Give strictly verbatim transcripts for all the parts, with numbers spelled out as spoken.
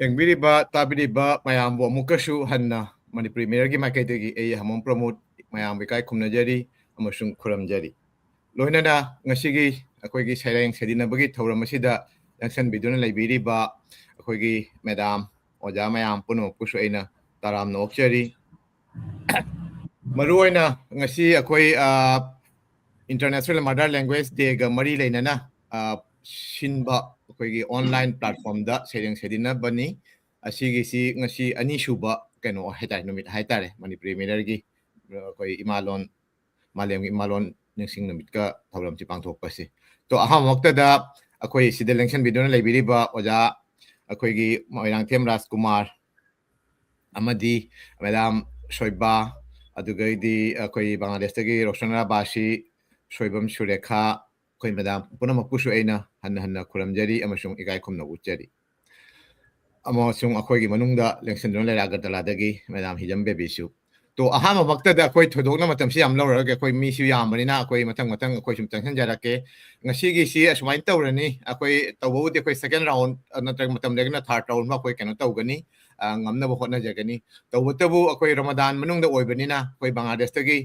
ꯌꯦꯡꯕꯤꯔꯤꯕ, ꯇꯥꯕꯤꯔꯤꯕ ꯃꯌꯥꯝꯕꯨ ꯑꯃꯨꯛꯀꯁꯨ ꯍꯟꯅ ꯃꯅꯤꯄꯨꯔꯤ ꯃꯤꯔꯔꯒꯤ ꯃꯥꯏꯀꯩꯗꯒꯤ ꯑꯩ ꯍꯃꯣꯝ ꯄ꯭ꯔꯃꯣꯗ ꯃꯌꯥꯝꯕꯨ ꯏꯀꯥꯏ ꯈꯨꯝꯅꯖꯔꯤ ꯑꯃꯁꯨꯡ ꯈꯨꯔꯨꯝꯖꯔꯤ꯫ ꯂꯣꯏꯅꯅ ꯉꯁꯤꯒꯤ ꯑꯩꯈꯣꯏꯒꯤ ꯁꯩꯔꯦꯡ ꯁꯩꯗꯤꯟꯅꯕꯒꯤ ꯊꯧꯔꯝ ꯑꯁꯤꯗ ꯆꯪꯁꯤꯟꯕꯤꯗꯨꯅ ꯂꯩꯕꯤꯔꯤꯕ ꯑꯩꯈꯣꯏꯒꯤ ꯃꯦꯗꯥꯝ, ꯑꯣꯖꯥ ꯃꯌꯥꯝ ꯄꯨꯝꯅꯃꯛꯄꯨꯁꯨ ꯑꯩꯅ ꯇꯔꯥꯝꯅ ꯑꯣꯛꯆꯔꯤ꯫ ꯃꯔꯨꯑꯣꯏꯅ ꯉꯁꯤ ꯑꯩꯈꯣꯏ, ꯑ, International Mother Language Day-ꯒ ꯃꯔꯤ ꯂꯩꯅꯅ, ꯑ, ꯁꯤꯟꯕ ꯑꯩꯈꯣꯏꯒꯤ online platform-ꯗ ꯁꯩꯔꯦꯡ ꯁꯩꯗꯤꯟꯅꯕꯅꯤ꯫ ꯑꯁꯤꯒꯤꯁꯤ ꯉꯁꯤ ꯑꯅꯤꯁꯨꯕ ꯀꯩꯅꯣ ꯍꯥꯏꯇꯥꯔꯦ, ꯅꯨꯃꯤꯠ ꯍꯥꯏꯇꯥꯔꯦ, ꯃꯅꯤꯄꯨꯔꯤ ꯃꯤꯔꯔꯒꯤ, ꯑ, ꯑꯩꯈꯣꯏ ꯏꯃꯥꯂꯣꯟ, ꯃꯥꯂꯦꯝꯒꯤ ꯏꯃꯥꯂꯣꯟ ꯅꯤꯡꯁꯤꯡ ꯅꯨꯃꯤꯠꯀ ꯊꯧꯔꯝꯁꯤ ꯄꯥꯡꯊꯣꯛꯄꯁꯦ꯫ ꯇꯣ, ꯑꯍꯥꯟꯕꯃꯛꯇꯗ ꯑꯩꯈꯣꯏ ꯁꯤꯗ ꯂꯦꯡꯁꯤꯟꯕꯤꯗꯨꯅ ꯂꯩꯕꯤꯔꯤꯕ ꯑꯣꯖꯥ ꯑꯩꯈꯣꯏꯒꯤ ꯃꯣꯏꯔꯥꯡꯊꯦꯝ ꯔꯥꯖꯀꯨꯃꯥꯔ ꯑꯃꯗꯤ ꯃꯦꯗꯥꯝ ꯁꯣꯏꯕꯥ, ꯑꯗꯨꯒꯩꯗꯤ ꯑꯩꯈꯣꯏ ꯕꯪꯒ꯭ꯂꯥꯗꯦꯁꯇꯒꯤ ꯔꯣꯁꯅꯥ ꯕꯥꯁꯤ, ꯁꯣꯏꯕꯝ ꯁꯨꯔꯦꯈꯥ, ꯑꯩꯈꯣꯏ ꯃꯦꯗꯥꯝ ꯄꯨꯝꯅꯃꯛꯄꯨꯁꯨ ꯑꯩꯅ ꯍꯟꯅ ꯍꯟꯅ ꯈꯨꯔꯨꯝꯖꯔꯤ ꯑꯃꯁꯨꯡ ꯏꯀꯥꯏ ꯈꯨꯝꯅꯕ ꯎꯠꯆꯔꯤ꯫ ꯑꯃꯁꯨꯡ ꯑꯩꯈꯣꯏꯒꯤ ꯃꯅꯨꯡꯗ ꯂꯦꯡꯁꯤꯟꯗꯨꯅ ꯂꯩꯔꯦ ꯑꯒꯔꯇꯂꯥꯗꯒꯤ ꯃꯦꯗꯥꯝ ꯍꯤꯖꯝ ꯕꯦꯕꯤꯁꯨ꯫ ꯇꯣ, ꯑꯍꯥꯟꯕꯃꯛꯇꯗ ꯑꯩꯈꯣꯏ ꯊꯣꯏꯗꯣꯛꯅ ꯃꯇꯝꯁꯤ ꯌꯥꯝ ꯂꯧꯔꯔꯣꯏꯒꯦ, ꯑꯩꯈꯣꯏ ꯃꯤꯁꯨ ꯌꯥꯝꯕꯅꯤꯅ ꯑꯩꯈꯣꯏ ꯃꯊꯪ ꯃꯊꯪ ꯑꯩꯈꯣꯏ ꯁꯨꯝ ꯆꯪꯁꯤꯟꯖꯔꯛꯀꯦ꯫ ꯉꯁꯤꯒꯤꯁꯤ ꯑꯁꯨꯃꯥꯏꯅ ꯇꯧꯔꯅꯤ, ꯑꯩꯈꯣꯏ ꯇꯧꯕꯕꯨꯗꯤ ꯑꯩꯈꯣꯏ second round, ꯑ, ꯅꯠꯇ꯭ꯔꯒ ꯃꯇꯝ ꯂꯩꯔꯒꯅ third round ꯑꯃ ꯑꯩꯈꯣꯏ ꯀꯩꯅꯣ ꯇꯧꯒꯅꯤ, ꯑ, ꯉꯝꯅꯕ ꯍꯣꯠꯅꯖꯒꯅꯤ꯫ ꯇꯧꯕꯇꯕꯨ ꯑꯩꯈꯣꯏ ꯔꯃꯗꯥꯟ ꯃꯅꯨꯡꯗ ꯑꯣꯏꯕꯅꯤꯅ ꯑꯩꯈꯣꯏ ꯕꯪꯒ꯭ꯂꯥꯗꯦꯁꯇꯒꯤ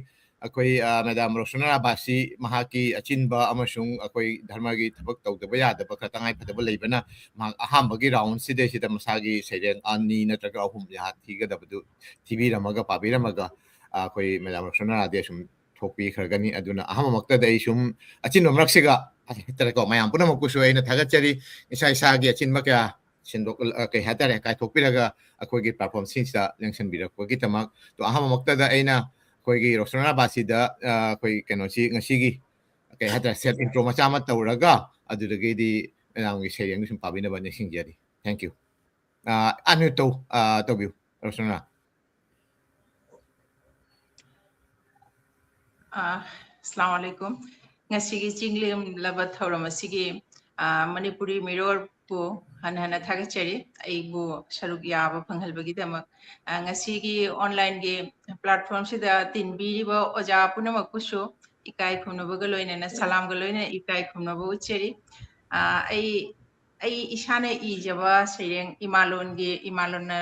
ꯑꯩꯈꯣꯏ, ꯑ, ꯃꯦꯗꯥꯝ ꯔꯣꯁꯅꯥ ꯔꯥꯕꯥꯁꯤ ꯃꯍꯥꯛꯀꯤ ꯑꯆꯤꯟꯕ ꯑꯃꯁꯨꯡ ꯑꯩꯈꯣꯏ ꯙꯔꯃꯒꯤ ꯊꯕꯛ ꯇꯧꯗꯕ ꯌꯥꯗꯕ ꯈꯔ ꯇꯉꯥꯏꯐꯗꯕ ꯂꯩꯕꯅ ꯃꯍꯥꯛ ꯑꯍꯥꯟꯕꯒꯤ round ꯁꯤꯗꯩꯁꯤꯗ ꯃꯁꯥꯒꯤ ꯁꯩꯔꯦꯡ ꯑꯅꯤ ꯅꯠꯇ꯭ꯔꯒ ꯑꯍꯨꯝ ꯌꯥꯍꯥ ꯊꯤꯒꯗꯕꯗꯨ ꯊꯤꯕꯤꯔꯝꯃꯒ ꯄꯥꯕꯤꯔꯝꯃꯒ, ꯑ, ꯑꯩꯈꯣꯏ ꯃꯦꯗꯥꯝ ꯔꯣꯁꯅꯥ ꯔꯥꯗꯤ ꯑꯁꯨꯝ ꯊꯣꯛꯄꯤꯈ꯭ꯔꯒꯅꯤ꯫ ꯑꯗꯨꯅ ꯑꯍꯥꯟꯕꯃꯛꯇꯗ ꯑꯩ ꯁꯨꯝ ꯑꯆꯤꯟꯕ ꯃꯔꯛꯁꯤꯒ ꯍꯥꯏꯇꯥꯔꯦꯀꯣ, ꯃꯌꯥꯝ ꯄꯨꯝꯅꯃꯛꯄꯨꯁꯨ ꯑꯩꯅ ꯊꯥꯒꯠꯆꯔꯤ꯫ ꯏꯁꯥ ꯏꯁꯥꯒꯤ ꯑꯆꯤꯟꯕ ꯀꯌꯥ ꯁꯦꯡꯗꯣꯛ-, ꯑ, ꯀꯩ ꯍꯥꯏꯇꯥꯔꯦ, ꯀꯥꯏꯊꯣꯛꯄꯤꯔꯒ ꯑꯩꯈꯣꯏꯒꯤ platform ꯁꯤꯡꯁꯤꯗ ꯂꯦꯡꯁꯤꯟꯕꯤꯔꯛꯄꯒꯤꯗꯃꯛ꯫ ꯇꯣ, ꯑꯍꯥꯟꯕꯃꯛꯇꯗ ꯑꯩꯅ ꯑꯩꯈꯣꯏꯒꯤ ꯔꯣꯁꯅꯥ ꯔꯥꯕꯥꯁꯤꯗ, ꯑ, ꯑꯩꯈꯣꯏ ꯀꯩꯅꯣꯁꯤ ꯉꯁꯤꯒꯤ ꯀꯩ ꯍꯥꯏꯇꯥꯔꯦ, self intro ꯃꯆꯥ ꯑꯃ ꯇꯧꯔꯒ ꯑꯗꯨꯗꯒꯤꯗꯤ ꯃꯦꯗꯥꯝꯒꯤ ꯁꯩꯔꯦꯡꯗꯨ ꯁꯨꯝ ꯄꯥꯕꯤꯅꯕ ꯅꯤꯡꯁꯤꯡꯖꯔꯤ꯫ Thank you꯫ ꯑ, unmute ꯇꯧ-, ꯑ, ꯇꯧꯕꯤꯌꯨ, ꯔꯣꯁꯅꯥ꯫ ꯑ, ꯑꯁꯂꯥꯃꯨ ꯑꯂꯥꯏꯀꯨꯝ꯫ ꯉꯁꯤꯒꯤ ꯆꯤꯡꯂꯦꯝꯂꯕ ꯊꯧꯔꯝ ꯑꯁꯤꯒꯤ, ꯑ, ꯃꯅꯤꯄꯨꯔꯤ ꯃꯤꯔꯣꯜꯕꯨ ꯍꯟꯅ ꯍꯟꯅ ꯊꯥꯒꯠꯆꯔꯤ, ꯑꯩꯕꯨ ꯁꯔꯨꯛ ꯌꯥꯕ ꯐꯪꯍꯟꯕꯒꯤꯗꯃꯛ꯫ ꯑ, ꯉꯁꯤꯒꯤ online-ꯒꯤ platform-ꯁꯤꯗ ꯇꯤꯟꯕꯤꯔꯤꯕ ꯑꯣꯖꯥ ꯄꯨꯝꯅꯃꯛꯄꯨꯁꯨ ꯏꯀꯥꯏ ꯈꯨꯝꯅꯕꯒ ꯂꯣꯏꯅꯅ, ꯁꯂꯥꯝꯒ ꯂꯣꯏꯅꯅ ꯏꯀꯥꯏ ꯈꯨꯝꯅꯕ ꯎꯠꯆꯔꯤ꯫ ꯑ, ꯑꯩ ꯑꯩ ꯏꯁꯥꯅ ꯏꯖꯕ ꯁꯩꯔꯦꯡ, ꯏꯃꯥꯂꯣꯟꯒꯤ, ꯏꯃꯥꯂꯣꯟꯅ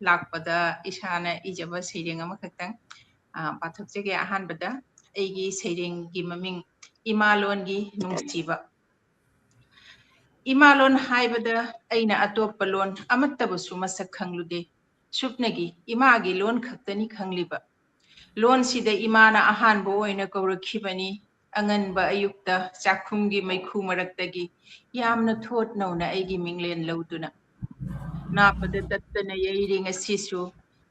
ꯂꯥꯛꯄꯗ ꯏꯁꯥꯅ ꯏꯖꯕ ꯁꯩꯔꯦꯡ ꯑꯃꯈꯛꯇꯪ, ꯑ, ꯄꯥꯊꯣꯛꯆꯒꯦ꯫ ꯑꯍꯥꯟꯕꯗ ꯑꯩꯒꯤ ꯁꯩꯔꯦꯡꯒꯤ ꯃꯃꯤꯡ ꯏꯃꯥꯂꯣꯟꯒꯤ ꯅꯨꯡꯁꯤꯕ꯫ ꯏꯃꯥꯂꯣꯟ ꯍꯥꯏꯕꯗ ꯑꯩꯅ ꯑꯇꯣꯞꯄ ꯂꯣꯟ ꯑꯃꯠꯇꯕꯨꯁꯨ ꯃꯁꯛ ꯈꯪꯂꯨꯗꯦ꯫ ꯁꯨꯞꯅꯒꯤ ꯏꯃꯥꯒꯤ ꯂꯣꯟ ꯈꯛꯇꯅꯤ ꯈꯪꯂꯤꯕ꯫ ꯂꯣꯟꯁꯤꯗ ꯏꯃꯥꯅ ꯑꯍꯥꯟꯕ ꯑꯣꯏꯅ ꯀꯧꯔꯛꯈꯤꯕꯅꯤ꯫ ꯑꯉꯟꯕ ꯑꯌꯨꯛꯇ ꯆꯥꯛꯈꯨꯝꯒꯤ ꯃꯩꯈꯨ ꯃꯔꯛꯇꯒꯤ ꯌꯥꯝꯅ ꯊꯣꯠ ꯅꯧꯅ ꯑꯩꯒꯤ ꯃꯤꯡꯂꯦꯟ ꯂꯧꯗꯨꯅ꯫ ꯅꯥꯞꯄꯗ ꯇꯠꯇꯅ ꯌꯩꯔꯤ ꯉꯁꯤꯁꯨ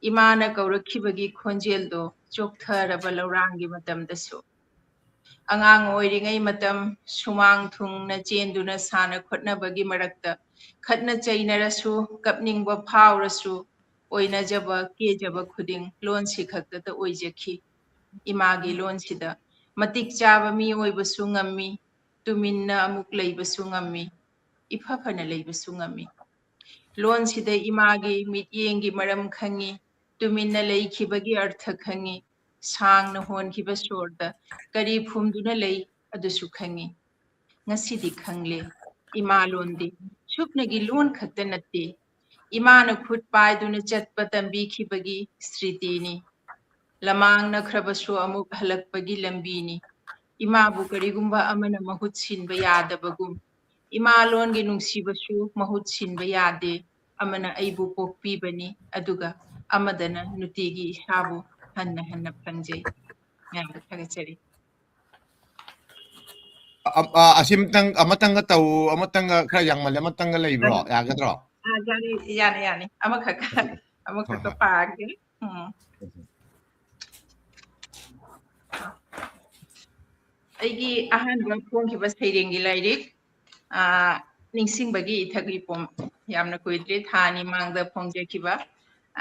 ꯏꯃꯥꯅ ꯀꯧꯔꯛꯈꯤꯕꯒꯤ ꯈꯣꯟꯖꯦꯜꯗꯣ ꯆꯣꯛꯊꯔꯕ ꯂꯧꯔꯥꯡꯒꯤ ꯃꯇꯝꯗꯁꯨ꯫ ꯑꯉꯥꯡ ꯑꯣꯏꯔꯤꯉꯩ ꯃꯇꯝ ꯁꯨꯃꯥꯡ ꯊꯨꯡꯅ ꯆꯦꯟꯗꯨꯅ ꯁꯥꯟꯅ ꯈꯣꯠꯅꯕꯒꯤ ꯃꯔꯛꯇ ꯈꯠꯅ ꯆꯩꯅꯔꯁꯨ, ꯀꯞꯅꯤꯡꯕ ꯐꯥꯎꯔꯁꯨ, ꯑꯣꯏꯅꯖꯕ, ꯀꯦꯖꯕ ꯈꯨꯗꯤꯡ ꯂꯣꯟꯁꯤ ꯈꯛꯇꯗ ꯑꯣꯏꯖꯈꯤ꯫ ꯏꯃꯥꯒꯤ ꯂꯣꯟꯁꯤꯗ ꯃꯇꯤꯛ ꯆꯥꯕ ꯃꯤ ꯑꯣꯏꯕꯁꯨ ꯉꯝꯃꯤ, ꯇꯨꯃꯤꯟꯅ ꯑꯃꯨꯛ ꯂꯩꯕꯁꯨ ꯉꯝꯃꯤ, ꯏꯐ ꯐꯅ ꯂꯩꯕꯁꯨ ꯉꯝꯃꯤ꯫ ꯂꯣꯟꯁꯤꯗ ꯏꯃꯥꯒꯤ ꯃꯤꯠꯌꯦꯡꯒꯤ ꯃꯔꯝ ꯈꯪꯉꯤ, ꯇꯨꯃꯤꯟꯅ ꯂꯩꯈꯤꯕꯒꯤ ꯑꯔꯊ ꯈꯪꯉꯤ, ꯁꯥꯡꯅ ꯍꯣꯟꯈꯤꯕ ꯁꯣꯔꯗ ꯀꯔꯤ ꯐꯨꯝꯗꯨꯅ ꯂꯩ ꯑꯗꯨꯁꯨ ꯈꯪꯉꯤ꯫ ꯉꯁꯤꯗꯤ ꯈꯪꯂꯦ, ꯏꯃꯥ ꯂꯣꯟꯗꯤ ꯁꯨꯞꯅꯒꯤ ꯂꯣꯟ ꯈꯛꯇ ꯅꯠꯇꯦ, ꯏꯃꯥꯅ ꯈꯨꯠ ꯄꯥꯏꯗꯨꯅ ꯆꯠꯄ ꯇꯝꯕꯤꯈꯤꯕꯒꯤ ꯁ꯭ꯔꯤꯇꯤꯅꯤ꯫ ꯂꯃꯥꯡꯅꯈ꯭ꯔꯕꯁꯨ ꯑꯃꯨꯛ ꯍꯜꯂꯛꯄꯒꯤ ꯂꯝꯕꯤꯅꯤ꯫ ꯏꯃꯥꯕꯨ ꯀꯔꯤꯒꯨꯝꯕ ꯑꯃꯅ ꯃꯍꯨꯠ ꯁꯤꯟꯕ ꯌꯥꯗꯕꯒꯨꯝ, ꯏꯃꯥ ꯂꯣꯟꯒꯤ ꯅꯨꯡꯁꯤꯕꯁꯨ ꯃꯍꯨꯠ ꯁꯤꯟꯕ ꯌꯥꯗꯦ꯫ ꯑꯃꯅ ꯑꯩꯕꯨ ꯄꯣꯛꯄꯤꯕꯅꯤ, ꯑꯗꯨꯒ ꯑꯃꯗꯅ ꯅꯨꯡꯇꯤꯒꯤ ꯏꯁꯥꯕꯨ ꯍꯟꯅ ꯍꯟꯅ ꯐꯪꯖꯩ꯫ ꯃꯌꯥꯝꯗ ꯊꯥꯒꯠꯆꯔꯤ꯫ ꯑ- ꯑ- ꯑꯁꯤꯃꯇꯪ, ꯑꯃꯇꯪꯒ ꯇꯧ, ꯑꯃꯇꯪꯒ, ꯈꯔ ꯌꯥꯡꯃꯜꯂꯦ, ꯑꯃꯇꯪꯒ ꯂꯩꯕ꯭ꯔꯣ? ꯌꯥꯒꯗ꯭ꯔꯣ? ꯑ, ꯌꯥꯅꯤ, ꯌꯥꯅꯤ, ꯌꯥꯅꯤ꯫ ꯑꯃꯈꯛ, ꯑꯃꯈꯛꯀ ꯍꯣꯏ꯫ ꯄꯥꯒꯦ꯫ ꯎꯝ꯫ ꯑꯩꯒꯤ ꯑꯍꯥꯟꯕ ꯐꯣꯡꯈꯤꯕ ꯁꯩꯔꯦꯡꯒꯤ ꯂꯥꯏꯔꯤꯛ, ꯑ, ꯅꯤꯡꯁꯤꯡꯕꯒꯤ ꯏꯊꯛ ꯏꯄꯣꯝ, ꯌꯥꯝꯅ ꯀꯨꯏꯗ꯭ꯔꯤ, ꯊꯥ ꯑꯅꯤ ꯃꯥꯡꯗ ꯐꯣꯡꯖꯈꯤꯕ꯫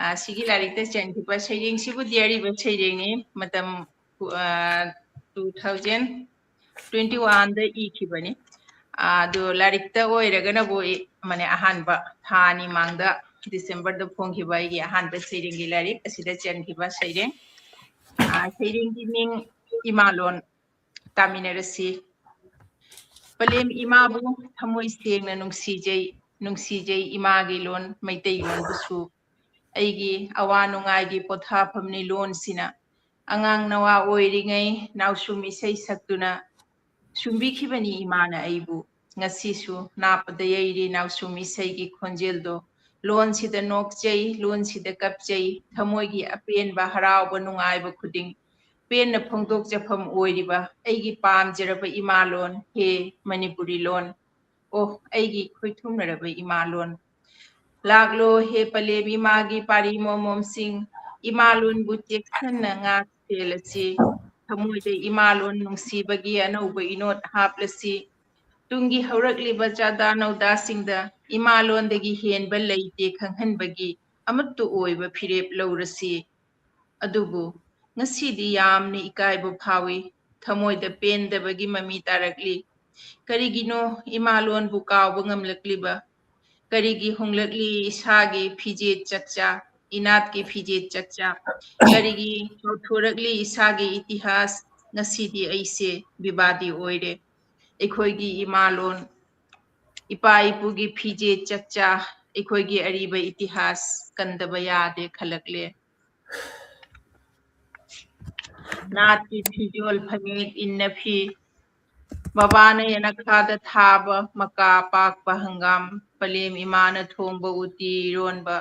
ꯑ, ꯁꯤꯒꯤ ꯂꯥꯏꯔꯤꯛꯇ ꯆꯟꯈꯤꯕ ꯁꯩꯔꯦꯡꯁꯤꯕꯨꯗꯤ ꯑꯔꯤꯕ ꯁꯩꯔꯦꯡꯅꯤ, ꯃꯇꯝ, ꯑ, two thousand twenty one ꯗ ꯏꯈꯤꯕꯅꯤ꯫ ꯑ, ꯑꯗꯨ ꯂꯥꯏꯔꯤꯛꯇ ꯑꯣꯏꯔꯒꯅꯕꯨ ꯏ-, ꯃꯅꯦ, ꯑꯍꯥꯟꯕ ꯊꯥ ꯑꯅꯤ ꯃꯥꯡꯗ, ꯗꯤꯁꯦꯝꯕꯔꯗ ꯐꯣꯡꯈꯤꯕ ꯑꯩꯒꯤ ꯑꯍꯥꯟꯕ ꯁꯩꯔꯦꯡꯒꯤ ꯂꯥꯏꯔꯤꯛ ꯑꯁꯤꯗ ꯆꯟꯈꯤꯕ ꯁꯩꯔꯦꯡ꯫ ꯑ, ꯁꯩꯔꯦꯡꯒꯤ ꯃꯤꯡ ꯏꯃꯥꯂꯣꯟ ꯇꯥꯃꯤꯟꯅꯔꯁꯤ꯫ ꯄꯂꯦꯝ ꯏꯃꯥꯕꯨ ꯊꯃꯣꯏ ꯁꯦꯡꯅ ꯅꯨꯡꯁꯤꯖꯩ, ꯅꯨꯡꯁꯤꯖꯩ ꯏꯃꯥꯒꯤ ꯂꯣꯟ ꯃꯩꯇꯩꯂꯣꯟꯕꯨꯁꯨ꯫ ꯑꯩꯒꯤ ꯑꯋꯥ ꯅꯨꯡꯉꯥꯏꯒꯤ ꯄꯣꯊꯥꯐꯝꯅꯤ ꯂꯣꯟꯁꯤꯅ꯫ ꯑꯉꯥꯡ ꯅꯋꯥ ꯑꯣꯏꯔꯤꯉꯩ ꯅꯥꯎꯁꯨꯝ ꯏꯁꯩ ꯁꯛꯇꯨꯅ ꯁꯨꯝꯕꯤꯈꯤꯕꯅꯤ ꯏꯃꯥꯅ ꯑꯩꯕꯨ꯫ ꯉꯁꯤꯁꯨ ꯅꯥꯞꯄꯗ ꯌꯩꯔꯤ ꯅꯥꯎꯁꯨꯝ ꯏꯁꯩꯒꯤ ꯈꯣꯟꯖꯦꯜꯗꯣ꯫ ꯂꯣꯟꯁꯤꯗ ꯅꯣꯛꯆꯩ, ꯂꯣꯟꯁꯤꯗ ꯀꯞꯆꯩ, ꯊꯃꯣꯏꯒꯤ ꯑꯄꯦꯟꯕ ꯍꯔꯥꯎꯕ ꯅꯨꯡꯉꯥꯏꯕ ꯈꯨꯗꯤꯡ ꯄꯦꯟꯅ ꯐꯣꯡꯗꯣꯛꯆꯐꯝ ꯑꯣꯏꯔꯤꯕ ꯑꯩꯒꯤ ꯄꯥꯝꯖꯔꯕ ꯏꯃꯥꯂꯣꯟ, ꯍꯦ ꯃꯅꯤꯄꯨꯔꯤ ꯂꯣꯟ, ꯑꯣ ꯑꯩꯒꯤ ꯈꯣꯏꯊꯨꯝꯅꯔꯕ ꯏꯃꯥꯂꯣꯟ꯫ ꯂꯥꯛꯂꯣ ꯍꯦ ꯄꯂꯦꯝ ꯏꯃꯥꯒꯤ ꯄꯥꯔꯤ ꯃꯣꯃꯣꯝꯁꯤꯡ, ꯏꯃꯥꯂꯣꯟꯕꯨ ꯆꯦꯛꯁꯤꯟꯅ ꯉꯥꯛ ꯁꯦꯜꯂꯁꯤ꯫ ꯊꯃꯣꯏꯗ ꯏꯃꯥꯂꯣꯟ ꯅꯨꯡꯁꯤꯕꯒꯤ ꯑꯅꯧꯕ ꯏꯅꯣꯠ ꯍꯥꯞꯂꯁꯤ꯫ ꯇꯨꯡꯒꯤ ꯍꯧꯔꯛꯂꯤꯕ ꯆꯥꯗꯥ ꯅꯧꯗꯥꯁꯤꯡꯗ ꯏꯃꯥꯂꯣꯟꯗꯒꯤ ꯍꯦꯟꯕ ꯂꯩꯇꯦ ꯈꯪꯍꯟꯕꯒꯤ ꯑꯃꯠꯇ ꯑꯣꯏꯕ ꯐꯤꯔꯦꯞ ꯂꯧꯔꯁꯤ꯫ ꯑꯗꯨꯕꯨ ꯉꯁꯤꯗꯤ ꯌꯥꯝꯅ ꯏꯀꯥꯏꯕ ꯐꯥꯎꯏ꯫ ꯊꯃꯣꯏꯗ ꯄꯦꯟꯗꯕꯒꯤ ꯃꯃꯤ ꯇꯥꯔꯛꯂꯤ꯫ ꯀꯔꯤꯒꯤꯅꯣ ꯏꯃꯥꯂꯣꯟꯕꯨ ꯀꯥꯎꯕ ꯉꯝꯂꯛꯂꯤꯕ? ꯀꯔꯤꯒꯤ ꯍꯣꯡꯂꯛꯂꯤ ꯏꯁꯥꯒꯤ ꯐꯤꯖꯦꯠ ꯆꯛꯆꯥ, ꯏꯅꯥꯠꯀꯤ ꯐꯤꯖꯦꯠ ꯆꯛꯆꯥ? ꯀꯔꯤꯒꯤ ꯀꯥꯎꯊꯣꯔꯛꯂꯤ ꯏꯁꯥꯒꯤ ꯏꯇꯤꯍꯥꯁ? ꯉꯁꯤꯗꯤ ꯑꯩꯁꯦ ꯕꯤꯕꯥꯗꯤ ꯑꯣꯏꯔꯦ꯫ ꯑꯩꯈꯣꯏꯒꯤ ꯏꯃꯥꯂꯣꯟ, ꯏꯄꯥ ꯏꯄꯨꯒꯤ ꯐꯤꯖꯦꯠ ꯆꯛꯆꯥ, ꯑꯩꯈꯣꯏꯒꯤ ꯑꯔꯤꯕ ꯏꯇꯤꯍꯥꯁ ꯀꯟꯗꯕ ꯌꯥꯗꯦ ꯈꯜꯂꯛꯂꯦ꯫ ꯅꯥꯠꯀꯤ ꯐꯤꯖꯣꯜ ꯐꯅꯦꯛ ꯏꯟꯅꯐꯤ, ꯕꯕꯥꯅ ꯌꯦꯅꯈꯥꯗ ꯊꯥꯕ ꯃꯀꯥ ꯄꯥꯛꯄ ꯍꯪꯒꯥꯝ, ꯄꯂꯦꯝ ꯏꯃꯥꯅ ꯊꯣꯡꯕ ꯎꯇꯤ ꯏꯔꯣꯟꯕ,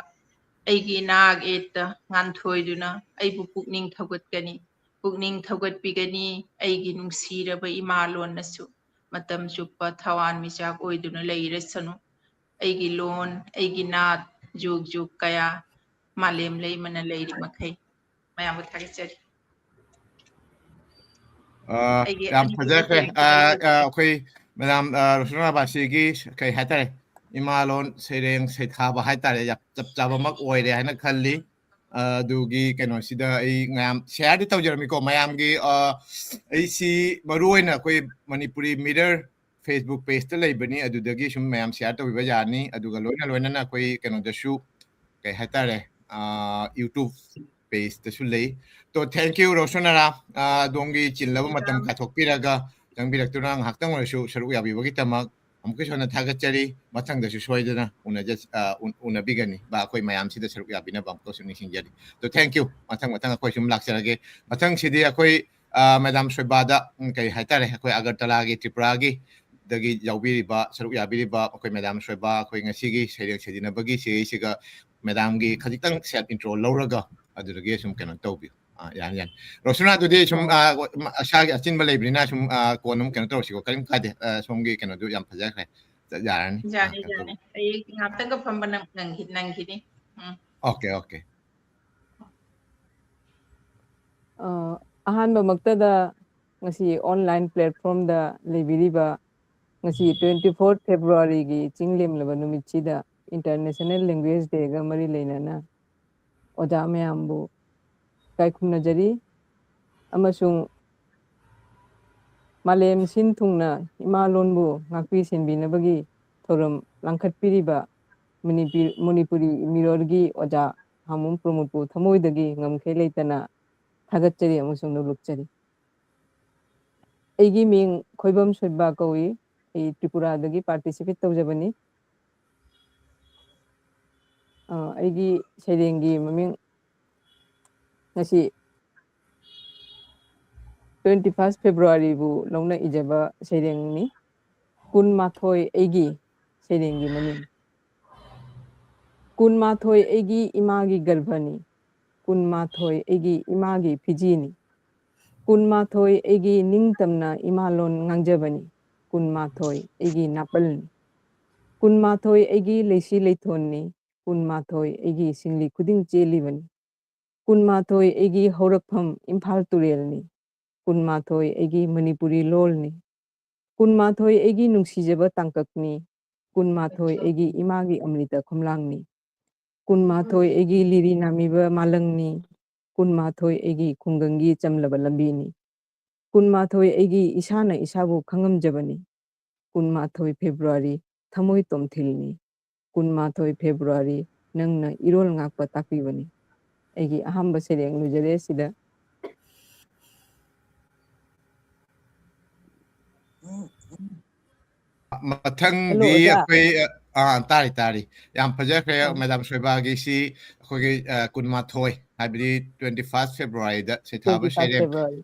ꯑꯩꯒꯤ ꯅꯥꯛ ꯌꯦꯠꯇ ꯉꯥꯟꯊꯣꯏꯗꯨꯅ ꯑꯩꯕꯨ ꯄꯨꯛꯅꯤꯡ ꯊꯧꯒꯠꯀꯅꯤ, ꯄꯨꯛꯅꯤꯡ ꯊꯧꯒꯠꯄꯤꯒꯅꯤ꯫ ꯑꯩꯒꯤ ꯅꯨꯡꯁꯤꯔꯕ ꯏꯃꯥ ꯂꯣꯟꯅꯁꯨ ꯃꯇꯝ ꯆꯨꯞꯄ ꯊꯋꯥꯟꯃꯤꯆꯥꯛ ꯑꯣꯏꯗꯨꯅ ꯂꯩꯔꯁꯅꯨ꯫ ꯑꯩꯒꯤ ꯂꯣꯟ, ꯑꯩꯒꯤ ꯅꯥꯠ, ꯖꯨꯛ ꯖꯨꯛ ꯀꯌꯥ ꯃꯥꯂꯦꯝ ꯂꯩꯃꯅ ꯂꯩꯔꯤ ꯃꯈꯩ꯫ ꯃꯌꯥꯝꯕꯨ ꯊꯥꯒꯠꯆꯔꯤ꯫ ꯑ, ꯑꯩꯒꯤ ꯌꯥꯝ ꯑꯅꯤꯁꯨꯕ ꯐꯖꯈ꯭ꯔꯦ꯫ ꯁꯦꯔꯦꯡ ꯑ, ꯑ, ꯑꯩꯈꯣꯏ ꯃꯦꯗꯥꯝ, ꯑ, ꯔꯣꯁꯅꯥ ꯕꯥꯁꯤꯒꯤ ꯀꯩ ꯍꯥꯏꯇꯥꯔꯦ, ꯏꯃꯥ ꯂꯣꯟ ꯁꯩꯔꯦꯡ ꯁꯩꯊꯥꯕ ꯍꯥꯏꯇꯥꯔꯦ, ꯌꯥꯝ ꯆꯞ ꯆꯥꯕꯃꯛ ꯑꯣꯏꯔꯦ ꯍꯥꯏꯅ ꯈꯜꯂꯤ꯫ ꯑ, ꯑꯗꯨꯒꯤ ꯀꯩꯅꯣꯁꯤꯗ ꯑꯩ ꯃꯌꯥꯝ ꯁꯤꯌꯥꯔꯗꯤ ꯇꯧꯖꯔꯝꯃꯤꯀꯣ ꯃꯌꯥꯝꯒꯤ꯫ ꯑ, ꯑꯩꯁꯤ ꯃꯔꯨ ꯑꯣꯏꯅ ꯑꯩꯈꯣꯏ ꯃꯅꯤꯄꯨꯔꯤ ꯃꯤꯔꯔ Facebook pageꯇ ꯂꯩꯕꯅꯤ, ꯑꯗꯨꯗꯒꯤ ꯁꯨꯝ ꯃꯌꯥꯝ ꯁꯤꯌꯥꯔ ꯇꯧꯕꯤꯕ ꯌꯥꯅꯤ꯫ ꯑꯗꯨꯒ ꯂꯣꯏꯅ ꯂꯣꯏꯅꯅ ꯑꯩꯈꯣꯏ ꯀꯩꯅꯣꯗꯁꯨ ꯀꯩ ꯍꯥꯏꯇꯥꯔꯦ, ꯑ, YouTube pageꯇꯁꯨ ꯂꯩ꯫ ꯇꯣ, thank you, ꯔꯣꯁꯅꯥꯔꯥ, ꯑ, ꯑꯗꯣꯝꯒꯤ ꯆꯤꯜꯂꯕ ꯃꯇꯝ ꯀꯥꯏꯊꯣꯛꯄꯤꯔꯒ ꯆꯪꯕꯤꯔꯛꯇꯨꯅ ꯉꯥꯏꯍꯥꯛꯇꯪ ꯑꯣꯏꯔꯁꯨ ꯁꯔꯨꯛ ꯌꯥꯕꯤꯕꯒꯤꯗꯃꯛ ꯑꯃꯨꯛꯀꯁꯨ ꯍꯟꯅ ꯊꯥꯒꯠꯆꯔꯤ꯫ ꯃꯊꯪꯗꯁꯨ ꯁꯣꯏꯗꯅ ꯎꯅꯖ-, ꯑ, ꯎ-, ꯎꯅꯕꯤꯒꯅꯤ꯫ ꯕꯥ, ꯑꯩꯈꯣꯏ ꯃꯌꯥꯝꯁꯤꯗ ꯁꯔꯨꯛ ꯌꯥꯕꯤꯅꯕ ꯑꯃꯨꯛꯀꯁꯨ ꯅꯤꯡꯁꯤꯡꯖꯔꯤ꯫ ꯑꯗꯣ, thank you꯫ ꯃꯊꯪ ꯃꯊꯪ ꯑꯩꯈꯣꯏ ꯁꯨꯝ ꯂꯥꯛꯆꯔꯒꯦ꯫ ꯃꯊꯪꯁꯤꯗꯤ ꯑꯩꯈꯣꯏ, ꯑ, ꯃꯦꯗꯥꯝ ꯁꯣꯏꯕꯥꯗ, ꯎꯝ, ꯀꯩ ꯍꯥꯏꯇꯥꯔꯦ, ꯑꯩꯈꯣꯏ ꯑꯒꯔꯇꯂꯥꯒꯤ, ꯇ꯭ꯔꯤꯄꯨꯔꯥꯒꯤ ꯗꯒꯤ ꯌꯥꯎꯕꯤꯔꯤꯕ, ꯁꯔꯨꯛ ꯌꯥꯕꯤꯔꯤꯕ ꯑꯩꯈꯣꯏ ꯃꯦꯗꯥꯝ ꯁꯣꯏꯕꯥ, ꯑꯩꯈꯣꯏ ꯉꯁꯤꯒꯤ ꯁꯩꯔꯦꯡ ꯁꯩꯗꯤꯟꯅꯕꯒꯤ ꯁꯤꯒꯤꯁꯤꯒ ꯃꯦꯗꯥꯝꯒꯤ ꯈꯖꯤꯛꯇꯪ self intro ꯂꯧꯔꯒ ꯑꯗꯨꯗꯒꯤ ꯁꯨꯝ ꯀꯩꯅꯣ ꯇꯧꯕꯤꯌꯨ꯫ ꯑ, ꯌꯥꯅꯤ, ꯌꯥꯅꯤ꯫ ꯔꯣꯁꯅꯥ, ꯑꯗꯨꯗꯤ ꯁꯨꯝ, ꯑꯣ꯫ ꯑ, ꯏꯁꯥꯒꯤ ꯑꯆꯤꯟꯕ ꯂꯩꯕꯅꯤꯅ ꯁꯨꯝ, ꯑ, ꯀꯣꯟꯅ ꯑꯃꯨꯛ ꯀꯩꯅꯣ ꯇꯧꯔꯁꯤꯀꯣ꯫ ꯀꯔꯤꯝ ꯀꯥꯏꯗꯦ꯫ ꯑ, ꯁꯣꯝꯒꯤ ꯀꯩꯅꯣꯗꯣ ꯌꯥꯝ ꯐꯖꯈ꯭ꯔꯦ꯫ ꯆꯠ ꯌꯥꯔꯅꯤ꯫ ꯑ, ꯌꯥꯅꯤ, ꯀꯩꯅꯣ ꯇꯧ-, ꯌꯥꯅꯤ꯫ ꯑꯩ ꯉꯥꯛꯇꯪꯒ ꯐꯝꯕ ꯅꯪ-, ꯅꯪꯈꯤ-, ꯅꯪꯈꯤꯅꯤ꯫ ꯎꯝ꯫ Okay, okay꯫ ꯑ, ꯑꯍꯥꯟꯕꯃꯛꯇꯗ ꯉꯁꯤ online platformꯗ ꯂꯩꯕꯤꯔꯤꯕ, ꯉꯁꯤ twenty fourth Februaryꯒꯤ ꯆꯤꯡ ꯂꯦꯝꯂꯕ ꯅꯨꯃꯤꯠꯁꯤꯗ International Language Dayꯒ ꯃꯔꯤ ꯂꯩꯅꯅ ꯑꯣꯖꯥ ꯃꯌꯥꯝꯕꯨ ꯏꯀꯥꯏ ꯈꯨꯝꯅꯖꯔꯤ ꯑꯃꯁꯨꯡ ꯃꯥꯂꯦꯝ ꯁꯤꯟ ꯊꯨꯡꯅ ꯏꯃꯥ ꯂꯣꯟꯕꯨ ꯉꯥꯛꯄꯤ ꯁꯦꯟꯕꯤꯅꯕꯒꯤ ꯊꯧꯔꯝ ꯂꯥꯡꯈꯠꯄꯤꯔꯤꯕ ꯃꯅꯤꯄꯨꯔ, ꯃꯅꯤꯄꯨꯔꯤ ꯃꯤꯔꯣꯜꯒꯤ ꯑꯣꯖꯥ ꯍꯥꯃꯨꯝ ꯄ꯭ꯔꯃꯣꯗꯄꯨ ꯊꯃꯣꯏꯗꯒꯤ ꯉꯝꯈꯩ ꯂꯩꯇꯅ ꯊꯥꯒꯠꯆꯔꯤ ꯑꯃꯁꯨꯡ ꯅꯣꯂꯨꯛꯆꯔꯤ꯫ ꯑꯩꯒꯤ ꯃꯤꯡ ꯈꯣꯏꯕꯝ ꯁꯣꯏꯕ ꯀꯧꯏ꯫ ꯑꯩ ꯇ꯭ꯔꯤꯄꯨꯔꯥꯗꯒꯤ participate ꯇꯧꯖꯕꯅꯤ꯫ ꯑ, ꯑꯩꯒꯤ ꯁꯩꯔꯦꯡꯒꯤ ꯃꯃꯤꯡ ꯉꯁꯤ twenty first Februaryꯕꯨ ꯂꯧꯅ ꯏꯖꯕ ꯁꯩꯔꯦꯡꯅꯤ꯫ ꯀꯨꯟꯃꯥꯊꯣꯏ ꯑꯩꯒꯤ ꯁꯩꯔꯦꯡꯒꯤ ꯃꯃꯤꯡ꯫ ꯀꯨꯟꯃꯥꯊꯣꯏ ꯑꯩꯒꯤ ꯏꯃꯥꯒꯤ ꯒꯔꯚꯅꯤ꯫ ꯀꯨꯟꯃꯥꯊꯣꯏ ꯑꯩꯒꯤ ꯏꯃꯥꯒꯤ ꯐꯤꯖꯤꯅꯤ꯫ ꯀꯨꯟꯃꯥꯊꯣꯏ ꯑꯩꯒꯤ ꯅꯤꯡꯇꯝꯅ ꯏꯃꯥꯂꯣꯟ ꯉꯥꯡꯖꯕꯅꯤ꯫ ꯀꯨꯟꯃꯥꯊꯣꯏ ꯑꯩꯒꯤ ꯅꯥꯄꯜꯅꯤ꯫ ꯀꯨꯟꯃꯥꯊꯣꯏ ꯑꯩꯒꯤ ꯂꯩꯁꯤ ꯂꯩꯊꯣꯟꯅꯤ꯫ ꯀꯨꯟꯃꯥꯊꯣꯏ ꯑꯩꯒꯤ ꯁꯤꯡꯂꯤ ꯈꯨꯗꯤꯡ ꯆꯦꯜꯂꯤꯕꯅꯤ꯫ ꯀꯨꯟꯃꯥꯊꯣꯏ ꯑꯩꯒꯤ ꯍꯧꯔꯛꯐꯝ ꯏꯝꯐꯥꯜ ꯇꯨꯔꯦꯜꯅꯤ꯫ ꯀꯨꯟꯃꯥꯊꯣꯏ ꯑꯩꯒꯤ ꯃꯅꯤꯄꯨꯔꯤ ꯂꯣꯜꯅꯤ꯫ ꯀꯨꯟꯃꯥꯊꯣꯏ ꯑꯩꯒꯤ ꯅꯨꯡꯁꯤꯖꯕ ꯇꯥꯡꯀꯛꯅꯤ꯫ ꯀꯨꯟꯃꯥꯊꯣꯏ ꯑꯩꯒꯤ ꯏꯃꯥꯒꯤ ꯑꯃ꯭ꯔꯤꯇ ꯈꯨꯝꯂꯥꯡꯅꯤ꯫ ꯀꯨꯟꯃꯥꯊꯣꯏ ꯑꯩꯒꯤ ꯂꯤꯔꯤ ꯅꯥꯃꯤꯕ ꯃꯥꯂꯪꯅꯤ꯫ ꯀꯨꯟꯃꯥꯊꯣꯏ ꯑꯩꯒꯤ ꯈꯨꯡꯒꯪꯒꯤ ꯆꯝꯂꯕ ꯂꯝꯕꯤꯅꯤ꯫ ꯀꯨꯟꯃꯥꯊꯣꯏ ꯑꯩꯒꯤ ꯏꯁꯥꯅ ꯏꯁꯥꯕꯨ ꯈꯪꯉꯝꯖꯕꯅꯤ꯫ ꯀꯨꯟꯃꯥꯊꯣꯏ February ꯊꯃꯣꯏ ꯇꯣꯝꯊꯤꯜꯅꯤ꯫ ꯀꯨꯟꯃꯥꯊꯣꯏ February ꯅꯪꯅ ꯏꯔꯣꯜ ꯉꯥꯛꯄ ꯇꯥꯛꯄꯤꯕꯅꯤ꯫ ꯑꯩꯒꯤ ꯑꯍꯥꯟꯕ ꯁꯩꯔꯦꯡ ꯂꯣꯏꯖꯔꯦ ꯁꯤꯗ꯫ ꯃꯊꯪꯗꯤ ꯑꯩꯈꯣꯏ, ꯑ, ꯑꯥ, ꯇꯥꯔꯤ, ꯇꯥꯔꯤ꯫ ꯌꯥꯝ ꯐꯖꯈ꯭ꯔꯦ꯫ ꯎꯝ꯫ ꯃꯦꯗꯥꯝ ꯁꯣꯏꯕꯥꯒꯤꯁꯤ ꯑꯩꯈꯣꯏꯒꯤ, ꯑ, ꯀꯨꯟꯃꯥꯊꯣꯏ, ꯍꯥꯏꯕꯗꯤ twenty first February ꯗ ꯁꯩꯊꯥꯕ ꯁꯩꯔꯦꯡ꯫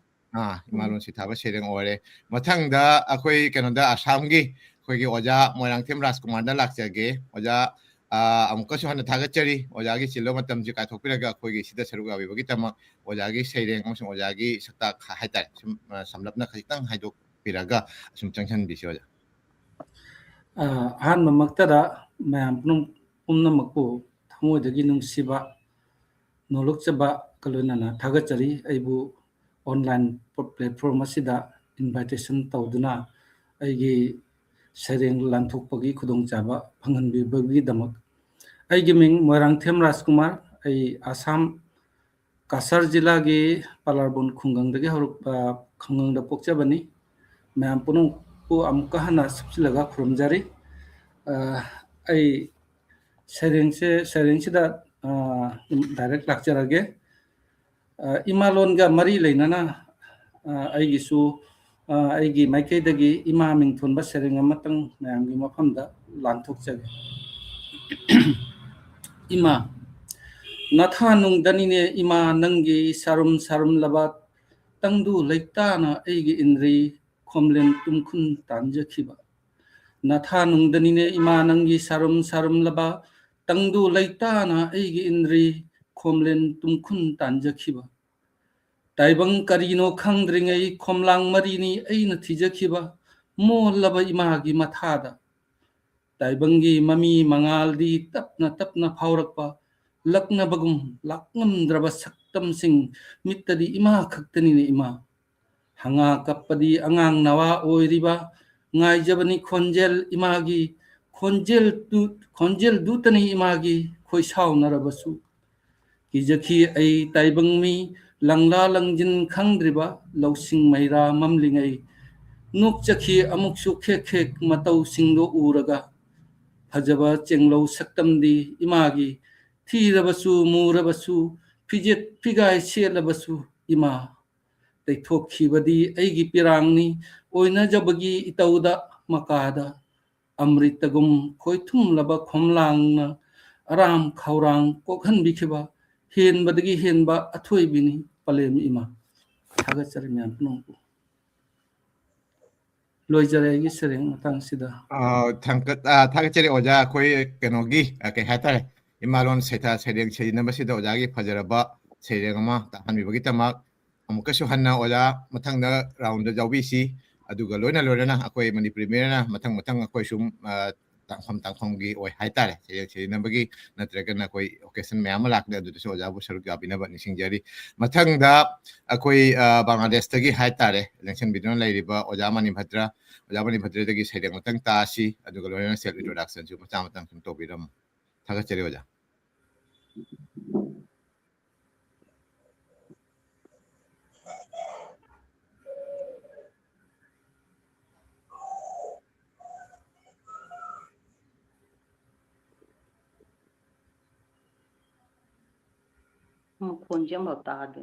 ꯑꯥ, ꯎꯝ꯫ ꯏꯃꯥꯂꯣꯟ ꯁꯩꯊꯥꯕ ꯁꯩꯔꯦꯡ ꯑꯣꯏꯔꯦ꯫ ꯃꯊꯪꯗ ꯑꯩꯈꯣꯏ ꯀꯩꯅꯣꯗ, ꯑꯁꯥꯝꯒꯤ ꯑꯩꯈꯣꯏꯒꯤ ꯑꯣꯖꯥ ꯃꯣꯏꯔꯥꯡꯊꯦꯝ ꯔꯥꯖꯀꯨꯃꯥꯔꯗ ꯂꯥꯛꯆꯒꯦ꯫ ꯑꯣꯖꯥ, ꯑ, ꯑꯃꯨꯛꯀꯁꯨ ꯍꯟꯅ ꯊꯥꯒꯠꯆꯔꯤ꯫ ꯑꯣꯖꯥꯒꯤ ꯆꯤꯜꯂꯕ ꯃꯇꯝꯁꯤ ꯀꯥꯏꯊꯣꯛꯄꯤꯔꯒ ꯑꯩꯈꯣꯏꯒꯤ ꯁꯤꯗ ꯁꯔꯨꯛ ꯌꯥꯕꯤꯕꯒꯤ ꯗꯃꯛ ꯑꯣꯖꯥꯒꯤ ꯁꯩꯔꯦꯡ ꯑꯃꯁꯨꯡ ꯑꯣꯖꯥꯒꯤ ꯁꯛꯇꯥꯛ ꯍꯥꯏꯇꯥꯔꯦ, ꯁꯨꯝ, ꯑ, ꯁꯝꯂꯞꯅ ꯈꯖꯤꯛꯇꯪ ꯍꯥꯏꯗꯣꯛꯄꯤꯔꯒ ꯑꯁꯨꯝ ꯆꯪꯁꯤꯟꯕꯤꯁꯤ ꯑꯣꯖꯥ꯫ ꯑ, ꯑꯍꯥꯟꯕꯃꯛꯇꯗ ꯃꯌꯥꯝ ꯄꯨꯝꯅꯃꯛ, ꯄꯨꯝꯅꯃꯛꯄꯨ ꯊꯃꯣꯏꯗꯒꯤ ꯅꯨꯡꯁꯤꯕ, ꯅꯣꯂꯨꯛꯆꯕꯒ ꯂꯣꯏꯅꯅ ꯊꯥꯒꯠꯆꯔꯤ꯫ ꯑꯩꯕꯨ online platform ꯑꯁꯤꯗ invitation ꯇꯧꯗꯨꯅ ꯑꯩꯒꯤ ꯁꯩꯔꯦꯡ ꯂꯥꯟꯊꯣꯛꯄꯒꯤ ꯈꯨꯗꯣꯡꯆꯥꯕ ꯐꯪꯍꯟꯕꯤꯕꯒꯤꯗꯃꯛ꯫ ꯑꯩꯒꯤ ꯃꯤꯡ ꯃꯣꯏꯔꯥꯡꯊꯦꯝ ꯔꯥꯖꯀꯨꯃꯥꯔ꯫ ꯑꯩ ꯑꯁꯥꯝ ꯀꯁꯥꯔ ꯖꯤꯂꯥꯒꯤ ꯄꯥꯂꯥꯔꯕꯣꯟ ꯈꯨꯡꯒꯪꯗꯒꯤ ꯍꯧꯔꯛ-, ꯑ, ꯈꯨꯡꯒꯪꯗ ꯄꯣꯛꯆꯕꯅꯤ꯫ ꯃꯌꯥꯝ ꯄꯨꯝꯅꯃꯛꯄꯨ ꯑꯃꯨꯛꯀ ꯍꯟꯅ ꯁꯨꯞꯆꯤꯜꯂꯒ ꯈꯨꯔꯨꯝꯖꯔꯤ꯫ ꯑ, ꯑꯩ ꯁꯩꯔꯦꯡꯁꯦ, ꯁꯩꯔꯦꯡꯁꯤꯗ, ꯑ, direct ꯂꯥꯛꯆꯔꯒꯦ꯫ ꯑ, ꯏꯃꯥꯂꯣꯟꯒ ꯃꯔꯤ ꯂꯩꯅꯅ, ꯑ, ꯑꯩꯒꯤꯁꯨ, ꯑ, ꯑꯩꯒꯤ ꯃꯥꯏꯀꯩꯗꯒꯤ ꯏꯃꯥ ꯃꯤꯡꯊꯣꯟꯕ ꯁꯩꯔꯦꯡ ꯑꯃꯇꯪ ꯃꯌꯥꯝꯒꯤ ꯃꯐꯝꯗ ꯂꯥꯟꯊꯣꯛꯆꯒꯦ꯫ ꯏꯃꯥ, ꯅꯊꯥ ꯅꯨꯡꯗꯅꯤꯅꯦ ꯏꯃꯥ ꯅꯪꯒꯤ ꯁꯥꯔꯨꯝ ꯁꯥꯔꯨꯝꯂꯕ ꯇꯪꯗꯨ ꯂꯩꯇꯥꯅ ꯑꯩꯒꯤ ꯏꯟꯗ꯭ꯔꯤ ꯈꯣꯝꯂꯦꯟ ꯇꯨꯝꯈꯨꯟ ꯇꯥꯟꯖꯈꯤꯕ꯫ ꯅꯊꯥ ꯅꯨꯡꯗꯅꯤꯅꯦ ꯏꯃꯥ ꯅꯪꯒꯤ ꯁꯥꯔꯨꯝ ꯁꯥꯔꯨꯝꯂꯕ ꯇꯪꯗꯨ ꯂꯩꯇꯥꯅ ꯑꯩꯒꯤ ꯏꯟꯗ꯭ꯔꯤ ꯈꯣꯝꯂꯦꯟ ꯇꯨꯝꯈꯨꯟ ꯇꯥꯟꯖꯈꯤꯕ꯫ ꯇꯥꯏꯕꯪ ꯀꯔꯤꯅꯣ ꯈꯪꯗ꯭ꯔꯤꯉꯩ ꯈꯣꯝꯂꯥꯡ ꯃꯔꯤꯅꯤ ꯑꯩꯅ ꯊꯤꯖꯈꯤꯕ ꯃꯣꯜꯂꯕ ꯏꯃꯥꯒꯤ ꯃꯊꯥꯗ꯫ ꯇꯥꯏꯕꯪꯒꯤ ꯃꯃꯤ ꯃꯉꯥꯜꯗꯤ ꯇꯞꯅ ꯇꯞꯅ ꯐꯥꯎꯔꯛꯄ, ꯂꯛꯅꯕꯒꯨꯝ ꯂꯥꯛꯉꯝꯗ꯭ꯔꯕ ꯁꯛꯇꯝꯁꯤꯡ ꯃꯤꯠꯇꯗꯤ ꯏꯃꯥ ꯈꯛꯇꯅꯤꯅꯦ ꯏꯃꯥ꯫ ꯍꯉꯥ ꯀꯞꯄꯗꯤ ꯑꯉꯥꯡ ꯅꯋꯥ ꯑꯣꯏꯔꯤꯕ, ꯉꯥꯏꯖꯕꯅꯤ ꯈꯣꯟꯖꯦꯜ ꯏꯃꯥꯒꯤ, ꯈꯣꯟꯖꯦꯜ ꯇꯨ-, ꯈꯣꯟꯖꯦꯜꯗꯨꯇꯅꯤ ꯏꯃꯥꯒꯤ ꯈꯣꯏꯁꯥꯎꯅꯔꯕꯁꯨ꯫ ꯀꯤꯖꯈꯤ ꯑꯩ ꯇꯥꯏꯕꯪ ꯃꯤ, ꯂꯪꯂꯥ ꯂꯪꯖꯤꯟ ꯈꯪꯗ꯭ꯔꯤꯕ ꯂꯧꯁꯤꯡ ꯃꯩꯔꯥ ꯃꯝꯂꯤꯉꯩ꯫ ꯅꯣꯛꯆꯈꯤ ꯑꯃꯨꯛꯁꯨ ꯈꯦꯛ ꯈꯦꯛ ꯃꯇꯧꯁꯤꯡꯗꯣ ꯎꯔꯒ꯫ ꯐꯖꯕ ꯆꯦꯡꯂꯧ ꯁꯛꯇꯝꯗꯤ ꯏꯃꯥꯒꯤ, ꯊꯤꯔꯕꯁꯨ ꯃꯨꯔꯕꯁꯨ ꯐꯤꯖꯦꯠ ꯐꯤꯒꯥꯏ ꯁꯦꯠꯂꯕꯁꯨ ꯏꯃꯥ꯫ ꯇꯩꯊꯣꯛꯈꯤꯕꯗꯤ ꯑꯩꯒꯤ ꯄꯤꯔꯥꯡꯅꯤ, ꯑꯣꯏꯅꯖꯕꯒꯤ ꯏꯇꯧꯗ ꯃꯀꯥꯗ꯫ ꯑꯃ꯭ꯔꯤꯇꯒꯨꯝ ꯈꯣꯏꯊꯨꯝꯂꯕ ꯈꯣꯝꯂꯥꯡꯅ ꯑꯔꯥꯝ ꯈꯧꯔꯥꯡ ꯀꯣꯛꯍꯟꯕꯤꯈꯤꯕ ꯍꯦꯟꯕꯗꯒꯤ ꯍꯦꯟꯕ ꯑꯊꯣꯏꯕꯤꯅꯤ ꯄꯂꯦꯝ ꯏꯃꯥ꯫ ꯊꯥꯒꯠꯆꯔꯤ ꯃꯌꯥꯝ ꯄꯨꯝꯅꯃꯛꯄꯨ꯫ ꯂꯣꯏꯖꯔꯦ ꯑꯩꯒꯤ ꯁꯩꯔꯦꯡ ꯃꯇꯥꯡꯁꯤꯗ꯫ ꯑ, ꯊꯥꯡꯀꯠ-, ꯑ, ꯊꯥꯒꯠꯆꯔꯤ ꯑꯣꯖꯥ꯫ ꯑꯩꯈꯣꯏ ꯀꯩꯅꯣꯒꯤ, ꯑ, ꯀꯩ ꯍꯥꯏꯇꯥꯔꯦ, ꯏꯃꯥꯂꯣꯟ ꯁꯩꯊꯥ ꯁꯩꯔꯦꯡ ꯁꯩꯖꯤꯟꯅꯕꯁꯤꯗ ꯑꯣꯖꯥꯒꯤ ꯐꯖꯔꯕ ꯁꯩꯔꯦꯡ ꯑꯃ ꯇꯥꯍꯟꯕꯤꯕꯒꯤꯗꯃꯛ ꯑꯃꯨꯛꯀꯁꯨ ꯍꯟꯅ ꯑꯣꯖꯥ ꯃꯊꯪꯗ ꯔꯥꯎꯟꯗ ꯌꯥꯎꯕꯤꯁꯤ꯫ ꯑꯗꯨꯒ ꯂꯣꯏꯅ ꯂꯣꯏꯅꯅ ꯑꯩꯈꯣꯏ ꯃꯅꯤꯄꯨꯔꯤ ꯃꯤꯔꯅ ꯃꯊꯪ ꯃꯊꯪ ꯑꯩꯈꯣꯏ ꯁꯨꯝ, ꯑ, ꯇꯥꯡꯐꯝ ꯇꯥꯡꯐꯝꯒꯤ ꯑꯣꯏ ꯍꯥꯏꯇꯥꯔꯦ, ꯁꯩꯔꯦꯡ ꯁꯩꯖꯤꯟꯅꯕꯒꯤ ꯅꯠꯇ꯭ꯔꯒꯅ ꯑꯩꯈꯣꯏ ꯑꯣꯀꯦꯖꯟ ꯃꯌꯥꯝ ꯑꯃ ꯂꯥꯛꯀꯅꯤ, ꯑꯗꯨꯗꯁꯨ ꯑꯣꯖꯥꯕꯨ ꯁꯔꯨꯛ ꯌꯥꯕꯤꯅꯕ ꯅꯤꯡꯁꯤꯡꯖꯔꯤ꯫ ꯃꯊꯪꯗ ꯑꯩꯈꯣꯏ, ꯑ, ꯕꯪꯒ꯭ꯂꯥꯗꯦꯁꯇꯒꯤ ꯍꯥꯏꯇꯥꯔꯦ, ꯂꯦꯡꯁꯟꯕꯤꯗꯨꯅ ꯂꯩꯔꯤꯕ ꯑꯣꯖꯥ ꯃꯅꯤꯚꯗ꯭ꯔ, ꯑꯣꯖꯥ ꯃꯅꯤꯚꯗ꯭ꯔꯗꯒꯤ ꯁꯩꯔꯦꯡ ꯑꯃꯇꯪ ꯇꯥꯁꯤ, ꯑꯗꯨꯒ ꯂꯣꯏꯅꯅ ꯁꯦꯜꯐ ꯏꯟꯇ꯭ꯔꯣꯗꯛꯁꯟꯁꯨ ꯃꯆꯥ ꯃꯇꯪ ꯁꯨꯝ ꯇꯧꯕꯤꯔꯝꯃꯨ꯫ ꯊꯥꯒꯠꯆꯔꯤ ꯑꯣꯖꯥ꯫ ꯃꯈꯣꯟꯁꯦ ꯑꯃꯐꯥꯎ ꯇꯥꯗꯦ꯫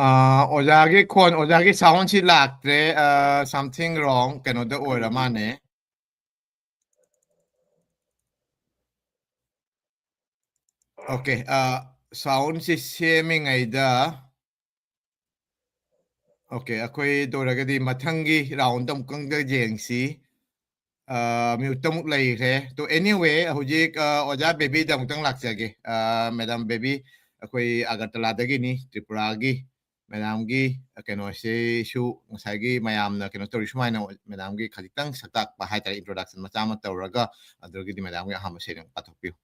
ꯑꯥ, ꯑꯣꯖꯥꯒꯤ ꯈꯣꯟ, ꯑꯣꯖꯥꯒꯤ ꯁꯥꯎꯟꯁꯤ ꯂꯥꯛꯇ꯭ꯔꯦ꯫ ꯑꯥ, something wrong, ꯀꯩꯅꯣꯗ ꯑꯣꯏꯔ ꯃꯥꯅꯦ꯫ ꯑꯣꯀꯦ, ꯑꯥ, ꯁꯥꯎꯟꯁꯤ ꯁꯦꯝꯃꯤꯉꯩꯗ, ꯑꯣꯀꯦ, ꯑꯩꯈꯣꯏ ꯇꯧꯔꯒꯗꯤ ꯃꯊꯪꯒꯤ ꯔꯥꯎꯟꯗ ꯑꯃꯨꯛꯇꯪꯒ ꯌꯦꯡꯁꯤ꯫ ꯑꯥ, ꯃ꯭ꯌꯨꯠꯇ ꯑꯃꯨꯛ ꯂꯩꯈ꯭ꯔꯦ꯫ ꯇꯣ, anyway, ꯍꯧꯖꯤꯛ, ꯑꯥ, ꯑꯣꯖꯥ ꯕꯦꯕꯤꯗ ꯑꯃꯨꯛꯇꯪ ꯂꯥꯛꯆꯒꯦ꯫ ꯑꯥ, ꯃꯦꯗꯥꯝ ꯕꯦꯕꯤ, ꯑꯩꯈꯣꯏ ꯑꯒꯔꯇꯂꯥꯗꯒꯤꯅꯤ, ꯇ꯭ꯔꯤꯄꯨꯔꯥꯒꯤ꯫ ꯃꯦꯗꯥꯝꯒꯤ ꯀꯩꯅꯣꯁꯤꯁꯨ ꯉꯁꯥꯏꯒꯤ ꯃꯌꯥꯝꯅ ꯀꯩꯅꯣ ꯇꯧꯔꯤ ꯁꯨꯃꯥꯏꯅ ꯃꯦꯗꯥꯝꯒꯤ ꯈꯖꯤꯛꯇꯪ ꯁꯛꯇꯥꯛꯄ ꯍꯥꯏꯇꯥꯔꯦ, ꯏꯟꯇ꯭ꯔꯣꯗꯛꯁꯟ ꯃꯆꯥ ꯑꯃ ꯇꯧꯔꯒ, ꯑꯗꯨꯗꯒꯤꯗꯤ ꯃꯦꯗꯥꯝꯒꯤ ꯑꯍꯥꯟꯕ ꯁꯩꯔꯦꯡ ꯄꯥꯊꯣꯛꯄꯤꯌꯨ꯫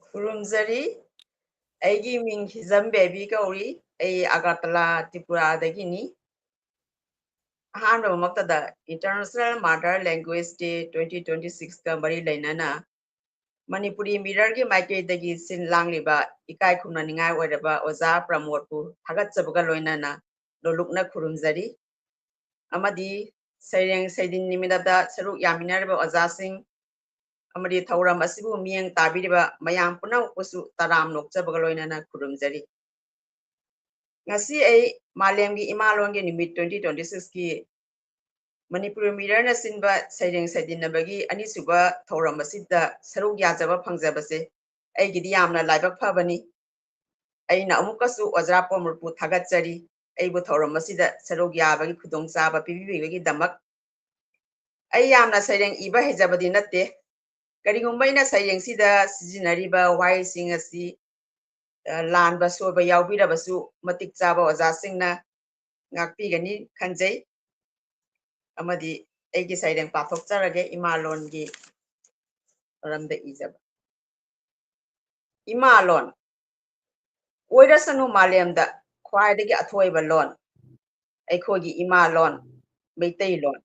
ꯈꯨꯔꯨꯝꯖꯔꯤ꯫ ꯑꯩꯒꯤ ꯃꯤꯡ ꯍꯤꯖꯝ ꯕꯦꯕꯤ ꯀꯧꯔꯤ꯫ ꯑꯩ Agartala, ꯇ꯭ꯔꯤꯄꯨꯔꯥꯗꯒꯤꯅꯤ꯫ ꯑꯍꯥꯟꯕꯃꯛꯇꯗ International Mother Language Day twenty twenty-six ꯀ ꯃꯔꯤ ꯂꯩꯅꯅ ꯃꯅꯤꯄꯨꯔꯤ ꯃꯤꯔꯔꯒꯤ ꯃꯥꯏꯀꯩꯗꯒꯤ ꯁꯤꯟ ꯂꯥꯡꯂꯤꯕ ꯏꯀꯥꯏ ꯈꯨꯝꯅꯅꯤꯡꯉꯥꯏ ꯑꯣꯏꯔꯕ ꯑꯣꯖꯥ ꯄ꯭ꯔꯃꯣꯗꯄꯨ ꯊꯥꯒꯠꯆꯕꯒ ꯂꯣꯏꯅꯅ ꯅꯣꯂꯨꯛꯅ ꯈꯨꯔꯨꯝꯖꯔꯤ꯫ ꯑꯃꯗꯤ ꯁꯩꯔꯦꯡ ꯁꯩꯗꯤꯟ ꯅꯤꯃꯤꯠ ꯑꯗꯨꯗ ꯁꯔꯨꯛ ꯌꯥꯃꯤꯟꯅꯔꯤꯕ ꯑꯣꯖꯥꯁꯤꯡ ꯑꯃꯗꯤ ꯊꯧꯔꯝ ꯑꯁꯤꯕꯨ ꯃꯤꯠꯌꯦꯡ ꯇꯥꯕꯤꯔꯤꯕ ꯃꯌꯥꯝ ꯄꯨꯝꯅꯃꯛꯄꯨꯁꯨ ꯇꯔꯥꯝꯅ ꯑꯣꯛꯆꯕꯒ ꯂꯣꯏꯅꯅ ꯈꯨꯔꯨꯝꯖꯔꯤ꯫ ꯉꯁꯤ ꯑꯩ ꯃꯥꯂꯦꯝꯒꯤ ꯏꯃꯥ ꯂꯣꯟꯒꯤ ꯅꯨꯃꯤꯠ twenty twenty-six ꯀꯤ ꯃꯅꯤꯄꯨꯔ ꯃꯤꯔꯔꯅ ꯁꯤꯟꯕ ꯁꯩꯔꯦꯡ ꯁꯩꯗꯤꯟꯅꯕꯒꯤ ꯑꯅꯤꯁꯨꯕ ꯊꯧꯔꯝ ꯑꯁꯤꯗ ꯁꯔꯨꯛ ꯌꯥꯖꯕ ꯐꯪꯖꯕꯁꯦ ꯑꯩꯒꯤꯗꯤ ꯌꯥꯝꯅ ꯂꯥꯏꯕꯛ ꯐꯕꯅꯤ꯫ ꯑꯩꯅ ꯑꯃꯨꯛꯀꯁꯨ ꯑꯣꯖꯥ ꯄꯣꯃꯔꯄꯨ ꯊꯥꯒꯠꯆꯔꯤ, ꯑꯩꯕꯨ ꯊꯧꯔꯝ ꯑꯁꯤꯗ ꯁꯔꯨꯛ ꯌꯥꯕꯒꯤ ꯈꯨꯗꯣꯡꯆꯥꯕ ꯄꯤꯕꯤꯕꯒꯤꯗꯃꯛ꯫ ꯑꯩ ꯌꯥꯝꯅ ꯁꯩꯔꯦꯡ ꯏꯕ ꯍꯩꯖꯕꯗꯤ ꯅꯠꯇꯦ꯫ ꯀꯔꯤꯒꯨꯝꯕ ꯑꯩꯅ ꯁꯩꯔꯦꯡꯁꯤꯗ ꯁꯤꯖꯤꯟꯅꯔꯤꯕ ꯋꯥꯍꯩꯁꯤꯡ ꯑꯁꯤ, ꯑ, ꯂꯥꯟꯕ ꯁꯣꯏꯕ ꯌꯥꯎꯕꯤꯔꯕꯁꯨ ꯃꯇꯤꯛ ꯆꯥꯕ ꯑꯣꯖꯥꯁꯤꯡꯅ ꯉꯥꯛꯄꯤꯒꯅꯤ ꯈꯟꯖꯩ꯫ ꯑꯃꯗꯤ ꯑꯩꯒꯤ ꯁꯩꯔꯦꯡ ꯄꯥꯊꯣꯛꯆꯔꯒꯦ, ꯏꯃꯥ ꯂꯣꯟꯒꯤ ꯃꯔꯝꯗ ꯏꯖꯕ꯫ ꯏꯃꯥ ꯂꯣꯟ꯫ ꯑꯣꯏꯔꯁꯅꯨ ꯃꯥꯂꯦꯝꯗ ꯈ꯭ꯋꯥꯏꯗꯒꯤ ꯑꯊꯣꯏꯕ ꯂꯣꯟ, ꯑꯩꯈꯣꯏꯒꯤ ꯏꯃꯥ ꯂꯣꯟ, ꯃꯩꯇꯩꯂꯣꯟ꯫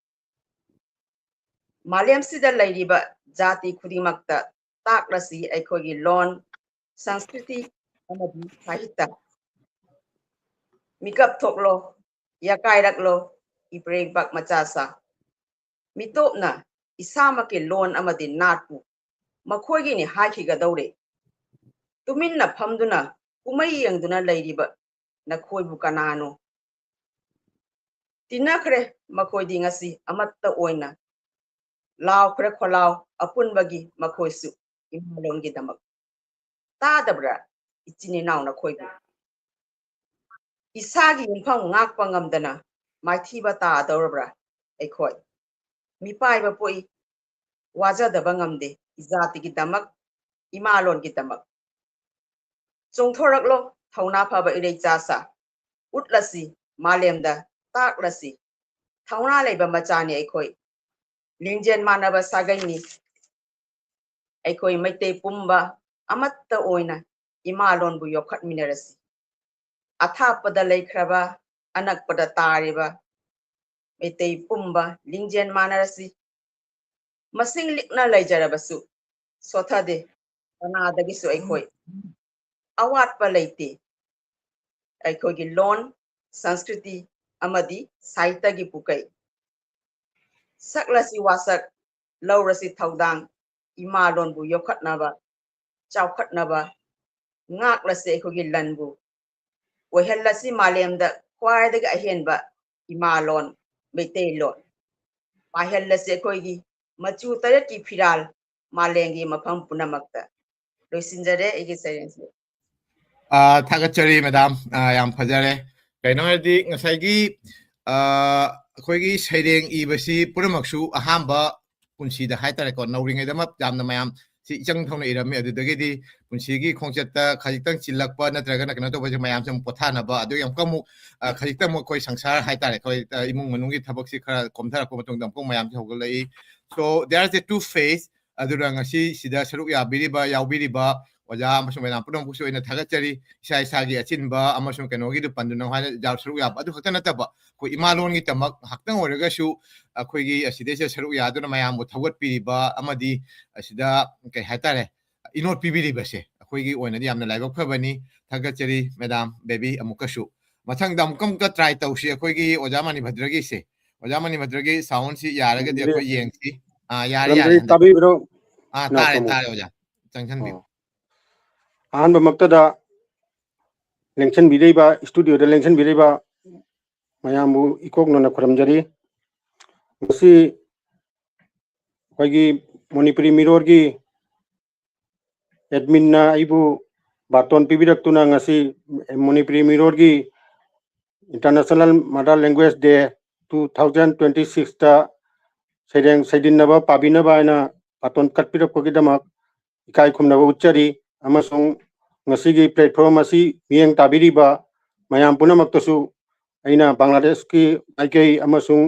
ꯃꯥꯂꯦꯝꯁꯤꯗ ꯂꯩꯔꯤꯕ ꯖꯥꯇꯤ ꯈꯨꯗꯤꯡꯃꯛꯇ ꯇꯥꯛꯂꯁꯤ ꯑꯩꯈꯣꯏꯒꯤ ꯂꯣꯟ, ꯁꯪꯁꯀ꯭ꯔꯤꯇꯤ ꯑꯃꯗꯤ ꯁꯥꯍꯤꯇ꯭ꯌ꯫ ꯃꯤꯀꯞ ꯊꯣꯛꯂꯣ, ꯌꯥꯀꯥꯏꯔꯛꯂꯣ, ꯏꯄ꯭ꯔꯦꯡꯕꯥꯛ ꯃꯆꯥꯁꯥ꯫ ꯃꯤꯇꯣꯞꯅ ꯏꯁꯥꯃꯛꯀꯤ ꯂꯣꯟ ꯑꯃꯗꯤ ꯅꯥꯠꯄꯨ ꯃꯈꯣꯏꯒꯤꯅꯤ ꯍꯥꯏꯈꯤꯒꯗꯧꯔꯦ꯫ ꯇꯨꯃꯤꯟꯅ ꯐꯝꯗꯨꯅ ꯀꯨꯝꯍꯩ ꯌꯦꯡꯗꯨꯅ ꯂꯩꯔꯤꯕ ꯅꯈꯣꯏꯕꯨ ꯀꯅꯥꯅꯣ? ꯇꯤꯟꯅꯈ꯭ꯔꯦ ꯃꯈꯣꯏꯗꯤ ꯉꯁꯤ ꯑꯃꯠꯇ ꯑꯣꯏꯅ꯫ ꯂꯥꯎꯈ꯭ꯔꯦ ꯈꯣꯜꯂꯥꯎ ꯑꯄꯨꯟꯕꯒꯤ ꯃꯈꯣꯏꯁꯨ ꯏꯃꯥꯂꯣꯟꯒꯤꯗꯃꯛ꯫ ꯇꯥꯗꯕ꯭ꯔꯥ ꯏꯆꯤꯟ ꯏꯅꯥꯎ ꯅꯈꯣꯏꯕꯨ? ꯏꯁꯥꯒꯤ ꯌꯨꯝꯐꯝ ꯉꯥꯛꯄ ꯉꯝꯗꯅ ꯃꯥꯏꯊꯤꯕ ꯇꯥꯗꯧꯔꯕ꯭ꯔꯥ ꯑꯩꯈꯣꯏ? ꯃꯤꯄꯥꯏꯕ ꯄꯣꯛꯏ, ꯋꯥꯖꯗꯕ ꯉꯝꯗꯦ ꯏꯖꯥꯇꯤꯒꯤꯗꯃꯛ, ꯏꯃꯥꯂꯣꯟꯒꯤꯗꯃꯛ꯫ ꯆꯣꯡꯊꯣꯔꯛꯂꯣ ꯊꯧꯅꯥ ꯐꯕ ꯏꯔꯩꯆꯥꯁꯥ, ꯎꯠꯂꯁꯤ ꯃꯥꯂꯦꯝꯗ ꯇꯥꯛꯂꯁꯤ, ꯊꯧꯅꯥ ꯂꯩꯕ ꯃꯆꯥꯅꯤ ꯑꯩꯈꯣꯏ, ꯂꯤꯡꯖꯦꯜ ꯃꯥꯟꯅꯕ ꯁꯥꯒꯩꯅꯤ꯫ ꯑꯩꯈꯣꯏ ꯃꯩꯇꯩ ꯄꯨꯝꯕ ꯑꯃꯠꯇ ꯑꯣꯏꯅ ꯏꯃꯥꯂꯣꯟꯕꯨ ꯌꯣꯛꯈꯠꯃꯤꯟꯅꯔꯁꯤ꯫ ꯑꯊꯥꯞꯄꯗ ꯂꯩꯈ꯭ꯔꯕ, ꯑꯅꯛꯄꯗ ꯇꯥꯔꯤꯕ ꯃꯩꯇꯩ ꯄꯨꯝꯕ ꯂꯤꯡꯖꯦꯜ ꯃꯥꯟꯅꯔꯁꯤ꯫ ꯃꯁꯤꯡ ꯂꯤꯛꯅ ꯂꯩꯖꯔꯕꯁꯨ ꯁꯣꯊꯗꯦ, ꯀꯅꯥꯗꯒꯤꯁꯨ ꯑꯩꯈꯣꯏ ꯑꯋꯥꯠꯄ ꯂꯩꯇꯦ꯫ ꯑꯩꯈꯣꯏꯒꯤ ꯂꯣꯟ, ꯁꯪꯁꯀ꯭ꯔꯤꯇꯤ ꯑꯃꯗꯤ ꯁꯥꯍꯤꯇ꯭ꯌꯒꯤ ꯄꯨꯀꯩ꯫ ꯁꯛꯂꯁꯤ ꯋꯥꯁꯛ, ꯂꯧꯔꯁꯤ ꯊꯧꯗꯥꯡ, ꯏꯃꯥ ꯂꯣꯟꯕꯨ ꯌꯣꯛꯈꯠꯅꯕ, ꯆꯥꯎꯈꯠꯅꯕ, ꯉꯥꯛꯂꯁꯤ ꯑꯩꯈꯣꯏꯒꯤ ꯂꯟꯕꯨ, ꯑꯣꯏꯍꯜꯂꯁꯤ ꯃꯥꯂꯦꯝꯗ ꯈ꯭ꯋꯥꯏꯗꯒꯤ ꯑꯍꯦꯟꯕ ꯏꯃꯥ ꯂꯣꯟ, ꯃꯩꯇꯩꯂꯣꯟ꯫ ꯄꯥꯏꯍꯜꯂꯁꯤ ꯑꯩꯈꯣꯏꯒꯤ ꯃꯆꯨ ꯇꯔꯦꯠꯀꯤ ꯐꯤꯔꯥꯜ ꯃꯥꯂꯦꯝꯒꯤ ꯃꯐꯝ ꯄꯨꯝꯅꯃꯛꯇ꯫ ꯂꯣꯏꯁꯤꯟꯖꯔꯦ ꯑꯩꯒꯤ ꯁꯩꯔꯦꯡꯁꯦ꯫ ꯑꯥ, ꯊꯥꯒꯠꯆꯔꯤ ꯃꯦꯗꯥꯝ꯫ ꯑꯥ, ꯌꯥꯝ ꯐꯖꯔꯦ꯫ ꯀꯩꯅꯣ ꯍꯥꯏꯔꯗꯤ ꯉꯁꯥꯏꯒꯤ, ꯑꯥ, ꯑꯩꯈꯣꯏꯒꯤ ꯁꯩꯔꯦꯡ ꯏꯕꯁꯤ ꯄꯨꯝꯅꯃꯛꯁꯨ ꯑꯍꯥꯟꯕ ꯄꯨꯟꯁꯤꯗ ꯍꯥꯏꯇꯥꯔꯦꯀꯣ, ꯅꯧꯔꯤꯉꯩꯗꯃꯛ ꯌꯥꯝꯅ ꯃꯌꯥꯝ ꯁꯤ ꯏꯆꯪ ꯊꯧꯅ ꯏꯔꯝꯃꯤ꯫ ꯑꯗꯨꯗꯒꯤꯗꯤ ꯄꯨꯟꯁꯤꯒꯤ ꯈꯣꯡꯆꯠꯇ ꯈꯖꯤꯛꯇꯪ ꯆꯤꯜꯂꯛꯄ ꯅꯠꯇ꯭ꯔꯒꯅ ꯀꯩꯅꯣ ꯇꯧꯕꯁꯦ ꯃꯌꯥꯝꯁꯦ ꯑꯃꯨꯛ ꯄꯣꯊꯥꯅꯕ, ꯑꯗꯨꯒꯤ ꯑꯃꯨꯛꯀ ꯑꯃꯨꯛ, ꯑꯥ, ꯈꯖꯤꯛꯇꯪ ꯑꯃꯨꯛ ꯑꯩꯈꯣꯏ ꯁꯪꯁꯥꯔ ꯍꯥꯏꯇꯥꯔꯦ, ꯑꯩꯈꯣꯏ, ꯑꯥ, ꯏꯃꯨꯡ ꯃꯅꯨꯡꯒꯤ ꯊꯕꯛꯁꯤ ꯈꯔ ꯀꯣꯝꯊꯔꯛꯄ ꯃꯇꯨꯡꯗ ꯑꯃꯨꯛꯀ ꯃꯌꯥꯝꯁꯦ ꯍꯧꯒꯠꯂꯛꯏ꯫ So there is a two phase. ꯑꯗꯨꯅ ꯉꯁꯤ ꯁꯤꯗ ꯁꯔꯨꯛ ꯌꯥꯕꯤꯔꯤꯕ, ꯌꯥꯎꯕꯤꯔꯤꯕ ꯑꯣꯖꯥ ꯑꯃꯁꯨꯡ ꯃꯦꯗꯥꯝ ꯄꯨꯝꯅꯃꯛꯄꯨꯁꯨ ꯑꯩꯅ ꯊꯥꯒꯠꯆꯔꯤ꯫ ꯏꯁꯥ ꯏꯁꯥꯒꯤ ꯑꯆꯤꯟꯕ ꯑꯃꯁꯨꯡ ꯀꯩꯅꯣꯒꯤꯗꯨ ꯄꯟꯗꯨꯅ ꯍꯥꯏꯅ ꯌꯥꯎ-, ꯁꯔꯨꯛ ꯌꯥꯕ ꯑꯗꯨ ꯈꯛꯇ ꯅꯠꯇꯕ, ꯑꯩꯈꯣꯏ ꯏꯃꯥ ꯂꯣꯟꯒꯤꯗꯃꯛ ꯉꯥꯏꯍꯥꯛꯇꯪ ꯑꯣꯏꯔꯒꯁꯨ ꯑꯩꯈꯣꯏꯒꯤ ꯑꯁꯤꯗꯩꯁꯤꯗ ꯁꯔꯨꯛ ꯌꯥꯗꯨꯅ ꯃꯌꯥꯝꯕꯨ ꯊꯧꯒꯠꯄꯤꯔꯤꯕ ꯑꯃꯗꯤ ꯑꯁꯤꯗ, ꯀꯩ ꯍꯥꯏꯇꯥꯔꯦ, ꯏꯅꯣꯠ ꯄꯤꯕꯤꯔꯤꯕꯁꯦ ꯑꯩꯈꯣꯏꯒꯤ ꯑꯣꯏꯅꯗꯤ ꯌꯥꯝꯅ ꯂꯥꯏꯕꯛ ꯐꯕꯅꯤ꯫ ꯊꯥꯒꯠꯆꯔꯤ ꯃꯦꯗꯥꯝ, ꯕꯦꯕꯤ꯫ ꯑꯃꯨꯛꯀꯁꯨ ꯃꯊꯪꯗ ꯑꯃꯨꯛꯀ ꯑꯃꯨꯛꯀ try ꯇꯧꯁꯤ ꯑꯩꯈꯣꯏꯒꯤ ꯑꯣꯖꯥ ꯃꯅꯤꯚꯗ꯭ꯔꯒꯤꯁꯦ꯫ ꯑꯣꯖꯥ ꯃꯅꯤꯚꯗ꯭ꯔꯒꯤ soundꯁꯤ ꯌꯥꯔꯒꯗꯤ ꯑꯩꯈꯣꯏ ꯌꯦꯡꯁꯤ꯫ ꯑꯥ, ꯌꯥꯔꯦ, ꯌꯥꯔꯦ, ꯈꯨꯔꯨꯝꯖꯔꯤ, ꯍꯟꯗꯛ꯫ ꯇꯥꯕꯤꯕ꯭ꯔꯣ? ꯑꯥ, ꯏꯅꯥꯎ ꯇꯥꯔꯦ, ꯁꯣꯝ꯫ ꯇꯥꯔꯦ, ꯑꯣꯖꯥ꯫ ꯆꯪꯁꯟꯕꯤꯌꯨ꯫ ꯑꯣ꯫ ꯑꯍꯥꯟꯕꯃꯛꯇꯗ ꯂꯦꯡꯁꯟꯕꯤꯔꯛꯏꯕ, studioꯗ ꯂꯦꯡꯁꯟꯕꯤꯔꯛꯏꯕ ꯃꯌꯥꯝꯕꯨ ꯏꯀꯣꯛꯅꯅ ꯈꯨꯔꯨꯝꯖꯔꯤ꯫ ꯉꯁꯤ ꯑꯩꯈꯣꯏꯒꯤ ꯃꯅꯤꯄꯨꯔꯤ ꯃꯤꯔꯣꯜꯒꯤ adminꯅ ꯑꯩꯕꯨ ꯕꯥꯇꯣꯟ ꯄꯤꯕꯤꯔꯛꯇꯨꯅ ꯉꯁꯤ Manipuri ꯃꯤꯔꯣꯜꯒꯤ International Mother Language Day two thousand twenty sixꯇ ꯁꯩꯔꯦꯡ ꯁꯩꯗꯤꯟꯅꯕ ꯄꯥꯕꯤꯅꯕ ꯍꯥꯏꯅ ꯕꯥꯇꯣꯟ ꯀꯠꯄꯤꯔꯛꯄꯒꯤꯗꯃꯛ ꯏꯀꯥꯏ ꯈꯨꯝꯅꯕ ꯎꯠꯆꯔꯤ꯫ ꯑꯃꯁꯨꯡ ꯉꯁꯤꯒꯤ platform ꯑꯁꯤ ꯃꯤꯠꯌꯦꯡ ꯇꯥꯕꯤꯔꯤꯕ ꯃꯌꯥꯝ ꯄꯨꯝꯅꯃꯛꯇꯁꯨ ꯑꯩꯅ ꯕꯪꯒ꯭ꯂꯥꯗꯦꯁꯀꯤ ꯃꯥꯏꯀꯩ ꯑꯃꯁꯨꯡ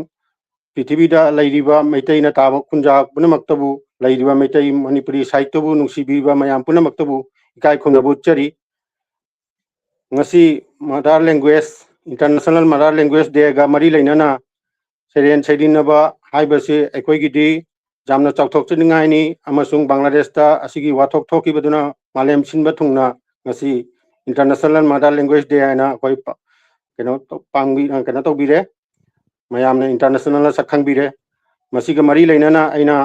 ꯄ꯭ꯔꯤꯊꯤꯕꯤꯗ ꯂꯩꯔꯤꯕ ꯃꯩꯇꯩꯅ ꯇꯥꯕ ꯈꯨꯟꯖꯥ ꯄꯨꯝꯅꯃꯛꯇꯕꯨ, ꯂꯩꯔꯤꯕ ꯃꯩꯇꯩ ꯃꯅꯤꯄꯨꯔꯤ ꯁꯥꯍꯤꯇ꯭ꯌꯕꯨ ꯅꯨꯡꯁꯤꯕꯤꯕ ꯃꯌꯥꯝ ꯄꯨꯝꯅꯃꯛꯇꯕꯨ ꯏꯀꯥꯏ ꯈꯨꯝꯅꯕ ꯎꯠꯆꯔꯤ꯫ ꯉꯁꯤ Mother Language, International Mother Language Dayꯒ ꯃꯔꯤ ꯂꯩꯅꯅ ꯁꯩꯔꯦꯡ ꯁꯩꯗꯤꯟꯅꯕ ꯍꯥꯏꯕꯁꯤ ꯑꯩꯈꯣꯏꯒꯤꯗꯤ ꯌꯥꯝꯅ ꯆꯥꯎꯊꯣꯛꯆꯅꯤꯡꯉꯥꯏꯅꯤ, ꯑꯃꯁꯨꯡ ꯕꯪꯒ꯭ꯂꯥꯗꯦꯁꯇ ꯑꯁꯤꯒꯤ ꯋꯥꯊꯣꯛ ꯊꯣꯛꯈꯤꯕꯗꯨꯅ ꯃꯥꯂꯦꯝ ꯁꯤꯟꯕ ꯊꯨꯡꯅ ꯉꯁꯤ International Mother Language Day ꯍꯥꯏꯅ ꯑꯩꯈꯣꯏ ꯄ-, ꯀꯩꯅꯣ ꯇꯧ-, ꯄꯥꯡꯕꯤ-, ꯑ, ꯀꯩꯅꯣ ꯇꯧꯕꯤꯔꯦ, ꯃꯌꯥꯝꯅ internationalꯅ ꯁꯛ ꯈꯪꯕꯤꯔꯦ꯫ ꯃꯁꯤꯒ ꯃꯔꯤ ꯂꯩꯅꯅ ꯑꯩꯅ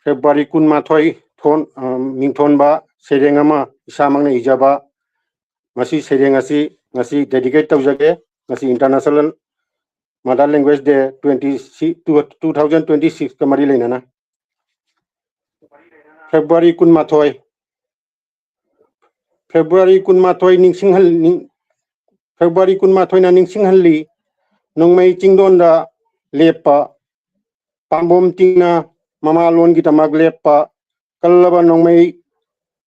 February ꯀꯨꯟꯃꯥꯊꯣꯏ ꯊꯣꯟ-, ꯑ, ꯃꯤꯡꯊꯣꯟꯕ ꯁꯩꯔꯦꯡ ꯑꯃ ꯏꯁꯥꯃꯛꯅ ꯏꯖꯕ, ꯃꯁꯤ ꯁꯩꯔꯦꯡ ꯑꯁꯤ ꯉꯁꯤ dedicate ꯇꯧꯖꯒꯦ꯫ ꯉꯁꯤ International Mother Language Day twenty, two thousand twenty six ꯀ ꯃꯔꯤ ꯂꯩꯅꯅ꯫ February ꯀꯨꯟꯃꯥꯊꯣꯏ, February ꯀꯨꯟꯃꯥꯊꯣꯏ ꯅꯤꯡꯁꯤꯡꯍꯜ-, ꯅꯤꯡ-, February ꯀꯨꯟꯃꯥꯊꯣꯏꯅ ꯅꯤꯡꯁꯤꯡꯍꯜꯂꯤ, ꯅꯣꯡꯃꯩ ꯆꯤꯡꯗꯣꯟꯗ ꯂꯦꯞꯄ, ꯄꯥꯝꯕꯣꯝ ꯇꯤꯡꯅ ꯃꯃꯥꯂꯣꯟꯒꯤꯗꯃꯛ ꯂꯦꯞꯄ, ꯀꯜꯂꯕ ꯅꯣꯡꯃꯩ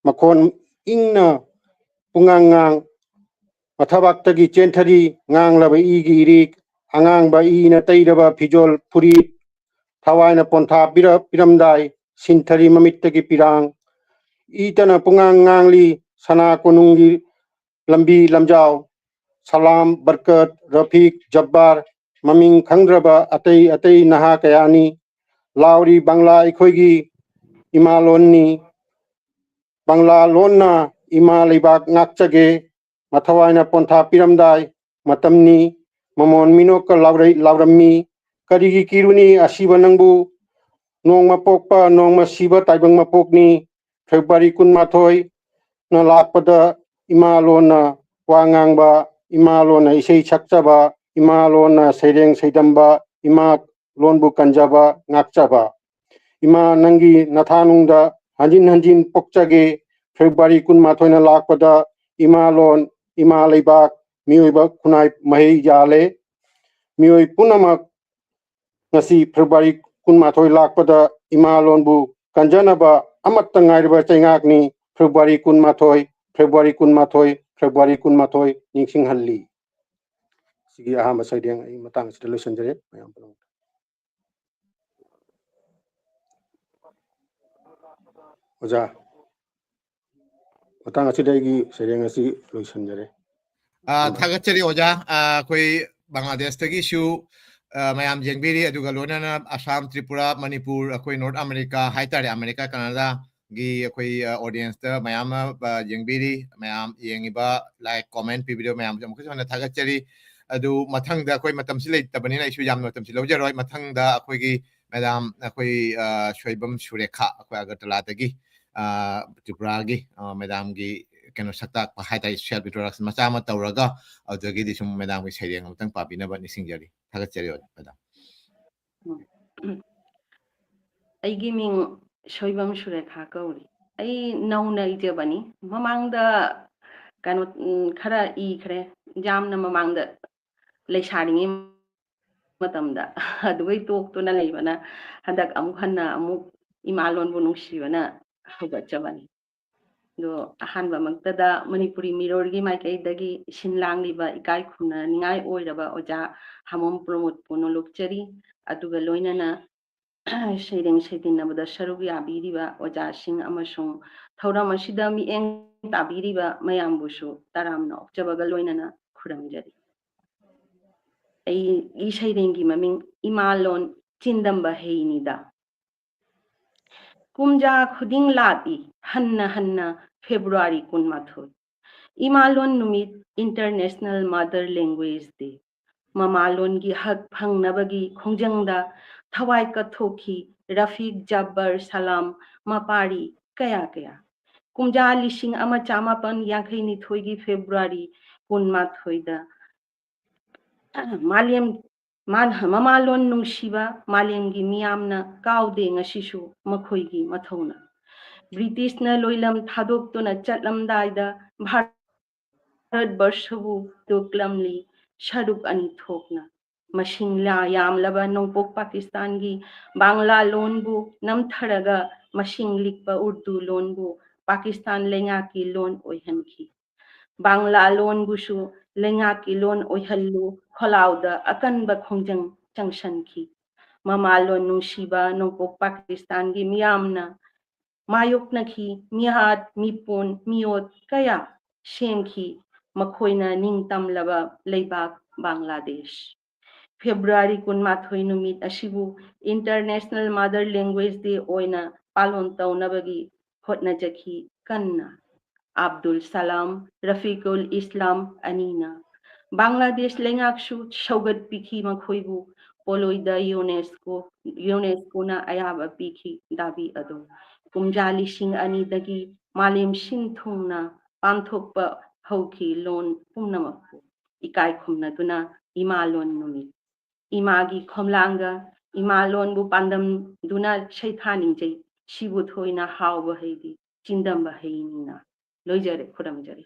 ꯃꯈꯣꯟ ꯏꯪꯅ ꯄꯨꯡꯉꯥꯡ ꯉꯥꯡ, ꯃꯊꯕꯥꯛꯇꯒꯤ ꯆꯦꯟꯊꯔꯤ ꯉꯥꯡꯂꯕ ꯏꯒꯤ ꯏꯔꯤꯛ, ꯑꯉꯥꯡꯕ ꯏꯅ ꯇꯩꯔꯕ ꯐꯤꯖꯣꯜ ꯐꯨꯔꯤꯠ, ꯊꯋꯥꯏꯅ ꯄꯣꯟꯊꯥ ꯄꯤꯔ-, ꯄꯤꯔꯝꯗꯥꯏ, ꯁꯤꯟꯊꯔꯤ ꯃꯃꯤꯠꯇꯒꯤ ꯄꯤꯔꯥꯡ, ꯏꯇꯅ ꯄꯨꯡꯉꯥꯡ ꯉꯥꯡꯂꯤ ꯁꯅꯥ ꯀꯣꯅꯨꯡꯒꯤ ꯂꯝꯕꯤ ꯂꯝꯖꯥꯎ, ꯁꯂꯥꯝ, ꯕꯔꯀꯠ, ꯔꯐꯤꯛ, ꯖꯕ꯭ꯕꯥꯔ, ꯃꯃꯤꯡ ꯈꯪꯗ꯭ꯔꯕ ꯑꯇꯩ ꯑꯇꯩ ꯅꯍꯥ ꯀꯌꯥꯅꯤ꯫ ꯂꯥꯎꯔꯤ ꯕꯪꯂꯥ ꯑꯩꯈꯣꯏꯒꯤ ꯏꯃꯥ ꯂꯣꯟꯅꯤ꯫ ꯕꯪꯂꯥ ꯂꯣꯟꯅ ꯏꯃꯥ ꯂꯩꯕꯥꯛ ꯉꯥꯛꯆꯒꯦ꯫ ꯃꯊꯋꯥꯏꯅ ꯄꯣꯟꯊꯥ ꯄꯤꯔꯝꯗꯥꯏ ꯃꯇꯝꯅꯤ꯫ ꯃꯃꯣꯟ ꯃꯤꯅꯣꯛꯀ ꯂꯥꯎꯔꯩ-, ꯂꯥꯎꯔꯝꯃꯤ꯫ ꯀꯔꯤꯒꯤ ꯀꯤꯔꯨꯅꯤ ꯑꯁꯤꯕ ꯅꯪꯕꯨ? ꯅꯣꯡꯃ ꯄꯣꯛꯄ ꯅꯣꯡꯃ ꯁꯤꯕ ꯇꯥꯏꯕꯪ ꯃꯄꯣꯛꯅꯤ꯫ February ꯀꯨꯟꯃꯥꯊꯣꯏꯅ ꯂꯥꯛꯄꯗ ꯏꯃꯥ ꯂꯣꯟꯅ ꯋꯥ ꯉꯥꯡꯕ, ꯏꯃꯥ ꯂꯣꯟꯅ ꯏꯁꯩ ꯁꯛꯆꯕ, ꯏꯃꯥ ꯂꯣꯟꯅ ꯁꯩꯔꯦꯡ ꯁꯩꯗꯝꯕ, ꯏꯃꯥ ꯂꯣꯟꯕꯨ ꯀꯟꯖꯕ, ꯉꯥꯛꯆꯕ꯫ ꯏꯃꯥ, ꯅꯪꯒꯤ ꯅꯊꯥꯅꯨꯡꯗ ꯍꯟꯖꯤꯟ ꯍꯟꯖꯤꯟ ꯄꯣꯛꯆꯒꯦ꯫ February ꯀꯨꯟꯃꯥꯊꯣꯏꯅ ꯂꯥꯛꯄꯗ ꯏꯃꯥ ꯂꯣꯟ, ꯏꯃꯥ ꯂꯩꯕꯥꯛ, ꯃꯤꯑꯣꯏꯕ ꯈꯨꯟꯅꯥꯏ ꯃꯍꯩ ꯌꯥꯜꯂꯦ꯫ ꯃꯤꯑꯣꯏ ꯄꯨꯝꯅꯃꯛ ꯉꯁꯤ February ꯀꯨꯟꯃꯥꯊꯣꯏ ꯂꯥꯛꯄꯗ ꯏꯃꯥ ꯂꯣꯟꯕꯨ ꯀꯟꯖꯅꯕ ꯑꯃꯠꯇ ꯉꯥꯏꯔꯕ ꯆꯩꯉꯥꯛꯅꯤ꯫ February ꯀꯨꯟꯃꯥꯊꯣꯏ, February ꯀꯨꯟꯃꯥꯊꯣꯏ, February ꯀꯨꯟꯃꯥꯊꯣꯏ ꯅꯤꯡꯁꯤꯡꯍꯜꯂꯤ꯫ ꯁꯤꯒꯤ ꯑꯍꯥꯟꯕ ꯁꯩꯔꯦꯡ ꯑꯩ ꯃꯇꯥꯡ ꯑꯁꯤꯗ ꯂꯣꯏꯁꯤꯟꯖꯔꯦ꯫ ꯃꯌꯥꯝ ꯄꯨꯝꯅꯃꯛ꯫ ꯑꯣꯖꯥ, ꯃꯇꯥꯡ ꯑꯁꯤꯗ ꯑꯩꯒꯤ ꯁꯩꯔꯦꯡ ꯑꯁꯤ ꯂꯣꯏꯁꯤꯟꯖꯔꯦ꯫ ꯑꯥ, ꯊꯥꯒꯠꯆꯔꯤ ꯑꯣꯖꯥ꯫ ꯑꯥ, ꯑꯩꯈꯣꯏ ꯕꯪꯒ꯭ꯂꯥꯗꯦꯁꯇꯒꯤꯁꯨ, ꯑꯥ, ꯃꯌꯥꯝ ꯌꯦꯡꯕꯤꯔꯤ, ꯑꯗꯨꯒ ꯂꯣꯏꯅꯅ ꯑꯁꯥꯝ, ꯇ꯭ꯔꯤꯄꯨꯔꯥ, ꯃꯅꯤꯄꯨꯔ, ꯑꯩꯈꯣꯏ North America ꯍꯥꯏꯇꯥꯔꯦ, ꯑꯃꯦꯔꯤꯀꯥ, ꯀꯅꯥꯗꯥꯒꯤ ꯑꯩꯈꯣꯏ, ꯑꯥ, audience ꯇ ꯃꯌꯥꯝ ꯑꯃ, ꯑꯥ, ꯌꯦꯡꯕꯤꯔꯤ, ꯃꯌꯥꯝ ꯌꯦꯡꯉꯤꯕ, like, comment ꯄꯤꯕꯤꯔꯤꯕ ꯃꯌꯥꯝꯁꯦ ꯑꯃꯨꯛꯀꯁꯨ ꯍꯟꯅ ꯊꯥꯒꯠꯆꯔꯤ꯫ ꯑꯗꯨ ꯃꯊꯪꯗ ꯑꯩꯈꯣꯏ ꯃꯇꯝꯁꯤ ꯂꯩꯇꯕꯅꯤꯅ ꯑꯩꯁꯨ ꯌꯥꯝꯅ ꯃꯇꯝꯁꯤ ꯂꯧꯖꯔꯣꯏ꯫ ꯃꯊꯪꯗ ꯑꯩꯈꯣꯏꯒꯤ madam, ꯑꯩꯈꯣꯏ, ꯑꯥ, ꯁꯣꯏꯕꯝ ꯁꯨꯔꯦꯈꯥ, ꯑꯩꯈꯣꯏ ꯑꯒꯔꯇꯂꯥꯗꯒꯤ, ꯑꯥ, ꯇ꯭ꯔꯤꯄꯨꯔꯥꯒꯤ, ꯑꯥ, madam ꯒꯤ ꯀꯩꯅꯣ ꯁꯛꯇꯥꯛꯄ ꯍꯥꯏꯇꯥꯔꯦ, self introduction ꯃꯆꯥ ꯑꯃ ꯇꯧꯔꯒ, ꯑꯗꯨꯗꯒꯤꯗꯤ ꯁꯨꯝ ꯃꯦꯗꯥꯝꯒꯤ ꯁꯩꯔꯦꯡ ꯑꯃꯇꯪ ꯄꯥꯕꯤꯅꯕ ꯅꯤꯡꯁꯤꯡꯖꯔꯤ꯫ ꯊꯥꯒꯠꯆꯔꯤ, ꯃꯦꯗꯥꯝ꯫ ꯎꯝ꯫ ꯑꯩꯒꯤ ꯃꯤꯡ ꯁꯣꯏꯕꯝ ꯁꯨꯔꯦꯈꯥ ꯀꯧꯔꯤ꯫ ꯑꯩ ꯅꯧꯅ ꯏꯖꯕꯅꯤ꯫ ꯃꯃꯥꯡꯗ ꯀꯩꯅꯣ, ꯎꯝ, ꯈꯔ ꯏꯈ꯭ꯔꯦ꯫ ꯌꯥꯝꯅ ꯃꯃꯥꯡꯗ ꯂꯩꯁꯥꯔꯤꯉꯩ ꯃꯇꯝꯗ꯫ ꯑꯗꯨꯒꯩ ꯇꯣꯛꯇꯨꯅ ꯂꯩꯕꯅ ꯍꯟꯗꯛ ꯑꯃꯨꯛ ꯍꯟꯅ ꯑꯃꯨꯛ ꯏꯃꯥ ꯂꯣꯟꯕꯨ ꯅꯨꯡꯁꯤꯕꯅ ꯍꯧꯒꯠꯆꯕꯅꯤ꯫ ꯑꯗꯣ ꯑꯍꯥꯟꯕꯃꯛꯇꯗ ꯃꯅꯤꯄꯨꯔꯤ ꯃꯤꯔꯣꯜꯒꯤ ꯃꯥꯏꯀꯩꯗꯒꯤ ꯁꯤꯟ ꯂꯥꯡꯂꯤꯕ ꯏꯀꯥꯏ ꯈꯨꯝꯅꯅꯤꯡꯉꯥꯏ ꯑꯣꯏꯔꯕ ꯑꯣꯖꯥ ꯍꯥꯃꯣꯝ ꯄ꯭ꯔꯃꯣꯗꯄꯨ ꯅꯣꯂꯨꯛꯆꯔꯤ꯫ ꯑꯗꯨꯒ ꯂꯣꯏꯅꯅ ꯁꯩꯔꯦꯡ ꯁꯩꯗꯤꯟꯅꯕꯗ ꯁꯔꯨꯛ ꯌꯥꯕꯤꯔꯤꯕ ꯑꯣꯖꯥꯁꯤꯡ ꯑꯃꯁꯨꯡ ꯊꯧꯔꯝ ꯑꯁꯤꯗ ꯃꯤꯠꯌꯦꯡ ꯇꯥꯕꯤꯔꯤꯕ ꯃꯌꯥꯝꯕꯨꯁꯨ ꯇꯔꯥꯝꯅ ꯑꯣꯛꯆꯕꯒ ꯂꯣꯏꯅꯅ ꯈꯨꯔꯨꯝꯖꯔꯤ꯫ ꯑꯩꯒꯤ ꯁꯩꯔꯦꯡꯒꯤ ꯃꯃꯤꯡ ꯏꯃꯥ ꯂꯣꯟ ꯆꯤꯟꯗꯝꯕ ꯍꯩꯅꯤꯗ꯫ ꯀꯨꯝꯖꯥ ꯈꯨꯗꯤꯡ ꯂꯥꯛꯏ ꯍꯟꯅ ꯍꯟꯅ ꯐꯦꯕ꯭ꯔꯨꯋꯥꯔꯤ ꯀꯨꯟꯃꯥꯊꯣꯏ, ꯏꯃꯥꯂꯣꯟ ꯅꯨꯃꯤꯠ, International Mother Language Day꯫ ꯃꯃꯥꯂꯣꯟꯒꯤ ꯍꯛ ꯐꯪꯅꯕꯒꯤ ꯈꯣꯡꯖꯪꯗ ꯊꯋꯥꯏ ꯀꯠꯊꯣꯛꯈꯤ ꯔꯐꯤꯛ, ꯖꯕꯔ, ꯁꯂꯥꯝ, ꯃꯄꯥꯔꯤ ꯀꯌꯥ ꯀꯌꯥ꯫ ꯀꯨꯝꯖꯥ ꯂꯤꯁꯤꯡ ꯑꯃ ꯆꯥꯃꯥꯄꯟ ꯌꯥꯡꯈꯩ ꯅꯤꯊꯣꯏꯒꯤ ꯐꯦꯕ꯭ꯔꯨꯋꯥꯔꯤ ꯀꯨꯟꯃꯥꯊꯣꯏꯗ ꯃꯥꯂꯦꯝ, ꯃꯥ-, ꯃꯃꯥꯂꯣꯟ ꯅꯨꯡꯁꯤꯕ ꯃꯥꯂꯦꯝꯒꯤ ꯃꯤꯌꯥꯝꯅ ꯀꯥꯎꯗꯦ ꯉꯁꯤꯁꯨ ꯃꯈꯣꯏꯒꯤ ꯃꯊꯧꯅꯥ꯫ ꯕ꯭ꯔꯤꯇꯤꯁꯅ ꯂꯣꯏꯂꯝ ꯊꯥꯗꯣꯛꯇꯨꯅ ꯆꯠꯂꯝꯗꯥꯏꯗ ꯚꯥꯔꯠ ꯚꯥꯔꯠꯕꯔꯁꯕꯨ ꯇꯣꯛꯂꯝꯂꯤ ꯁꯔꯨꯛ ꯑꯅꯤ ꯊꯣꯛꯅ꯫ ꯃꯁꯤꯡ ꯂꯥ ꯌꯥꯝꯂꯕ ꯅꯣꯡꯄꯣꯛ ꯄꯥꯀꯤꯁꯇꯥꯟꯒꯤ ꯕꯪꯂꯥ ꯂꯣꯟꯕꯨ ꯅꯝꯊꯔꯒ ꯃꯁꯤꯡ ꯂꯤꯛꯄ ꯎꯔꯗꯨ ꯂꯣꯟꯕꯨ ꯄꯥꯀꯤꯁꯇꯥꯟ ꯂꯩꯉꯥꯛꯀꯤ ꯂꯣꯟ ꯑꯣꯏꯍꯟꯈꯤ꯫ ꯕꯪꯂꯥ ꯂꯣꯟꯕꯨꯁꯨ ꯂꯩꯉꯥꯛꯀꯤ ꯂꯣꯟ ꯑꯣꯏꯍꯜꯂꯨ ꯈꯣꯜꯂꯥꯎꯗ ꯑꯀꯟꯕ ꯈꯣꯡꯖꯪ ꯆꯪꯁꯟꯈꯤ꯫ ꯃꯃꯥꯂꯣꯟ ꯅꯨꯡꯁꯤꯕ ꯅꯣꯡꯄꯣꯛ ꯄꯥꯀꯤꯁꯇꯥꯟꯒꯤ ꯃꯤꯌꯥꯝꯅ ꯃꯥꯌꯣꯛꯅꯈꯤ꯫ ꯃꯤꯍꯥꯠ, ꯃꯤꯄꯨꯟ, ꯃꯤꯑꯣꯠ ꯀꯌꯥ ꯁꯦꯝꯈꯤ꯫ ꯃꯈꯣꯏꯅ ꯅꯤꯡꯇꯝꯂꯕ ꯂꯩꯕꯥꯛ ꯕꯪꯒ꯭ꯂꯥꯗꯦꯁ꯫ ꯐꯦꯕ꯭ꯔꯨꯋꯥꯔꯤ ꯀꯨꯟꯃꯥꯊꯣꯏ ꯅꯨꯃꯤꯠ ꯑꯁꯤꯕꯨ International Mother Language Day ꯑꯣꯏꯅ ꯄꯥꯂꯣꯟ ꯇꯧꯅꯕꯒꯤ ꯍꯣꯠꯅꯖꯈꯤ ꯀꯟꯅ꯫ ꯑꯕꯗꯨꯜ ꯁꯂꯥꯝ, ꯔꯐꯤꯀꯨꯜ ꯏꯁꯂꯥꯝ ꯑꯅꯤꯅ꯫ ꯕꯪꯒ꯭ꯂꯥꯗꯦꯁ ꯂꯩꯉꯥꯛꯁꯨ ꯁꯧꯒꯠꯄꯤꯈꯤ ꯃꯈꯣꯏꯕꯨ꯫ ꯄꯣꯂꯣꯏꯗ ꯌꯨꯅꯦꯁꯀꯣ, ꯌꯨꯅꯦꯁꯀꯣꯅ ꯑꯌꯥꯕ ꯄꯤꯈꯤ ꯗꯥꯕꯤ ꯑꯗꯨ꯫ ꯀꯨꯝꯖꯥ ꯂꯤꯁꯤꯡ ꯑꯅꯤꯗꯒꯤ ꯃꯥꯂꯦꯝ ꯁꯤꯟ ꯊꯨꯡꯅ ꯄꯥꯡꯊꯣꯛꯄ ꯍꯧꯈꯤ꯫ ꯂꯣꯟ ꯄꯨꯝꯅꯃꯛꯄꯨ ꯏꯀꯥꯏ ꯈꯨꯝꯅꯗꯨꯅ ꯏꯃꯥ ꯂꯣꯟ ꯅꯨꯃꯤꯠ, ꯏꯃꯥꯒꯤ ꯈꯣꯝꯂꯥꯡꯗ ꯏꯃꯥ ꯂꯣꯟꯕꯨ ꯄꯥꯟꯗꯝꯗꯨꯅ ꯁꯩꯊꯥꯅꯤꯡꯖꯩ꯫ ꯁꯤꯕꯨ ꯊꯣꯏꯅ ꯍꯥꯎꯕ ꯍꯩꯗꯤ ꯆꯤꯟꯗꯝꯕ ꯍꯩꯅꯤꯅ꯫ ꯂꯣꯏꯖꯔꯦ, ꯈꯨꯔꯨꯝꯖꯔꯤ꯫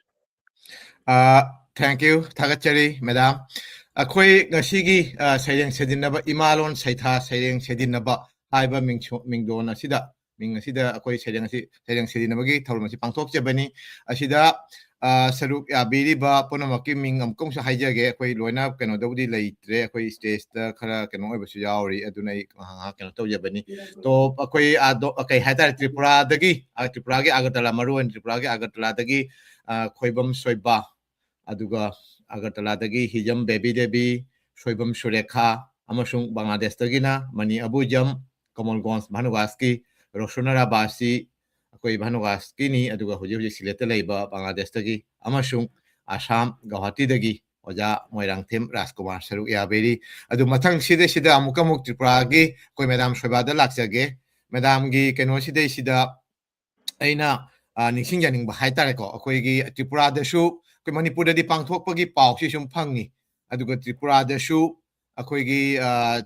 ꯊꯦꯡꯛ ꯌꯨ, ꯊꯥꯒꯠꯆꯔꯤ ꯃꯦꯗꯥꯝ꯫ ꯑꯩꯈꯣꯏ ꯉꯁꯤꯒꯤ ꯑ, ꯁꯩꯔꯦꯡ ꯁꯩꯗꯤꯟꯅꯕ, ꯏꯃꯥꯂꯣꯟ ꯁꯩꯊꯥ ꯁꯩꯔꯦꯡ ꯁꯩꯗꯤꯟꯅꯕ ꯍꯥꯏꯕ ꯃꯤꯡꯁꯨ- ꯃꯤꯡꯗꯣꯟ ꯑꯁꯤꯗ, ꯃꯤꯡ ꯑꯁꯤꯗ ꯑꯩꯈꯣꯏ ꯁꯩꯔꯦꯡ ꯑꯁꯤ ꯁꯩꯔꯦꯡ ꯁꯩꯗꯤꯟꯅꯕꯒꯤ ꯊꯧꯔꯝ ꯑꯁꯤ ꯄꯥꯡꯊꯣꯛꯆꯕꯅꯤ꯫ ꯑꯁꯤꯗ ꯑ, ꯁꯔꯨꯛ ꯌꯥꯕꯤꯔꯤꯕ ꯄꯨꯝꯅꯃꯛꯀꯤ ꯃꯤꯡ ꯑꯃꯨꯛꯀ ꯑꯃꯨꯛꯁꯨ ꯍꯥꯏꯖꯒꯦ꯫ ꯑꯩꯈꯣꯏ ꯂꯣꯏꯅ ꯀꯩꯅꯣꯗꯕꯨꯗꯤ ꯂꯩꯇ꯭ꯔꯦ, ꯑꯩꯈꯣꯏ ꯁ꯭ꯇꯦꯖꯇ ꯈꯔ ꯀꯩꯅꯣ ꯑꯣꯏꯕꯁꯨ ꯌꯥꯎꯔꯤ, ꯑꯗꯨꯅ ꯑꯩ ꯉꯥꯏꯍꯥꯛ ꯉꯥꯏꯍꯥꯛ ꯀꯩꯅꯣ ꯇꯧꯖꯕꯅꯤ꯫ ꯇꯣꯞ ꯑꯩꯈꯣꯏ ꯑꯗꯣ ꯀꯩ ꯍꯥꯏꯇꯥꯔꯦ, ꯇ꯭ꯔꯤꯄꯨꯔꯥꯗꯒꯤ ꯑ, ꯇ꯭ꯔꯤꯄꯨꯔꯥꯒꯤ ꯑꯥꯒꯔꯇꯂꯥ, ꯃꯔꯨ ꯑꯣꯏꯅ ꯇ꯭ꯔꯤꯄꯨꯔꯥꯒꯤ ꯑꯥꯒꯔꯇꯂꯥꯗꯒꯤ ꯑ, ꯈꯣꯏꯕꯝ ꯁꯣꯏꯕ, ꯑꯗꯨꯒ ꯑꯥꯒꯔꯇꯂꯥꯗꯒꯤ ꯍꯤꯖꯝ ꯕꯦꯕꯤ ꯗꯦꯕꯤ, ꯁꯣꯏꯕꯝ ꯁꯨꯔꯦꯈꯥ, ꯑꯃꯁꯨꯡ ꯕꯪꯒ꯭ꯂꯥꯗꯦꯁꯇꯒꯤꯅ ꯃꯅꯤ ꯑꯕꯨꯖꯝ, ꯀꯃꯜꯒꯣꯟꯖ ꯚꯥꯅꯨꯒꯥꯁꯀꯤ, ꯔꯣꯁꯣꯅꯥ ꯔꯥꯕꯥꯁꯤ, ꯑꯩꯈꯣꯏ ꯚꯥꯅꯨꯒꯥꯁꯀꯤꯅꯤ, ꯑꯗꯨꯒ ꯍꯧꯖꯤꯛ ꯍꯧꯖꯤꯛ ꯁꯤꯂꯦꯠꯇ ꯂꯩꯕ ꯕꯪꯒ꯭ꯂꯥꯗꯦꯁꯇꯒꯤ, ꯑꯃꯁꯨꯡ ꯑꯁꯥꯝ ꯒꯧꯍꯥꯇꯤꯗꯒꯤ ꯑꯣꯖꯥ ꯃꯣꯏꯔꯥꯡꯊꯦꯝ ꯔꯥꯖꯀꯨꯃꯥꯔ ꯁꯔꯨꯛ ꯌꯥꯕꯤꯔꯤ꯫ ꯑꯗꯨ ꯃꯊꯪ ꯁꯤꯗꯩꯁꯤꯗ ꯑꯃꯨꯛꯀ ꯑꯃꯨꯛ ꯇ꯭ꯔꯤꯄꯨꯔꯥꯒꯤ ꯑꯩꯈꯣꯏ ꯃꯦꯗꯥꯝ ꯁꯣꯏꯕꯥꯗ ꯂꯥꯛꯆꯒꯦ꯫ ꯃꯦꯗꯥꯝꯒꯤ ꯀꯩꯅꯣꯁꯤꯗꯩꯁꯤꯗ ꯑꯩꯅ ꯑ, ꯅꯤꯡꯁꯤꯡꯖꯅꯤꯡꯕ ꯍꯥꯏꯇꯥꯔꯦꯀꯣ, ꯑꯩꯈꯣꯏꯒꯤ ꯇ꯭ꯔꯤꯄꯨꯔꯥꯗꯁꯨ, ꯑꯩꯈꯣꯏ ꯃꯅꯤꯄꯨꯔꯗꯗꯤ ꯄꯥꯡꯊꯣꯛꯄꯒꯤ ꯄꯥꯎꯁꯤ ꯁꯨꯝ ꯐꯪꯉꯤ, ꯑꯗꯨꯒ ꯇ꯭ꯔꯤꯄꯨꯔꯥꯗꯁꯨ ꯑꯩꯈꯣꯏꯒꯤ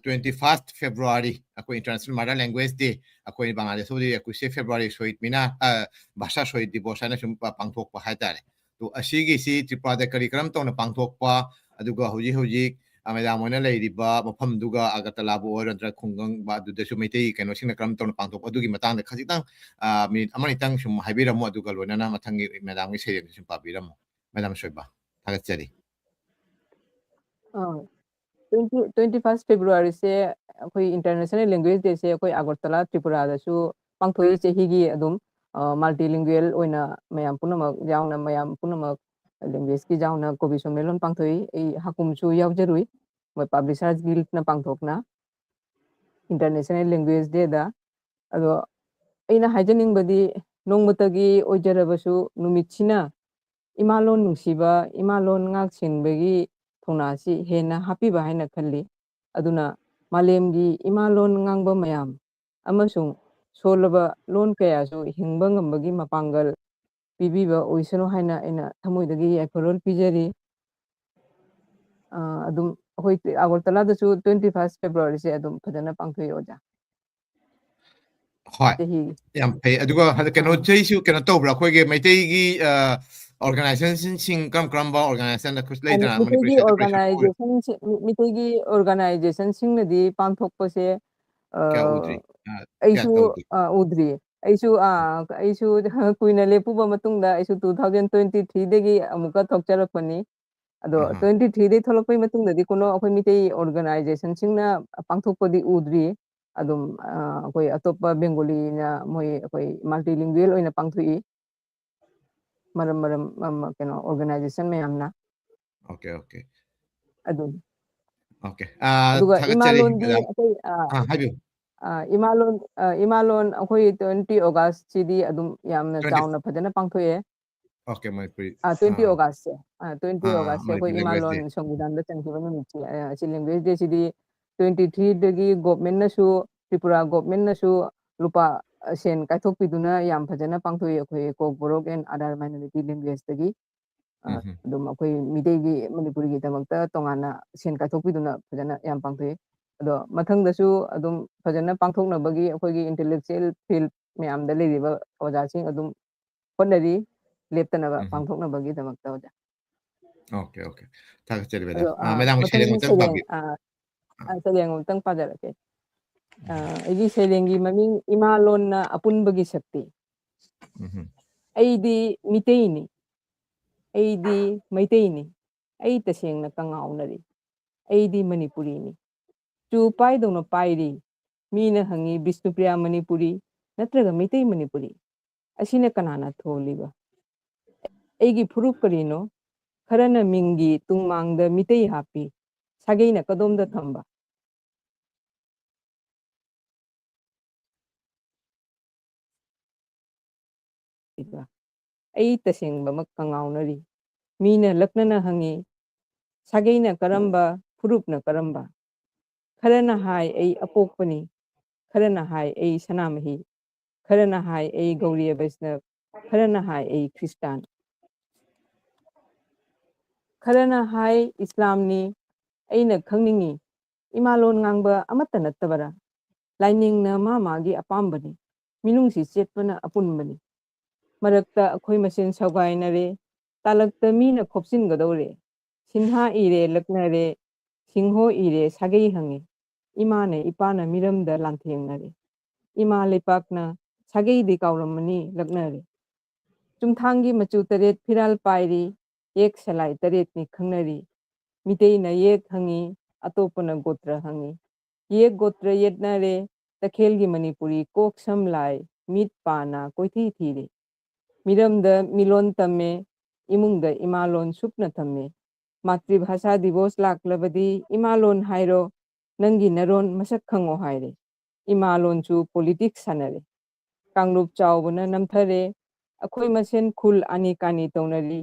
ꯇ꯭ꯋꯦꯟꯇꯤ ꯐꯥꯔꯁ ꯐꯦꯕ꯭ꯔꯨꯋꯥꯔꯤ, ꯑꯩꯈꯣꯏ ꯏꯟꯇꯔꯅꯦꯁꯅꯦꯜ ꯃꯥꯗꯔ ꯂꯦꯡꯒ꯭ꯋꯦꯖ ꯗꯦ, ꯑꯩꯈꯣꯏ ꯕꯪꯒ꯭ꯂꯥꯗꯦꯁꯇꯕꯨꯗꯤ ꯑꯦꯀꯨꯏꯁꯦ ꯐꯦꯕ꯭ꯔꯨꯋꯥꯔꯤ ꯁꯣꯍꯤꯗ ꯃꯤꯅꯥ, ꯑ, ꯚꯥꯁꯥ ꯁꯣꯍꯤꯗ ꯗꯤꯕꯣꯁ ꯍꯥꯏꯅ ꯁꯨꯝ ꯄ- ꯄꯥꯡꯊꯣꯛꯄ ꯍꯥꯏꯇꯥꯔꯦ꯫ ꯑꯗꯣ ꯑꯁꯤꯒꯤꯁꯤ ꯇ꯭ꯔꯤꯄꯨꯔꯥꯗ ꯀꯔꯤ ꯀꯔꯝ ꯇꯧꯅ ꯄꯥꯡꯊꯣꯛꯄ, ꯑꯗꯨꯒ ꯍꯧꯖꯤꯛ ꯍꯧꯖꯤꯛ ꯑ, ꯃꯦꯗꯥꯝ ꯍꯣꯏꯅ ꯂꯩꯔꯤꯕ ꯃꯐꯝꯗꯨꯒ, ꯑꯥꯒꯔꯇꯂꯥꯕꯨ ꯑꯣꯏꯔꯣ ꯅꯠꯇ꯭ꯔꯒ ꯈꯨꯡꯒꯪꯕ, ꯑꯗꯨꯗꯁꯨ ꯃꯩꯇꯩ ꯀꯩꯅꯣꯁꯤꯡꯅ ꯀꯔꯝ ꯇꯧꯅ ꯄꯥꯡꯊꯣꯛꯄ, ꯑꯗꯨꯒꯤ ꯃꯇꯥꯡꯗ ꯈꯖꯤꯛꯇꯪ ꯑ, ꯃꯤꯅꯤꯠ ꯑꯃꯅꯤꯇꯪ ꯁꯨꯝ ꯍꯥꯏꯕꯤꯔꯝꯃꯣ, ꯑꯗꯨꯒ ꯂꯣꯏꯅꯅ ꯃꯊꯪꯒꯤ ꯃꯦꯗꯥꯝꯒꯤ ꯁꯩꯔꯦꯡꯁꯨ ꯁꯨꯝ ꯄꯥꯕꯤꯔꯝꯃꯣ꯫ ꯃꯦꯗꯥꯝ ꯁꯣꯏꯕ, ꯊꯥꯒꯠꯆꯔꯤ꯫ ꯇ꯭ꯋꯦꯟꯇꯤ ꯇ꯭ꯋꯦꯟꯇꯤ ꯐꯥꯔꯁ ꯐꯦꯕ꯭ꯔꯨꯋꯥꯔꯤꯁꯦ ꯑꯩꯈꯣꯏ ꯏꯟꯇꯔꯅꯦꯁꯅꯦꯜ ꯂꯦꯡꯒ꯭ꯋꯦꯖ ꯗꯦꯁꯦ ꯑꯩꯈꯣꯏ ꯑꯥꯒꯔꯇꯂꯥ ꯇ꯭ꯔꯤꯄꯨꯔꯥꯗꯁꯨ ꯄꯥꯡꯊꯣꯛꯏ꯫ ꯆꯍꯤꯒꯤ ꯑꯗꯨꯝ ꯃꯜꯇꯤ ꯂꯤꯡꯒ꯭ꯋꯦꯜ ꯑꯣꯏꯅ ꯃꯌꯥꯝ ꯄꯨꯝꯅꯃꯛ ꯌꯥꯎꯅ, ꯃꯌꯥꯝ ꯄꯨꯝꯅꯃꯛ ꯂꯦꯡꯒ꯭ꯋꯦꯖꯀꯤ ꯌꯥꯎꯅ ꯀꯣꯕꯤ ꯁꯝꯃꯦꯂꯣꯟ ꯄꯥꯡꯊꯣꯛꯏ꯫ ꯑꯩ ꯍꯥꯀꯨꯝꯁꯨ ꯌꯥꯎꯖꯔꯨꯏ, ꯃꯣꯏ ꯄꯥꯕ꯭ꯂꯤꯁꯔꯁ ꯒꯤꯜꯗꯅ ꯄꯥꯡꯊꯣꯛꯅ ꯏꯟꯇꯔꯅꯦꯁꯅꯦꯜ ꯂꯦꯡꯒ꯭ꯋꯦꯖ ꯗꯦꯗ꯫ ꯑꯗꯣ ꯑꯩꯅ ꯍꯥꯏꯖꯅꯤꯡꯕꯗꯤ, ꯅꯣꯡꯃꯇꯒꯤ ꯑꯣꯏꯖꯔꯕꯁꯨ ꯅꯨꯃꯤꯠꯁꯤꯅ ꯏꯃꯥ ꯂꯣꯟ ꯅꯨꯡꯁꯤꯕ, ꯏꯃꯥ ꯂꯣꯟ ꯉꯥꯛ ꯁꯦꯟꯕꯒꯤ ꯊꯧꯅꯥꯁꯤ ꯍꯦꯟꯅ ꯍꯥꯞꯄꯤꯕ ꯍꯥꯏꯅ ꯈꯜꯂꯤ꯫ ꯑꯗꯨꯅ ꯃꯥꯂꯦꯝꯒꯤ ꯏꯃꯥ ꯂꯣꯟ ꯉꯥꯡꯕ ꯃꯌꯥꯝ ꯑꯃꯁꯨꯡ ꯁꯣꯜꯂꯕ ꯂꯣꯟ ꯀꯌꯥꯁꯨ ꯍꯤꯡꯕ ꯉꯝꯕꯒꯤ ꯃꯄꯥꯡꯒꯜ ꯄꯤꯕꯤꯕ ꯑꯣꯏꯁꯅꯨ ꯍꯥꯏꯅ ꯑꯩꯅ ꯊꯃꯣꯏꯗꯒꯤ ꯌꯥꯏꯐꯔꯣꯜ ꯄꯤꯖꯔꯤ꯫ ꯑ, ꯑꯗꯨꯝ ꯑꯩꯈꯣꯏ ꯑꯒꯔꯇꯂꯥꯗꯁꯨ twenty first February ꯁꯦ ꯑꯗꯨꯝ ꯐꯖꯅ ꯄꯥꯡꯊꯣꯛꯏ, ꯑꯣꯖꯥ꯫ ꯍꯣꯏ꯫ ꯆꯍꯤꯒꯤ꯫ ꯌꯥꯝ ꯐꯩ꯫ ꯑꯗꯨꯒ ꯍꯟꯗꯛ ꯀꯩꯅꯣ, ꯑꯥ꯫ ꯆꯍꯤꯁꯨ ꯀꯩꯅꯣ ꯇꯧꯕ꯭ꯔꯥ? ꯑꯩꯈꯣꯏꯒꯤ ꯃꯩꯇꯩꯒꯤ, ꯑ, organization ꯁꯤꯡ ꯀꯔꯝ ꯀꯔꯝꯕ organization ꯗ ꯈꯨꯠ-, ꯑ, ꯂꯩꯗꯅ ꯃꯅꯤꯄꯨꯔꯤ ꯃꯩꯇꯩꯒꯤ Celebration ꯀꯩꯁꯨ ꯇꯧꯔꯣꯏ? organization ꯁꯤ-, ꯃꯤ-, ꯃꯩꯇꯩꯒꯤ organization ꯁꯤꯡꯅꯗꯤ ꯄꯥꯡꯊꯣꯛꯄꯁꯦ, ꯑ, ꯀꯌꯥ ꯎꯗ꯭ꯔꯤ? ꯑ, ꯀꯌꯥ ꯑꯩꯁꯨ, ꯇꯧꯗ꯭ꯔꯤ? ꯑ, ꯎꯗ꯭ꯔꯤ꯫ ꯑꯩꯁꯨ, ꯑ, ꯑꯩꯁꯨ ꯀꯨꯏꯅ ꯂꯦꯞꯄꯨꯕ ꯃꯇꯨꯡꯗ ꯑꯩꯁꯨ two thousand twenty three ꯗꯒꯤ ꯑꯃꯨꯛꯀ ꯊꯣꯛꯆꯔꯛꯄꯅꯤ꯫ ꯑꯗꯣ ꯑꯍꯥ꯫ twenty three ꯗꯒꯤ ꯊꯣꯛꯂꯛꯄꯒꯤ ꯃꯇꯨꯡꯗꯗꯤ ꯀꯩꯅꯣ ꯑꯩꯈꯣꯏ ꯃꯩꯇꯩ organization ꯁꯤꯡꯅ ꯄꯥꯡꯊꯣꯛꯄꯗꯤ ꯎꯗ꯭ꯔꯤ꯫ ꯑꯗꯨꯝ, ꯑ, ꯑꯩꯈꯣꯏ ꯑꯇꯣꯞꯄ ꯕꯦꯡꯒꯣꯂꯤꯅ ꯃꯣꯏ ꯑꯩꯈꯣꯏ multilingual ꯑꯣꯏꯅ ꯄꯥꯡꯊꯣꯛꯏ꯫ ꯃꯔꯝ, ꯃꯔꯝ, ꯃꯔꯝ, ꯀꯩꯅꯣ, organization ꯃꯌꯥꯝꯅ꯫ Okay, okay. ꯑꯗꯨꯅꯤ꯫ Okay. ꯑꯥ, ꯑꯗꯨꯒ ꯊꯥꯒꯠꯆꯔꯤ, ꯏꯃꯥꯂꯣꯟꯗꯤ madam꯫ ꯑꯩꯈꯣꯏ, ꯑꯥ, ꯑꯥ, ꯍꯥꯏꯕꯤꯌꯨ꯫ ꯑꯥ, ꯏꯃꯥꯂꯣꯟ, ꯑꯥ, ꯏꯃꯥꯂꯣꯟ ꯑꯩꯈꯣꯏ twenty August ꯁꯤꯗꯤ ꯑꯗꯨꯝ ꯌꯥꯝꯅ twenty꯫ ꯆꯥꯎꯅ ꯐꯖꯅ ꯄꯥꯡꯊꯣꯛꯑꯦ꯫ Okay, ꯃꯅꯤꯄꯨꯔꯤ꯫ ꯑꯥ, twenty ꯑꯥ꯫ August ꯁꯦ꯫ ꯑꯥ, twenty ꯑꯥ, August ꯁꯦ ꯑꯩꯈꯣꯏ Manipuri language ꯏꯃꯥꯂꯣꯟ day꯫ ꯁꯪꯕꯤꯙꯥꯟꯗ ꯆꯟꯈꯤꯕ ꯅꯨꯃꯤꯠꯁꯦ꯫ ꯑꯥ, ꯁꯤ language day ꯁꯤꯗꯤ twenty three ꯗꯒꯤ government ꯅꯁꯨ, ꯇ꯭ꯔꯤꯄꯨꯔꯥ government ꯅꯁꯨ ꯂꯨꯄꯥ, ꯑ, ꯁꯦꯟ ꯀꯥꯏꯊꯣꯛꯄꯤꯗꯨꯅ ꯌꯥꯝ ꯐꯖꯅ ꯄꯥꯡꯊꯣꯛꯏ ꯑꯩꯈꯣꯏ ꯀꯣꯛꯕꯣꯔꯣꯛ and other minority language ꯇꯒꯤ꯫ ꯑ, ꯎꯝ ꯍꯝ꯫ ꯑꯗꯨꯝ ꯑꯩꯈꯣꯏ ꯃꯤꯇꯩꯒꯤ, ꯃꯅꯤꯄꯨꯔꯒꯤꯗꯃꯛꯇ ꯇꯣꯉꯥꯟꯅ ꯁꯦꯟ ꯀꯥꯏꯊꯣꯛꯄꯤꯗꯨꯅ ꯐꯖꯅ ꯌꯥꯝ ꯄꯥꯡꯊꯣꯛꯏ꯫ ꯑꯗꯣ ꯃꯊꯪꯗꯁꯨ ꯑꯗꯨꯝ ꯐꯖꯅ ꯄꯥꯡꯊꯣꯛꯅꯕꯒꯤ ꯑꯩꯈꯣꯏꯒꯤ intellectual field ꯃꯌꯥꯝꯗ ꯂꯩꯔꯤꯕ ꯑꯣꯖꯥꯁꯤꯡ ꯑꯗꯨꯝ ꯍꯣꯠꯅꯔꯤ, ꯂꯦꯞꯇꯅꯕ ꯎꯝ ꯍꯝ꯫ ꯄꯥꯡꯊꯣꯛꯅꯕꯒꯤꯗꯃꯛꯇ, ꯑꯣꯖꯥ꯫ Okay, okay. ꯊꯥꯒꯠꯆꯔꯤ, madam꯫ ꯑꯗꯣ, ꯑ, ꯑ, ꯃꯦꯗꯥꯝꯒꯤ ꯃꯊꯪ ꯁꯩꯔꯦꯡ ꯑꯃꯇꯪ ꯁꯩꯔꯦꯡ, ꯄꯥꯕꯤꯌꯨ꯫ ꯑ, ꯑ, ꯁꯩꯔꯦꯡ ꯑꯃꯇꯪ ꯄꯥꯖꯔꯛꯀꯦ꯫ ꯑ, ꯎꯝ꯫ ꯑꯩꯒꯤ ꯁꯩꯔꯦꯡꯒꯤ ꯃꯃꯤꯡ ꯏꯃꯥ ꯂꯣꯟꯅ ꯑꯄꯨꯟꯕꯒꯤ ꯁꯛꯇꯤ꯫ ꯎꯝ꯫ ꯑꯩꯗꯤ ꯃꯤꯇꯩꯅꯤ, ꯑꯩꯗꯤ ꯃꯩꯇꯩꯅꯤ, ꯑꯩ ꯇꯁꯦꯡꯅ ꯀꯉꯥꯎꯅꯔꯤ, ꯑꯩꯗꯤ ꯃꯅꯤꯄꯨꯔꯤꯅꯤ꯫ ꯆꯨ ꯄꯥꯏꯗꯧꯅ ꯄꯥꯏꯔꯤ꯫ ꯃꯤꯅ ꯍꯪꯉꯤ, "ꯕꯤꯁꯅꯨꯄ꯭ꯔꯤꯌꯥ ꯃꯅꯤꯄꯨꯔꯤ ꯅꯠꯇ꯭ꯔꯒ ꯃꯩꯇꯩ ꯃꯅꯤꯄꯨꯔꯤ? ꯑꯁꯤꯅ ꯀꯅꯥꯅ ꯊꯣꯜꯂꯤꯕ? ꯑꯩꯒꯤ ꯐꯨꯔꯨꯞ ꯀꯔꯤꯅꯣ?" ꯈꯔꯅ ꯃꯤꯡꯒꯤ ꯇꯨꯡꯃꯥꯡꯗ ꯃꯤꯇꯩ ꯍꯥꯞꯄꯤ, ꯁꯥꯒꯩꯅ ꯀꯗꯣꯝꯗ ꯊꯝꯕ? ꯑꯩ ꯇꯁꯦꯡꯕꯃꯛ ꯀꯉꯥꯎꯅꯔꯤ꯫ ꯃꯤꯅ ꯂꯛꯅꯅ ꯍꯪꯉꯤ, "ꯁꯥꯒꯩꯅ ꯀꯔꯝꯕ, ꯐꯨꯔꯨꯞꯅ ꯀꯔꯝꯕ?" ꯈꯔꯅ ꯍꯥꯏ ꯑꯩ ꯑꯄꯣꯛꯄꯅꯤ, ꯈꯔꯅ ꯍꯥꯏ ꯑꯩ ꯁꯅꯥꯃꯍꯤ, ꯈꯔꯅ ꯍꯥꯏ ꯑꯩ ꯒꯧꯔꯤꯌ ꯕꯩꯁꯅꯕ, ꯈꯔꯅ ꯍꯥꯏ ꯑꯩ ꯈ꯭ꯔꯤꯁꯇꯥꯟ, ꯈꯔꯅ ꯍꯥꯏ ꯏꯁꯂꯥꯝꯅꯤ꯫ ꯑꯩꯅ ꯈꯪꯅꯤꯡꯉꯤ, ꯏꯃꯥꯂꯣꯟ ꯉꯥꯡꯕ ꯑꯃꯠꯇ ꯅꯠꯇꯕꯔꯥ? ꯂꯥꯏꯅꯤꯡꯅ ꯃꯥ ꯃꯥꯒꯤ ꯑꯄꯥꯝꯕꯅꯤ, ꯃꯤꯅꯨꯡꯁꯤ ꯆꯦꯠꯄꯅ ꯑꯄꯨꯟꯕꯅꯤ꯫ ꯃꯔꯛꯇ ꯑꯩꯈꯣꯏ ꯃꯁꯦꯟ ꯁꯧꯒꯥꯏꯅꯔꯦ, ꯇꯥꯂꯛꯇ ꯃꯤꯅ ꯈꯣꯞꯆꯤꯟꯒꯗꯧꯔꯦ꯫ ꯁꯤꯟꯍꯥ ꯏꯔꯦ ꯂꯛꯅꯔꯦ, ꯁꯤꯡꯍꯣ ꯏꯔꯦ ꯁꯥꯒꯩ ꯍꯪꯉꯦ꯫ ꯏꯃꯥꯅ ꯏꯄꯥꯅ ꯃꯤꯔꯝꯗ ꯂꯥꯟꯊꯦꯡꯅꯔꯦ꯫ ꯏꯃꯥ ꯂꯩꯄꯥꯛꯅ ꯁꯥꯒꯩꯗꯤ ꯀꯥꯎꯔꯝꯃꯅꯤ ꯂꯛꯅꯔꯦ꯫ ꯆꯨꯝꯊꯥꯡꯒꯤ ꯃꯆꯨ ꯇꯔꯦꯠ ꯐꯤꯔꯥꯜ ꯄꯥꯏꯔꯤ, ꯌꯦꯛ ꯁꯂꯥꯏ ꯇꯔꯦꯠꯅꯤ ꯈꯪꯅꯔꯤ꯫ ꯃꯤꯇꯩꯅ ꯌꯦꯛ ꯍꯪꯉꯤ, ꯑꯇꯣꯞꯄꯅ ꯒꯣꯇ꯭ꯔ ꯍꯪꯉꯤ꯫ ꯌꯦꯛ ꯒꯣꯇ꯭ꯔ ꯌꯦꯠꯅꯔꯦ, ꯇꯈꯦꯜꯒꯤ ꯃꯅꯤꯄꯨꯔꯤ ꯀꯣꯛ ꯁꯝ ꯂꯥꯏ, ꯃꯤꯠ ꯄꯥ ꯅꯥ ꯀꯣꯏꯊꯤ ꯊꯤꯔꯦ꯫ ꯃꯤꯔꯝꯗ ꯃꯤꯂꯣꯟ ꯇꯝꯃꯦ, ꯏꯃꯨꯡꯗ ꯏꯃꯥꯂꯣꯟ ꯁꯨꯞꯅ ꯊꯝꯃꯦ꯫ ꯃꯥꯇ꯭ꯔꯤꯚꯥꯁꯥ ꯗꯤꯕꯣꯁ ꯂꯥꯛꯂꯕꯗꯤ ꯏꯃꯥꯂꯣꯟ ꯍꯥꯏꯔꯣ, ꯅꯪꯒꯤ ꯅꯔꯣꯟ ꯃꯁꯛ ꯈꯪꯉꯣ ꯍꯥꯏꯔꯦ꯫ ꯏꯃꯥꯂꯣꯟꯁꯨ ꯄꯣꯂꯤꯇꯤꯛꯁ ꯁꯥꯟꯅꯔꯦ꯫ ꯀꯥꯡꯂꯨꯞ ꯆꯥꯎꯕꯅ ꯅꯝꯊꯔꯦ꯫ ꯑꯩꯈꯣꯏ ꯃꯁꯦꯟ ꯈꯨꯜ ꯑꯅꯤ ꯀꯥꯅꯤ ꯇꯧꯅꯔꯤ꯫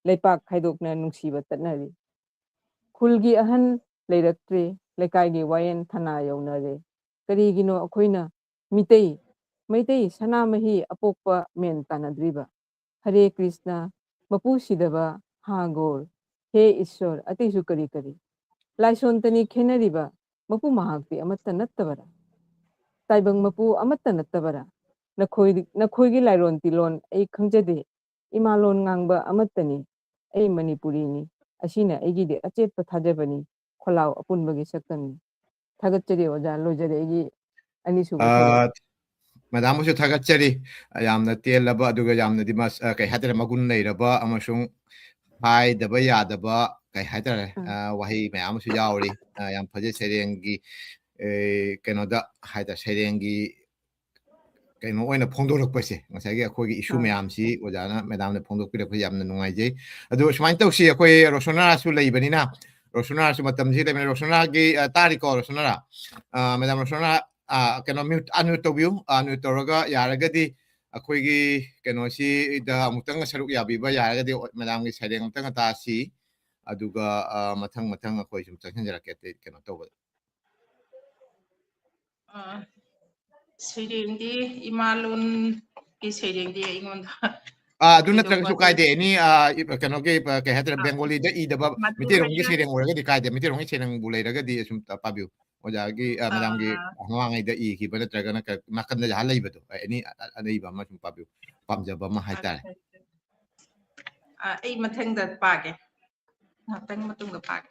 ꯂꯩꯄꯥꯛ ꯈꯥꯏꯗꯣꯛꯅ ꯅꯨꯡꯁꯤꯕ ꯇꯠꯅꯔꯤ꯫ ꯈꯨꯜꯒꯤ ꯑꯍꯟ ꯂꯩꯔꯛꯇ꯭ꯔꯦ꯫ ꯂꯩꯀꯥꯏꯒꯤ ꯋꯥꯌꯦꯟ ꯊꯅꯥ ꯌꯧꯅꯔꯦ꯫ ꯀꯔꯤꯒꯤꯅꯣ ꯑꯩꯈꯣꯏꯅ ꯃꯤꯇꯩ, ꯃꯩꯇꯩ ꯁꯅꯥꯃꯍꯤ ꯑꯄꯣꯛꯄ ꯃꯦꯟ ꯇꯥꯟꯅꯗ꯭ꯔꯤꯕ? ꯍꯔꯦ ꯀ꯭ꯔꯤꯁꯅ, ꯃꯄꯨ ꯁꯤꯗꯕ, ꯍꯥ ꯒꯣꯔ, ꯍꯦ ꯏꯁꯣꯔ, ꯑꯇꯩꯁꯨ ꯀꯔꯤ ꯀꯔꯤ? ꯂꯥꯏꯁꯣꯟꯇꯅꯤ ꯈꯦꯠꯅꯔꯤꯕ, ꯃꯄꯨ ꯃꯍꯥꯛꯇꯤ ꯑꯃꯠꯇ ꯅꯠꯇꯕꯔꯥ? ꯇꯥꯏꯕꯪ ꯃꯄꯨ ꯑꯃꯠꯇ ꯅꯠꯇꯕꯔꯥ? ꯅꯈꯣꯏ, ꯅꯈꯣꯏꯒꯤ ꯂꯥꯏꯔꯣꯟ ꯇꯤꯂꯣꯟ ꯑꯩ ꯈꯪꯖꯗꯦ꯫ ꯏꯃꯥꯂꯣꯟ ꯉꯥꯡꯕ ꯑꯃꯠꯇꯅꯤ꯫ ꯑꯩ ꯃꯅꯤꯄꯨꯔꯤꯅꯤ꯫ ꯑꯁꯤꯅ ꯑꯩꯒꯤꯗꯤ ꯑꯆꯦꯠꯄ ꯊꯥꯖꯕꯅꯤ꯫ ꯈꯣꯜꯂꯥꯎ ꯑꯄꯨꯟꯕꯒꯤ ꯁꯛꯇꯝꯅꯤ꯫ ꯊꯥꯒꯠꯆꯔꯤ ꯑꯣꯖꯥ, ꯂꯣꯏꯖꯔꯦ ꯑꯩꯒꯤ ꯑꯅꯤꯁꯨꯕ ꯁꯩꯔꯦꯡ꯫ ꯑ, ꯃꯦꯗꯥꯝꯕꯨꯁꯨ ꯊꯥꯒꯠꯆꯔꯤ꯫ ꯌꯥꯝꯅ ꯇꯦꯜꯂꯕ, ꯑꯗꯨꯒ ꯌꯥꯝꯅꯗꯤ ꯃꯁ-, ꯑ, ꯀꯩ ꯍꯥꯏꯇꯥꯔꯦ, ꯃꯒꯨꯟ ꯂꯩꯔꯕ ꯑꯃꯁꯨꯡ ꯍꯥꯏꯗꯕ ꯌꯥꯗꯕ, ꯀꯩ ꯍꯥꯏꯇꯥꯔꯦ, ꯎꯝ꯫ ꯑ, ꯋꯥꯍꯩ ꯃꯌꯥꯝ ꯑꯃꯁꯨ ꯌꯥꯎꯔꯤ꯫ ꯑ, ꯌꯥꯝ ꯐꯖꯩ ꯁꯩꯔꯦꯡꯒꯤ, ꯑꯦ, ꯀꯩꯅꯣꯗ ꯍꯥꯏꯇꯥꯔꯦ, ꯁꯩꯔꯦꯡꯒꯤ ꯀꯩꯅꯣ ꯑꯣꯏꯅ ꯐꯣꯡꯗꯣꯔꯛꯄꯁꯦ, ꯉꯁꯥꯏꯒꯤ ꯑꯩꯈꯣꯏꯒꯤ ꯏꯁꯨ ꯑꯥ꯫ ꯃꯌꯥꯝꯁꯤ ꯑꯣꯖꯥꯅ, ꯃꯦꯗꯥꯝꯅ ꯐꯣꯡꯗꯣꯛꯄꯤꯔꯛꯄꯁꯦ ꯌꯥꯝꯅ ꯅꯨꯡꯉꯥꯏꯖꯩ꯫ ꯑꯗꯨ ꯁꯨꯃꯥꯏꯅ ꯇꯧꯁꯤ, ꯑꯩꯈꯣꯏ ꯔꯣꯁꯣꯅꯥꯁꯨ ꯂꯩꯕꯅꯤꯅ, ꯔꯣꯁꯣꯅꯥꯁꯨ ꯃꯇꯝꯁꯤ ꯂꯩꯕꯅꯤꯅ, ꯔꯣꯁꯣꯅꯥꯒꯤ, ꯑ, ꯇꯥꯔꯤꯀꯣ, ꯔꯣꯁꯣꯅꯥ? ꯑ, ꯃꯦꯗꯥꯝ ꯔꯣꯁꯣꯅꯥ, ꯑ, ꯀꯩꯅꯣ, mute, unmute ꯇꯧꯕꯤꯌꯨ꯫ Unmute ꯇꯧꯔꯒ ꯌꯥꯔꯒꯗꯤ ꯑꯩꯈꯣꯏꯒꯤ ꯀꯩꯅꯣꯁꯤꯗ ꯑꯃꯨꯛꯇꯪ ꯁꯔꯨꯛ ꯌꯥꯕꯤꯕ ꯌꯥꯔꯒꯗꯤ ꯃꯦꯗꯥꯝꯒꯤ ꯁꯩꯔꯦꯡ ꯑꯃꯨꯛꯇꯪ ꯇꯥꯁꯤ꯫ ꯑꯗꯨꯒ, ꯑ, ꯃꯊꯪ ꯃꯊꯪ ꯑꯩꯈꯣꯏ ꯁꯨꯝ ꯆꯪꯁꯤꯟꯖꯔꯛꯀꯦ, ꯑꯇꯩ ꯀꯩꯅꯣ ꯇꯧꯕꯗ꯫ ꯑ, ꯁꯩꯔꯦꯡꯗꯤ ꯏꯃꯥꯂꯣꯟ, ꯀꯤ ꯁꯩꯔꯦꯡꯗꯤ ꯑꯩꯉꯣꯟꯗ ꯑꯥ ꯑꯗꯨ ꯀꯩꯗꯧꯕ ꯅꯠꯇ꯭ꯔꯒꯁꯨ ꯑꯗꯨ ꯀꯥꯏꯗꯦ ꯑꯦꯅꯤ ꯑꯥ ꯏ- ꯀꯩꯅꯣꯒꯤ ꯑ, ꯀꯩ ꯍꯥꯏꯇꯥꯔꯦ ꯑꯥ, ꯕꯦꯡꯒꯣꯂꯤꯗ ꯏꯗꯕ ꯃꯗꯨ ꯃꯩꯇꯩꯔꯣꯟꯒꯤ ꯍꯥꯏꯅ ꯁꯩꯔꯦꯡ ꯑꯣꯏꯔꯒꯗꯤ ꯀꯥꯏꯗꯦ, ꯃꯩꯇꯩꯔꯣꯟꯒꯤ ꯁꯩꯔꯦꯡꯕꯨ ꯂꯩꯔꯒꯗꯤ ꯑꯁꯨꯝ ꯇ- ꯄꯥꯕꯤꯌꯨ꯫ ꯑꯣꯖꯥꯒꯤ ꯑ, ꯃꯦꯗꯥꯝꯒꯤ ꯑꯥ, ꯃꯃꯥꯡꯉꯩꯗ ꯏꯈꯤꯕ ꯅꯠꯇ꯭ꯔꯒꯅ ꯀ- ꯅꯥꯀꯟꯗ ꯖꯍꯥ ꯂꯩꯕꯗꯣ ꯑꯦꯅꯤ ꯑꯅꯩꯕ ꯑꯃ ꯁꯨꯝ ꯄꯥꯕꯤꯌꯨ, ꯄꯥꯝꯖꯕ ꯑꯃ ꯍꯥꯏꯇꯥꯔꯦ꯫ ꯑꯠꯆꯥ, ꯑꯠꯆꯥ꯫ ꯑꯥ, ꯑꯩ ꯃꯊꯪꯗ ꯄꯥꯒꯦ, ꯉꯥꯛꯇꯪ ꯃꯇꯨꯡꯗ ꯄꯥꯒꯦ꯫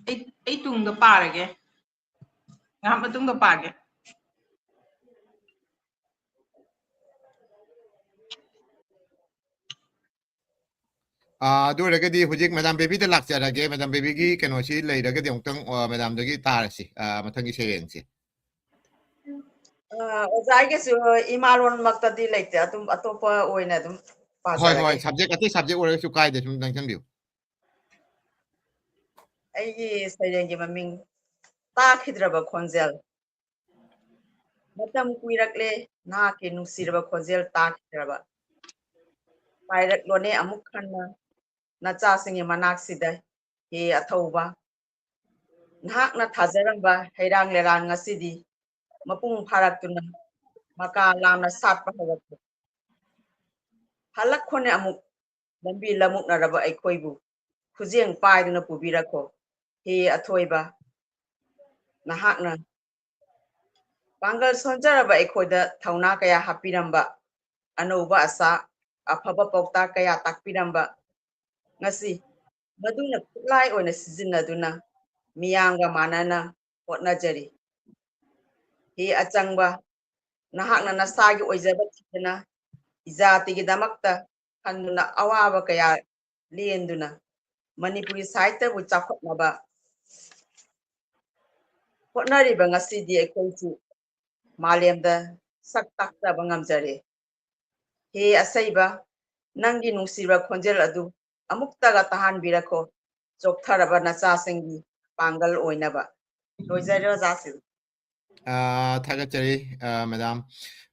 ꯑꯩ ꯑꯩ ꯇꯨꯡꯗ ꯄꯥꯔꯒꯦ, ꯉꯥꯏꯍꯥꯛ ꯃꯇꯨꯡꯗ ꯄꯥꯒꯦ꯫ ꯑꯥ, ꯑꯗꯨ ꯑꯣꯏꯔꯒꯗꯤ ꯍꯧꯖꯤꯛ ꯃꯦꯗꯥꯝ ꯕꯦꯕꯤꯗ ꯂꯥꯛꯆꯔꯒꯦ꯫ ꯃꯦꯗꯥꯝ ꯕꯦꯕꯤꯒꯤ ꯀꯩꯅꯣꯁꯤ ꯂꯩꯔꯒꯗꯤ ꯑꯃꯨꯛꯇꯪ ꯑ, ꯃꯦꯗꯥꯝꯗꯒꯤ ꯇꯥꯔꯁꯤ, ꯑ, ꯃꯊꯪꯒꯤ ꯁꯩꯔꯦꯡꯁꯤ꯫ ꯑ, ꯑꯣꯖꯥꯒꯤꯁꯨ ꯏꯃꯥꯂꯣꯟꯃꯛꯇꯗꯤ ꯂꯩꯇꯦ, ꯑꯗꯨꯝ ꯑꯇꯣꯞꯄ ꯑꯣꯏꯅ ꯑꯗꯨꯝ ꯍꯣꯏ ꯍꯣꯏ, ꯄꯥꯖꯔꯒꯦ꯫ ꯁꯕꯖꯦꯛ ꯑꯇꯩ ꯁꯕꯖꯦꯛ ꯑꯣꯏꯔꯒꯁꯨ ꯀꯥꯏꯗꯦ, ꯁꯨꯝ ꯅꯪꯁꯟꯕꯤꯌꯨ꯫ ꯑꯩꯒꯤ ꯁꯩꯔꯦꯡꯒꯤ ꯃꯃꯤꯡ "ꯇꯥꯈꯤꯗ꯭ꯔꯕ ꯈꯣꯟꯖꯦꯜ"꯫ ꯃꯇꯝ ꯀꯨꯏꯔꯛꯂꯦ ꯅꯍꯥꯛꯀꯤ ꯅꯨꯡꯁꯤꯔꯕ ꯈꯣꯟꯖꯦꯜ ꯇꯥꯈꯤꯗ꯭ꯔꯕ꯫ ꯄꯥꯏꯔꯛꯂꯣꯅꯦ ꯑꯃꯨꯛ ꯍꯟꯅ ꯅꯆꯥꯁꯤꯡꯒꯤ ꯃꯅꯥꯛꯁꯤꯗ, ꯍꯦ ꯑꯊꯧꯕ꯫ ꯅꯍꯥꯛꯅ ꯊꯥꯖꯔꯝꯕ ꯍꯩꯔꯥꯡ ꯂꯩꯔꯥꯡ ꯉꯁꯤꯗꯤ ꯃꯄꯨꯡ ꯐꯥꯔꯛꯇꯨꯅ ꯃꯀꯥ ꯂꯥꯝꯅ ꯁꯥꯠꯄ ꯍꯧꯔꯛꯂꯦ꯫ ꯍꯜꯂꯛꯈꯣꯅꯦ ꯑꯃꯨꯛ, ꯂꯝꯕꯤ ꯂꯃꯨꯛꯅꯔꯕ ꯑꯩꯈꯣꯏꯕꯨ ꯈꯨꯖꯦꯡ ꯄꯥꯏꯗꯨꯅ ꯄꯨꯕꯤꯔꯛꯈꯣ, ꯍꯦ ꯑꯊꯣꯏꯕ꯫ ꯅꯍꯥꯛꯅ ꯄꯥꯡꯒꯜ ꯁꯣꯟꯖꯔꯕ ꯑꯩꯈꯣꯏꯗ ꯊꯧꯅꯥ ꯀꯌꯥ ꯍꯥꯞꯄꯤꯔꯝꯕ, ꯑꯅꯧꯕ ꯑꯁꯥ, ꯑꯐꯕ ꯄꯥꯎꯇꯥꯛ ꯀꯌꯥ ꯇꯥꯛꯄꯤꯔꯝꯕ, ꯉꯁꯤ ꯃꯗꯨꯅ ꯈꯨꯠꯂꯥꯏ ꯑꯣꯏꯅ ꯁꯤꯖꯤꯟꯅꯗꯨꯅ ꯃꯤꯌꯥꯝꯒ ꯃꯥꯟꯅꯅ ꯍꯣꯠꯅꯖꯔꯤ꯫ ꯍꯦ ꯑꯆꯪꯕ, ꯅꯍꯥꯛꯅ ꯅꯁꯥꯒꯤ ꯑꯣꯏꯖꯕ ꯊꯤꯗꯅ ꯏꯖꯥꯇꯤꯒꯤꯗꯃꯛꯇ ꯈꯟꯗꯨꯅ ꯑꯋꯥꯕ ꯀꯌꯥ ꯂꯦꯟꯗꯨꯅ ꯃꯅꯤꯄꯨꯔꯤ ꯁꯥꯍꯤꯇ꯭ꯌꯕꯨ ꯆꯥꯎꯈꯠꯅꯕ ꯍꯣꯠꯅꯔꯤꯕ ꯉꯁꯤꯗꯤ ꯑꯩꯈꯣꯏꯁꯨ ꯃꯥꯂꯦꯝꯗ ꯁꯛ ꯇꯥꯛꯆꯕ ꯉꯝꯖꯔꯦ꯫ ꯍꯦ ꯑꯁꯩꯕ, ꯅꯪꯒꯤ ꯅꯨꯡꯁꯤꯕ ꯈꯣꯟꯖꯦꯜ ꯑꯗꯨ ꯑꯃꯨꯛꯇꯒ ꯇꯥꯍꯟꯕꯤꯔꯛꯈꯣ꯫ ꯆꯣꯛꯊꯔꯕ ꯅꯆꯥꯁꯤꯡꯒꯤ ꯄꯥꯡꯒꯜ ꯑꯣꯏꯅꯕ꯫ ꯂꯣꯏꯖꯔꯦ ꯑꯣꯖꯥꯁꯤꯡ꯫ ꯑ, ꯊꯥꯒꯠꯆꯔꯤ, ꯑ, ꯃꯦꯗꯥꯝ꯫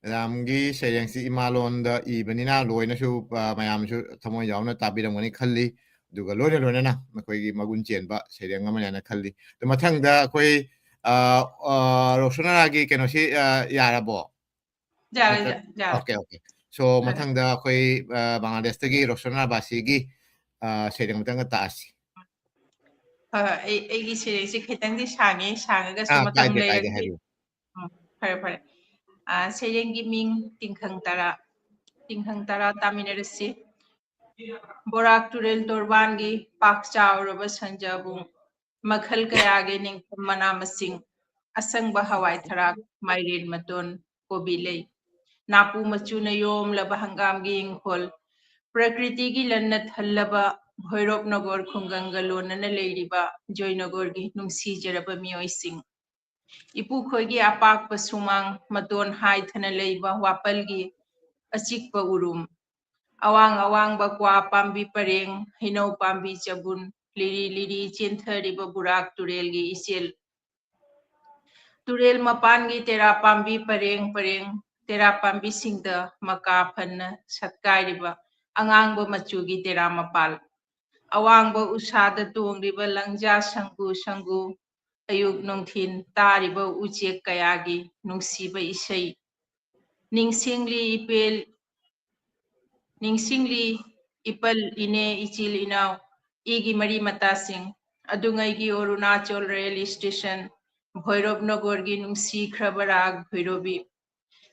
ꯃꯦꯗꯥꯝꯒꯤ ꯁꯩꯔꯦꯡꯁꯤ ꯏꯃꯥꯂꯣꯟꯗ ꯏꯕꯅꯤꯅ ꯂꯣꯏꯅꯁꯨ, ꯑ, ꯃꯌꯥꯝꯁꯨ ꯊꯃꯣꯏ ꯌꯥꯎꯅ ꯇꯥꯕꯤꯔꯝꯒꯅꯤ ꯈꯜꯂꯤ꯫ ꯑꯗꯨꯒ ꯂꯣꯏꯅ ꯂꯣꯏꯅꯅ ꯃꯈꯣꯏꯒꯤ ꯃꯒꯨꯟ ꯆꯦꯟꯕ ꯁꯩꯔꯦꯡ ꯑꯃꯅꯦꯅ ꯈꯜꯂꯤ꯫ ꯑꯗꯨ ꯃꯊꯪꯗ ꯑꯩꯈꯣꯏ, ꯑ, ꯑ, ꯔꯣꯁꯅꯥꯒꯤ ꯀꯩꯅꯣꯁꯤ, ꯑ, ꯌꯥꯔꯕꯣ? ꯌꯥꯔꯦ, ꯅꯠꯇ꯭ꯔ- ꯌꯥ- ꯌꯥꯔꯦ꯫ Okay, okay. So, ꯃꯊꯪꯗ ꯑꯩꯈꯣꯏ, ꯑ, ꯕꯪꯒ꯭ꯂꯥꯗꯦꯁꯇꯒꯤ ꯔꯣꯁꯅꯥ ꯕꯥꯁꯤꯒꯤ, ꯑ, ꯁꯩꯔꯦꯡ ꯑꯃꯇꯪꯒ ꯇꯥꯁꯤ꯫ ꯍꯣꯏ, ꯍꯣꯏ, ꯑꯩ, ꯑꯩꯒꯤ ꯁꯩꯔꯦꯡꯁꯦ ꯈꯤꯇꯪꯗꯤ ꯁꯥꯡꯉꯦ, ꯁꯥꯡꯉꯒꯁꯨ ꯑꯥ, ꯃꯇꯝ ꯀꯥꯏꯗꯦ, ꯀꯥꯏꯗꯦ, ꯂꯩꯔꯒꯗꯤ꯫ ꯍꯥꯏꯕꯤꯌꯨ꯫ ꯎꯝ, ꯐꯔꯦ, ꯐꯔꯦ꯫ ꯑ, ꯁꯩꯔꯦꯡꯒꯤ ꯃꯤꯡ ꯇꯤꯡꯈꯪ ꯇꯔꯥ꯫ ꯇꯤꯡꯈꯪ ꯇꯔꯥ ꯇꯥꯃꯤꯟꯅꯔꯁꯤ꯫ ꯕꯣꯔꯥꯛ ꯇꯨꯔꯦꯜ ꯇꯣꯔꯕꯥꯟꯒꯤ ꯄꯥꯛ ꯆꯥꯎꯔꯕ ꯁꯟꯖꯥꯕꯨꯡ, ꯃꯈꯜ ꯀꯌꯥꯒꯤ ꯅꯤꯡꯊꯝ ꯃꯅꯥ ꯃꯁꯤꯡ, ꯑꯁꯪꯕ ꯍꯋꯥꯏ ꯊꯔꯥꯛ, ꯃꯥꯏꯔꯦꯟ ꯃꯇꯣꯟ, ꯀꯣꯕꯤ ꯂꯩ, ꯅꯥꯄꯨ ꯃꯆꯨꯅ ꯌꯣꯝꯂꯕ ꯍꯪꯒꯥꯝꯒꯤ ꯏꯪꯈꯣꯜ, ꯄ꯭ꯔꯀ꯭ꯔꯤꯇꯤꯒꯤ ꯂꯟꯅ ꯊꯜꯂꯕ ꯚꯣꯏꯔꯣꯞ ꯅꯒꯣꯔ ꯈꯨꯡꯒꯪꯒ ꯂꯣꯟꯅꯅ ꯂꯩꯔꯤꯕ ꯖꯣꯏꯅꯒꯣꯔꯒꯤ ꯅꯨꯡꯁꯤꯖꯔꯕ ꯃꯤꯑꯣꯏꯁꯤꯡ, ꯏꯄꯨꯈꯣꯏꯒꯤ ꯑꯄꯥꯛꯄ ꯁꯨꯃꯥꯡ, ꯃꯇꯣꯟ ꯍꯥꯏꯊꯅ ꯂꯩꯕ ꯋꯥꯄꯜꯒꯤ ꯑꯆꯤꯛꯄ ꯎꯔꯨꯝ, ꯑꯋꯥꯡ ꯑꯋꯥꯡꯕ ꯀ꯭ꯋꯥ ꯄꯥꯝꯕꯤ ꯄꯔꯦꯡ, ꯍꯩꯅꯧ ꯄꯥꯝꯕꯤ ꯆꯕꯨꯟ, ꯂꯤꯔꯤ ꯂꯤꯔꯤ ꯆꯦꯟꯊꯔꯤꯕ ꯕꯨꯔꯥꯛ ꯇꯨꯔꯦꯜꯒꯤ ꯏꯆꯦꯜ, ꯇꯨꯔꯦꯜ ꯃꯄꯥꯟꯒꯤ ꯇꯦꯔꯥ ꯄꯥꯝꯕꯤ ꯄꯔꯦꯡ ꯄꯔꯦꯡ, ꯇꯦꯔꯥ ꯄꯥꯝꯕꯤꯁꯤꯡꯗ ꯃꯀꯥ ꯐꯟꯅ ꯁꯠꯀꯥꯏꯔꯤꯕ ꯑꯉꯥꯡꯕ ꯃꯆꯨꯒꯤ ꯇꯦꯔꯥ ꯃꯄꯥꯜ, ꯑꯋꯥꯡꯕ ꯎꯁꯥꯗ ꯇꯣꯡꯂꯤꯕ ꯂꯪꯖꯥ ꯁꯪꯒꯨ ꯁꯪꯒꯨ, ꯑꯌꯨꯛ ꯅꯨꯡꯊꯤꯟ ꯇꯥꯔꯤꯕ ꯎꯆꯦꯛ ꯀꯌꯥꯒꯤ ꯅꯨꯡꯁꯤꯕ ꯏꯁꯩ, ꯅꯤꯡꯁꯤꯡꯂꯤ ꯏꯄꯦꯜ, ꯅꯤꯡꯁꯤꯡꯂꯤ ꯏꯄꯜ ꯏꯅꯦ ꯏꯆꯤꯜ ꯏꯅꯥꯎ, ꯏꯒꯤ ꯃꯔꯤ ꯃꯇꯥꯁꯤꯡ, ꯑꯗꯨꯉꯩꯒꯤ ꯑꯔꯨꯅꯥꯆꯜ ꯔꯦꯜ ꯏꯁꯇꯦꯁꯟ, ꯚꯣꯏꯔꯣꯞ ꯅꯒꯣꯔꯒꯤ ꯅꯨꯡꯁꯤꯈ꯭ꯔꯕ ꯔꯥꯒ ꯚꯩꯔꯣꯕꯤ,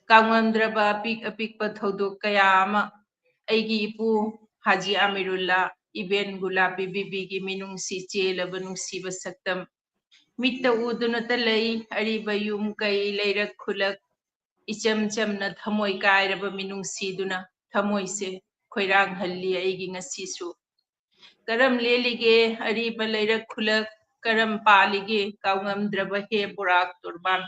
ꯀꯥꯎꯉꯝꯗ꯭ꯔꯕ ꯑꯄꯤꯛ ꯑꯄꯤꯛꯄ ꯊꯧꯗꯣꯛ ꯀꯌꯥ ꯑꯃ, ꯑꯩꯒꯤ ꯏꯄꯨ ꯍꯥꯖꯤ ꯑꯃꯤꯔꯨꯜꯂꯥ, ꯏꯕꯦꯟ ꯒꯨꯂꯥꯄꯤ ꯕꯤꯕꯤꯒꯤ ꯃꯤꯅꯨꯡꯁꯤ ꯆꯦꯜꯂꯕ ꯅꯨꯡꯁꯤꯕ ꯁꯛꯇꯝ, ꯃꯤꯠꯇ ꯎꯗꯨꯅꯇ ꯂꯩ ꯑꯔꯤꯕ ꯌꯨꯝ ꯀꯩ ꯂꯩꯔꯛ ꯈꯨꯂꯛ, ꯏꯆꯝ ꯆꯝꯅ ꯊꯃꯣꯏ ꯀꯥꯏꯔꯕ ꯃꯤꯅꯨꯡꯁꯤꯗꯨꯅ ꯊꯃꯣꯏꯁꯦ ꯈꯣꯏꯔꯥꯡꯍꯜꯂꯤ ꯑꯩꯒꯤ ꯉꯁꯤꯁꯨ꯫ ꯀꯔꯝ ꯂꯦꯜꯂꯤꯒꯦ ꯑꯔꯤꯕ ꯂꯩꯔꯛ ꯈꯨꯂꯛ, ꯀꯔꯝ ꯄꯥꯜꯂꯤꯒꯦ ꯀꯥꯎꯉꯝꯗ꯭ꯔꯕ ꯍꯦ ꯕꯣꯔꯥꯛ ꯇꯣꯔꯕꯥꯟ?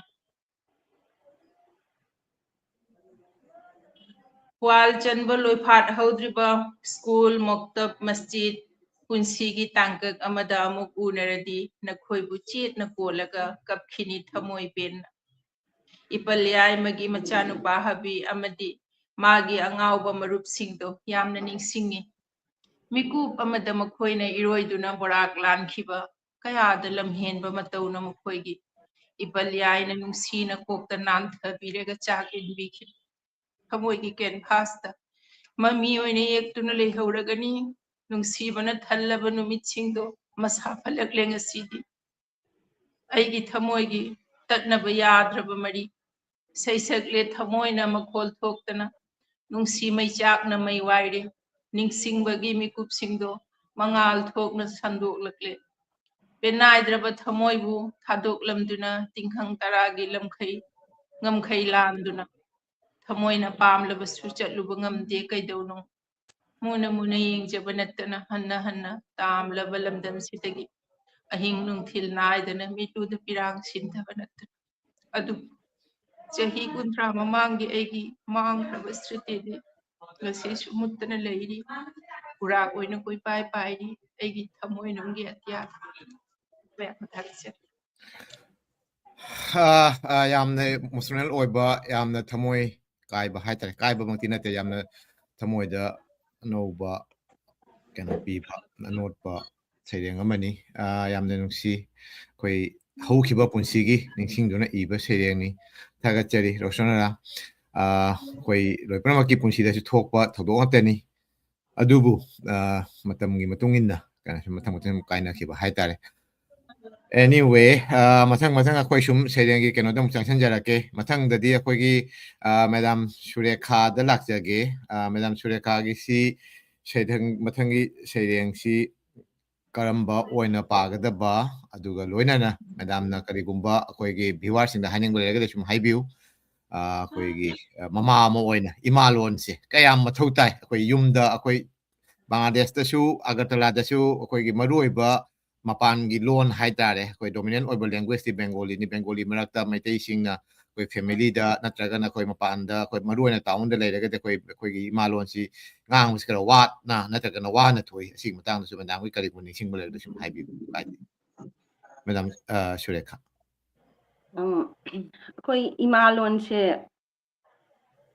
ꯋꯥꯜ ꯆꯟꯕ ꯂꯣꯏꯐꯥꯠ ꯍꯧꯗ꯭ꯔꯤꯕ ꯁ꯭ꯀꯨꯜ, ꯃꯣꯛꯇꯕ, ꯃꯁꯖꯤꯗ, ꯄꯨꯟꯁꯤꯒꯤ ꯇꯥꯡꯀꯛ ꯑꯃꯗ ꯑꯃꯨꯛ ꯎꯅꯔꯗꯤ ꯅꯈꯣꯏꯕꯨ ꯆꯦꯠꯅ ꯀꯣꯜꯂꯒ ꯀꯞꯈꯤꯅꯤ ꯊꯃꯣꯏ ꯄꯦꯟꯅ꯫ ꯏꯄꯜ ꯌꯥꯏꯃꯒꯤ ꯃꯆꯥꯅꯨꯄꯥ ꯍꯕꯤ ꯑꯃꯗꯤ ꯃꯥꯒꯤ ꯑꯉꯥꯎꯕ ꯃꯔꯨꯞꯁꯤꯡꯗꯣ ꯌꯥꯝꯅ ꯅꯤꯡꯁꯤꯡꯉꯤ꯫ ꯃꯤꯀꯨꯞ ꯑꯃꯗ ꯃꯈꯣꯏꯅ ꯏꯔꯣꯏꯗꯨꯅ ꯕꯣꯔꯥꯛ ꯂꯥꯟꯈꯤꯕ ꯀꯌꯥꯗ ꯂꯝꯍꯦꯟꯕ ꯃꯇꯧꯅ ꯃꯈꯣꯏꯒꯤ ꯏꯄꯜ ꯌꯥꯏꯅ ꯅꯨꯡꯁꯤꯅ ꯀꯣꯛꯇ ꯅꯥꯟꯊꯕꯤꯔꯒ ꯆꯥꯛ ꯏꯟꯕꯤꯈꯤꯕ ꯊꯃꯣꯏꯒꯤ ꯀꯦꯟꯚꯥꯁꯇ ꯃꯃꯤ ꯑꯣꯏꯅ ꯌꯦꯛꯇꯨꯅ ꯂꯩꯍꯧꯔꯒꯅꯤ꯫ ꯅꯨꯡꯁꯤꯕꯅ ꯊꯜꯂꯕ ꯅꯨꯃꯤꯠꯁꯤꯡꯗꯣ ꯃꯁꯥ ꯐꯠꯂꯛꯂꯦ ꯉꯁꯤꯗꯤ꯫ ꯑꯩꯒꯤ ꯊꯃꯣꯏꯒꯤ ꯇꯠꯅꯕ ꯌꯥꯗ꯭ꯔꯕ ꯃꯔꯤ ꯁꯩꯁꯛꯂꯦ ꯊꯃꯣꯏꯅ ꯃꯈꯣꯜ ꯊꯣꯛꯇꯅ꯫ ꯅꯨꯡꯁꯤ ꯃꯩꯆꯥꯛꯅ ꯃꯩ ꯋꯥꯏꯔꯦ꯫ ꯅꯤꯡꯁꯤꯡꯕꯒꯤ ꯃꯤꯀꯨꯞꯁꯤꯡꯗꯣ ꯃꯉꯥꯜ ꯊꯣꯛꯅ ꯁꯟꯗꯣꯛꯂꯛꯂꯦ꯫ ꯄꯦꯟꯅꯥꯏꯗ꯭ꯔꯕ ꯊꯃꯣꯏꯕꯨ ꯊꯥꯗꯣꯛꯂꯝꯗꯨꯅ ꯇꯤꯡꯈꯪ ꯇꯔꯥꯒꯤ ꯂꯝꯈꯩ ꯉꯝꯈꯩ ꯂꯥꯟꯗꯨꯅ ꯊꯃꯣꯏꯅ ꯄꯥꯝꯂꯕꯁꯨ ꯆꯠꯂꯨꯕ ꯉꯝꯗꯦ ꯀꯩꯗꯧꯅꯣ? ꯃꯨꯟꯅ ꯃꯨꯟꯅ ꯌꯦꯡꯖꯕ ꯅꯠꯇꯅ ꯍꯟꯅ ꯍꯟꯅ ꯇꯥꯝꯂꯕ ꯂꯝꯗꯝꯁꯤꯗꯒꯤ ꯑꯍꯤꯡ ꯅꯨꯡꯊꯤꯜ ꯅꯥꯏꯗꯅ ꯃꯤꯠꯂꯨꯗ ꯄꯤꯔꯥꯡ ꯁꯤꯟꯊꯕ ꯅꯠꯇꯅ꯫ ꯑꯗꯨ ꯆꯍꯤ ꯀꯨꯟꯊ꯭ꯔꯥ ꯃꯃꯥꯡꯒꯤ ꯑꯩꯒꯤ ꯃꯥꯡꯈ꯭ꯔꯕ ꯁ꯭ꯔꯤꯇꯤꯗꯤ ꯉꯁꯤꯁꯨ ꯃꯨꯠꯇꯅ ꯂꯩꯔꯤ꯫ ꯎꯔꯥꯛ ꯑꯣꯏꯅ ꯀꯣꯏꯄꯥꯏ ꯄꯥꯏꯔꯤ ꯑꯩꯒꯤ ꯊꯃꯣꯏꯅꯨꯡꯒꯤ ꯑꯇꯤꯌꯥ꯫ ꯃꯌꯥꯝ ꯊꯥꯒꯠꯆꯔꯤ꯫ ꯑꯥ, ꯑꯥ, ꯌꯥꯝꯅ ꯏꯃꯣꯁꯅꯦꯜ ꯑꯣꯏꯕ, ꯌꯥꯝꯅ ꯊꯃꯣꯏ ꯀꯥꯏꯕ ꯍꯥꯏꯇꯥꯔꯦ, ꯀꯥꯏꯕꯃꯛꯇꯤ ꯅꯠꯇꯦ, ꯌꯥꯝꯅ ꯊꯃꯣꯏꯗ ꯑꯅꯧꯕ ꯀꯩꯅꯣ ꯄꯤꯕ, ꯑꯅꯣꯠꯄ ꯁꯩꯔꯦꯡ ꯑꯃꯅꯤ꯫ ꯑꯥ, ꯌꯥꯝꯅ ꯅꯨꯡꯁꯤ꯫ ꯑꯩꯈꯣꯏ ꯍꯧꯈꯤꯕ ꯄꯨꯟꯁꯤꯒꯤ ꯅꯤꯡꯁꯤꯡꯗꯨꯅ ꯏꯕ ꯁꯩꯔꯦꯡꯅꯤ꯫ ꯊꯥꯒꯠꯆꯔꯤ ꯔꯣꯁꯅꯔꯥ꯫ ꯑꯥ, ꯑꯩꯈꯣꯏ ꯂꯣꯏ ꯄꯨꯝꯅꯃꯛꯀꯤ ꯄꯨꯟꯁꯤꯗꯁꯨ ꯊꯣꯛꯄ ꯊꯧꯗꯣꯛ ꯉꯥꯛꯇꯅꯤ꯫ ꯑꯗꯨꯕꯨ, ꯑꯥ, ꯃꯇꯝꯒꯤ ꯃꯇꯨꯡ ꯏꯟꯅ ꯀꯩꯅꯣꯁꯨ ꯃꯊꯪ ꯃꯊꯪ ꯀꯥꯏꯅꯈꯤꯕ ꯍꯥꯏꯇꯥꯔꯦ꯫ Anyway, ꯑꯥ, ꯃꯊꯪ ꯃꯊꯪ ꯑꯩꯈꯣꯏ ꯁꯨꯝ ꯁꯩꯔꯦꯡꯒꯤ ꯀꯩꯅꯣꯗ ꯑꯃꯨꯛ ꯆꯪꯁꯤꯟꯖꯔꯛꯀꯦ꯫ ꯃꯊꯪꯗꯗꯤ ꯑꯩꯈꯣꯏꯒꯤ, ꯑꯥ, ꯃꯦꯗꯥꯝ ꯁꯨꯔꯦꯈꯥꯗ ꯂꯥꯛꯆꯒꯦ꯫ ꯑꯥ, ꯃꯦꯗꯥꯝ ꯁꯨꯔꯦꯈꯥꯒꯤꯁꯤ ꯁꯩꯔꯦꯡ, ꯃꯊꯪꯒꯤ ꯁꯩꯔꯦꯡꯁꯤ ꯀꯔꯝꯕ ꯑꯣꯏꯅ ꯄꯥꯒꯗꯕ, ꯑꯗꯨꯒ ꯂꯣꯏꯅꯅ ꯃꯦꯗꯥꯝꯅ ꯀꯔꯤꯒꯨꯝꯕ ꯑꯩꯈꯣꯏꯒꯤ ꯚ꯭ꯌꯨꯋꯔꯁꯤꯡꯗ ꯍꯥꯏꯅꯤꯡꯕ ꯂꯩꯔꯒꯗꯤ ꯁꯨꯝ ꯍꯥꯏꯕꯤꯌꯨ꯫ ꯑꯥ, ꯑꯩꯈꯣꯏꯒꯤ, ꯑꯥ, ꯃꯃꯥ ꯑꯃ ꯑꯣꯏꯅ ꯏꯃꯥ ꯂꯣꯟꯁꯦ ꯀꯌꯥꯝ ꯃꯊꯧ ꯇꯥꯏ? ꯑꯩꯈꯣꯏ ꯌꯨꯝꯗ, ꯑꯩꯈꯣꯏ ꯕꯪꯒ꯭ꯂꯥꯗꯦꯁꯇꯁꯨ, ꯑꯒꯔꯇꯂꯥꯗꯁꯨ ꯑꯩꯈꯣꯏꯒꯤ ꯃꯔꯨꯑꯣꯏꯕ ꯃꯄꯥꯟꯒꯤ ꯂꯣꯟ ꯍꯥꯏꯇꯥꯔꯦ, ꯑꯩꯈꯣꯏ ꯗꯣꯃꯤꯅꯦꯟ ꯑꯣꯏꯕ ꯂꯦꯡꯒ꯭ꯋꯦꯖꯇꯤ ꯕꯦꯡꯒꯣꯂꯤꯅꯤ꯫ ꯕꯦꯡꯒꯣꯂꯤ ꯃꯔꯛꯇ ꯃꯩꯇꯩꯁꯤꯡꯅ ꯑꯩꯈꯣꯏ ꯐꯦꯃꯤꯂꯤꯗ ꯅꯠꯇ꯭ꯔꯒꯅ ꯑꯩꯈꯣꯏ ꯃꯄꯥꯟꯗ, ꯑꯩꯈꯣꯏ ꯃꯔꯨ ꯑꯣꯏꯅ ꯇꯥꯎꯟꯗ ꯂꯩꯔꯒꯗꯤ ꯑꯩꯈꯣꯏ, ꯑꯩꯈꯣꯏꯒꯤ ꯏꯃꯥ ꯂꯣꯟꯁꯤ ꯉꯥꯡꯕꯁꯤ ꯈꯔ ꯋꯥꯅ ꯅꯠꯇ꯭ꯔꯒꯅ ꯋꯥꯅ ꯊꯣꯛꯏ꯫ ꯑꯁꯤꯒꯤ ꯃꯇꯥꯡꯗꯁꯨ ꯃꯦꯗꯥꯝꯒꯤ ꯀꯔꯤꯒꯨꯝꯕ ꯅꯤꯡꯁꯤꯡꯕ ꯂꯩꯔꯒꯗꯤ ꯁꯨꯝ ꯍꯥꯏꯕꯤꯌꯨ꯫ ꯀꯥꯏꯗꯦ꯫ ꯃꯦꯗꯥꯝ, ꯑ, ꯁꯨꯔꯦꯈꯥ꯫ ꯎꯝ, ꯑꯩꯈꯣꯏ ꯏꯃꯥ ꯂꯣꯟꯁꯦ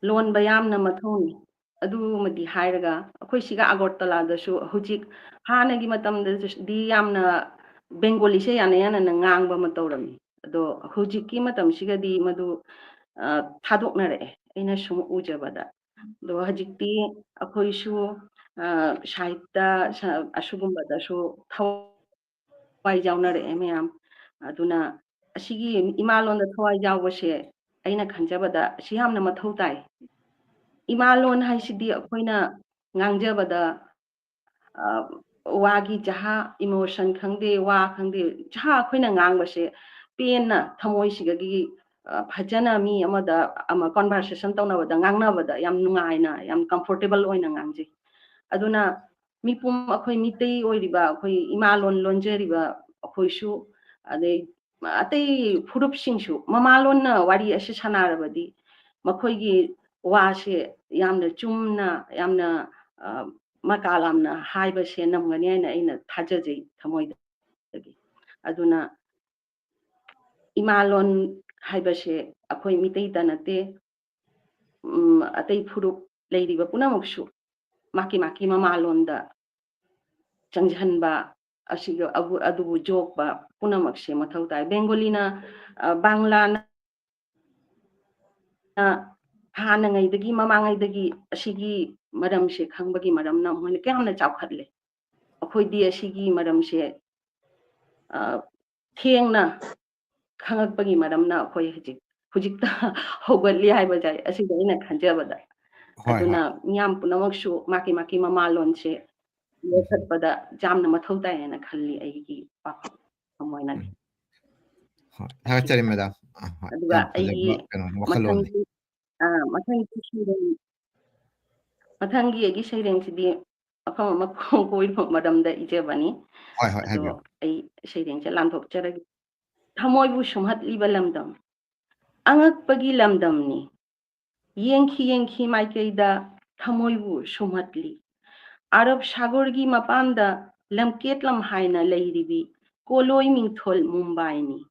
ꯂꯣꯟꯕ ꯌꯥꯝꯅ ꯃꯊꯧꯅꯤ꯫ ꯑꯗꯨꯃꯗꯤ ꯍꯥꯏꯔꯒ, ꯑꯩꯈꯣꯏ ꯁꯤꯒ ꯑꯒꯔꯇꯂꯥꯗꯁꯨ ꯍꯧꯖꯤꯛ, ꯍꯥꯟꯅꯒꯤ ꯃꯇꯝꯗꯗꯤ ꯌꯥꯝꯅ ꯕꯦꯡꯒꯣꯂꯤꯁꯦ ꯌꯥꯅ ꯌꯥꯅꯅ ꯉꯥꯡꯕ ꯑꯃ ꯇꯧꯔꯝꯃꯤ꯫ ꯑꯗꯣ ꯍꯧꯖꯤꯛꯀꯤ ꯃꯇꯝꯁꯤꯒꯗꯤ ꯃꯗꯨ, ꯑ, ꯊꯥꯗꯣꯛꯅꯔꯛꯑꯦ, ꯑꯩꯅ ꯁꯨꯝ ꯎꯖꯕꯗ꯫ ꯑꯗꯣ ꯍꯧꯖꯤꯛꯇꯤ ꯑꯩꯈꯣꯏꯁꯨ, ꯑ, ꯁꯥꯍꯤꯠꯇ, ꯁ-, ꯑꯁꯤꯒꯨꯝꯕꯗꯁꯨ ꯊꯋꯥꯏ ꯌꯥꯎꯅꯔꯛꯑꯦ ꯃꯌꯥꯝ꯫ ꯑꯗꯨꯅ ꯑꯁꯤꯒꯤ ꯏꯃꯥ ꯂꯣꯟꯗ ꯊꯋꯥꯏ ꯌꯥꯎꯕꯁꯦ ꯑꯩꯅ ꯈꯟꯖꯕꯗ ꯑꯁꯤ ꯌꯥꯝꯅ ꯃꯊꯧ ꯇꯥꯏ꯫ ꯏꯃꯥ ꯂꯣꯟ ꯍꯥꯏꯁꯤꯗꯤ ꯑꯩꯈꯣꯏꯅ ꯉꯥꯡꯖꯕꯗ, ꯑ, ꯋꯥꯒꯤ ꯖꯍꯥ, emotion ꯈꯪꯗꯦ, ꯋꯥ ꯈꯪꯗꯦ, ꯖꯍꯥ ꯑꯩꯈꯣꯏꯅ ꯉꯥꯡꯕꯁꯦ ꯄꯦꯟꯅ ꯊꯃꯣꯏꯁꯤꯗꯒꯤ, ꯑ, ꯐꯖꯅ ꯃꯤ ꯑꯃꯗ ꯑꯃ conversation ꯇꯧꯅꯕꯗ, ꯉꯥꯡꯅꯕꯗ ꯌꯥꯝ ꯅꯨꯡꯉꯥꯏꯅ, ꯌꯥꯝ comfortable ꯑꯣꯏꯅ ꯉꯥꯡꯖꯩ꯫ ꯑꯗꯨꯅ ꯃꯤꯄꯨꯝ ꯑꯩꯈꯣꯏ ꯃꯤꯇꯩ ꯑꯣꯏꯔꯤꯕ, ꯑꯩꯈꯣꯏ ꯏꯃꯥ ꯂꯣꯟ ꯂꯣꯟꯖꯔꯤꯕ ꯑꯩꯈꯣꯏꯁꯨ, ꯑꯗꯩ ꯑꯇꯩ ꯐꯨꯔꯨꯞꯁꯤꯡꯁꯨ ꯃꯃꯥ ꯂꯣꯟꯅ ꯋꯥꯔꯤ ꯑꯁꯤ ꯁꯥꯟꯅꯔꯕꯗꯤ ꯃꯈꯣꯏꯒꯤ ꯋꯥꯁꯦ ꯌꯥꯝꯅ ꯆꯨꯝꯅ, ꯌꯥꯝꯅ, ꯑ, ꯃꯀꯥ ꯂꯥꯝꯅ ꯍꯥꯏꯕꯁꯦ ꯅꯝꯒꯅꯤ ꯍꯥꯏꯅ ꯑꯩꯅ ꯊꯥꯖꯖꯩ ꯊꯃꯣꯏꯗꯒꯤ꯫ ꯑꯗꯨꯅ ꯏꯃꯥ ꯂꯣꯟ ꯍꯥꯏꯕꯁꯦ ꯑꯩꯈꯣꯏ ꯃꯤꯇꯩꯇ ꯅꯠꯇꯦ, ꯎꯝ, ꯑꯇꯩ ꯐꯨꯔꯨꯞ ꯂꯩꯔꯤꯕ ꯄꯨꯝꯅꯃꯛꯁꯨ ꯃꯥꯀꯤ ꯃꯥꯀꯤ ꯃꯃꯥ ꯂꯣꯟꯗ ꯆꯪꯖꯍꯟꯕ, ꯑꯁꯤꯒ ꯑꯕꯨ-, ꯑꯗꯨꯕꯨ ꯌꯣꯛꯄ ꯄꯨꯝꯅꯃꯛꯁꯦ ꯃꯊꯧ ꯇꯥꯏ꯫ ꯕꯦꯡꯒꯣꯂꯤꯅ, ꯑ, ꯕꯪꯂꯥꯅ ꯍꯥꯟꯅꯉꯩꯗꯒꯤ, ꯃꯃꯥꯡꯉꯩꯗꯒꯤ ꯑꯁꯤꯒꯤ ꯃꯔꯝꯁꯦ ꯈꯪꯕꯒꯤ ꯃꯔꯝꯅ ꯃꯣꯏꯅ ꯀꯌꯥꯝꯅ ꯆꯥꯎꯈꯠꯂꯦ꯫ ꯑꯩꯈꯣꯏꯗꯤ ꯑꯁꯤꯒꯤ ꯃꯔꯝꯁꯦ, ꯑ, ꯊꯦꯡꯅ ꯈꯪꯉꯛꯄꯒꯤ ꯃꯔꯝꯅ ꯑꯩꯈꯣꯏ ꯍꯧꯖꯤꯛ, ꯍꯧꯖꯤꯛꯇ ꯍꯧꯒꯠꯂꯤ ꯍꯥꯏꯕ ꯇꯥꯏ, ꯑꯁꯤꯗ ꯑꯩꯅ ꯈꯟꯖꯕꯗ꯫ ꯍꯣꯏ, ꯑꯗꯨꯅ ꯍꯣꯏ꯫ ꯃꯤꯌꯥꯝ ꯄꯨꯝꯅꯃꯛꯁꯨ ꯃꯥꯒꯤ ꯃꯥꯒꯤ ꯃꯃꯥ ꯂꯣꯟꯁꯦ ꯎꯝ꯫ ꯌꯣꯛꯈꯠꯄꯗ ꯌꯥꯝꯅ ꯃꯊꯧ ꯇꯥꯏ ꯍꯥꯏꯅ ꯈꯜꯂꯤ ꯑꯩꯒꯤ ꯋꯥꯈꯜ ꯑꯣꯏꯅꯗꯤ꯫ ꯎꯝ꯫ ꯍꯣꯏ, ꯊꯥꯒꯠꯆꯔꯤ ꯃꯦꯗꯥꯝ꯫ ꯑ, ꯍꯣꯏ, ꯑꯗꯨꯒ ꯌꯥꯝ ꯐꯖꯕ ꯑꯩꯒꯤ ꯀꯩꯅꯣꯅꯤ, ꯋꯥꯈꯜꯂꯣꯟꯅꯤ꯫ ꯃꯊꯪꯒꯤ, ꯑ, ꯃꯊꯪꯒꯤ ꯁꯩꯔꯦꯡ-, ꯃꯊꯪꯒꯤ ꯑꯩꯒꯤ ꯁꯩꯔꯦꯡꯁꯤꯗꯤ ꯃꯐꯝ ꯑꯃ ꯀꯣꯏꯕ ꯃꯔꯝꯗ ꯏꯖꯕꯅꯤ꯫ ꯍꯣꯏ, ꯍꯣꯏ, ꯑꯗꯣ ꯍꯥꯏꯕꯤꯌꯨ꯫ ꯑꯩ ꯁꯩꯔꯦꯡꯁꯦ ꯂꯥꯟꯊꯣꯛꯆꯔꯒꯦ꯫ ꯊꯃꯣꯏꯕꯨ ꯁꯨꯝꯍꯠꯂꯤꯕ ꯂꯝꯗꯝ, ꯑꯉꯛꯄꯒꯤ ꯂꯝꯗꯝꯅꯤ꯫ ꯌꯦꯡꯈꯤ ꯌꯦꯡꯈꯤ ꯃꯥꯏꯀꯩꯗ ꯊꯃꯣꯏꯕꯨ ꯁꯨꯝꯍꯠꯂꯤ꯫ ꯑꯔꯕ ꯁꯥꯒꯣꯔꯒꯤ ꯃꯄꯥꯟꯗ ꯂꯝꯀꯦꯠꯂꯝ ꯍꯥꯏꯅ ꯂꯩꯔꯤꯕꯤ ꯀꯣꯂꯣꯏ ꯃꯤꯡꯊꯣꯜ ꯃꯨꯝꯕꯥꯏꯅꯤ꯫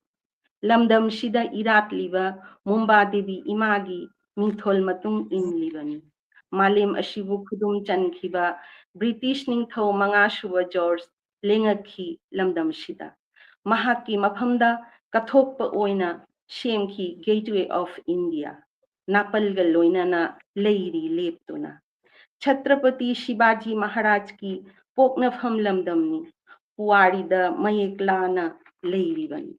ꯂꯝꯗꯝꯁꯤꯗ ꯏꯔꯥꯠꯂꯤꯕ ꯃꯨꯝꯕꯥ ꯗꯦꯕꯤ ꯏꯃꯥꯒꯤ ꯃꯤꯡꯊꯣꯜ ꯃꯇꯨꯡ ꯏꯟꯂꯤꯕꯅꯤ꯫ ꯃꯥꯂꯦꯝ ꯑꯁꯤꯕꯨ ꯈꯨꯗꯨꯝ ꯆꯟꯈꯤꯕ ꯕ꯭ꯔꯤꯇꯤꯁ ꯅꯤꯡꯊꯧ ꯃꯉꯥꯁꯨꯕ ꯖꯣꯔꯖ ꯂꯦꯡꯉꯛꯈꯤ ꯂꯝꯗꯝꯁꯤꯗ꯫ ꯃꯍꯥꯛꯀꯤ ꯃꯐꯝꯗ ꯀꯠꯊꯣꯛꯄ ꯑꯣꯏꯅ ꯁꯦꯝꯈꯤ Gateway of India꯫ ꯅꯥꯄꯜꯒ ꯂꯣꯏꯅꯅ ꯂꯩꯔꯤ ꯂꯦꯞꯇꯨꯅ꯫ ꯆꯇ꯭ꯔꯄꯇꯤ ꯁꯤꯕꯥꯖꯤ ꯃꯍꯥꯔꯥꯖꯀꯤ ꯄꯣꯛꯅꯐꯝ ꯂꯝꯗꯝꯅꯤ꯫ ꯄꯨꯋꯥꯔꯤꯗ ꯃꯌꯦꯛ ꯂꯥꯅ ꯂꯩꯔꯤꯕꯅꯤ꯫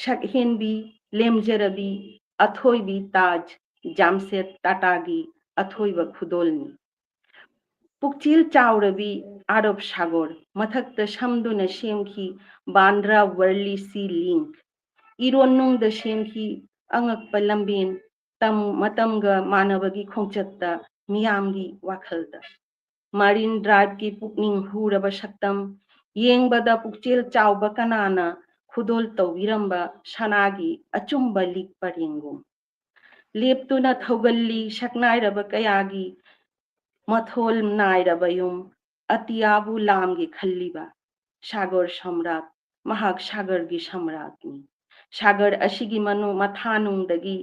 ꯁꯛꯍꯦꯟꯕꯤ, ꯂꯦꯝꯖꯔꯕꯤ, ꯑꯊꯣꯏꯕꯤ ꯇꯥꯖ ꯖꯥꯝꯁꯦꯠ ꯇꯥꯇꯥꯒꯤ ꯑꯊꯣꯏꯕ ꯈꯨꯗꯣꯜꯅꯤ꯫ ꯄꯨꯛꯆꯦꯜ ꯆꯥꯎꯔꯕꯤ ꯑꯥꯔꯕ ꯁꯥꯒꯣꯔ ꯃꯊꯛꯇ ꯁꯝꯗꯨꯅ ꯁꯦꯝꯈꯤ ꯕꯥꯟꯗ꯭ꯔꯥ ꯋꯔꯂꯤ ꯁꯤ ꯂꯤꯡꯛ꯫ ꯏꯔꯣꯟꯅꯨꯡꯗ ꯁꯦꯝꯈꯤ ꯑꯉꯛꯄ ꯂꯝꯕꯦꯟ, ꯇꯝ-, ꯃꯇꯝꯒ ꯃꯥꯟꯅꯕꯒꯤ ꯈꯣꯡꯆꯠꯇ ꯃꯤꯌꯥꯝꯒꯤ ꯋꯥꯈꯜꯗ꯫ ꯃꯔꯤꯟ ꯗ꯭ꯔꯥꯏꯚꯀꯤ ꯄꯨꯛꯅꯤꯡ ꯍꯨꯔꯕ ꯁꯛꯇꯝ, ꯌꯦꯡꯕꯗ ꯄꯨꯛꯆꯦꯜ ꯆꯥꯎꯕ ꯀꯅꯥꯅ ꯈꯨꯗꯣꯜ ꯇꯧꯕꯤꯔꯝꯕ ꯁꯅꯥꯒꯤ ꯑꯆꯨꯝꯕ ꯂꯤꯛ ꯄꯔꯦꯡꯒꯨꯝ꯫ ꯂꯦꯞꯇꯨꯅ ꯊꯧꯒꯜꯂꯤ ꯁꯛꯅꯥꯏꯔꯕ ꯀꯌꯥꯒꯤ ꯃꯊꯣꯜ ꯅꯥꯏꯔꯕ ꯌꯨꯝ, ꯑꯇꯤꯌꯥꯕꯨ ꯂꯥꯝꯒꯦ ꯈꯜꯂꯤꯕ ꯁꯥꯒꯔ ꯁꯝꯔꯥꯠ, ꯃꯍꯥꯛ ꯁꯥꯒꯔꯒꯤ ꯁꯝꯔꯥꯠꯅꯤ꯫ ꯁꯥꯒꯔ ꯑꯁꯤꯒꯤ ꯃꯅꯨꯡ ꯃꯊꯥꯅꯨꯡꯗꯒꯤ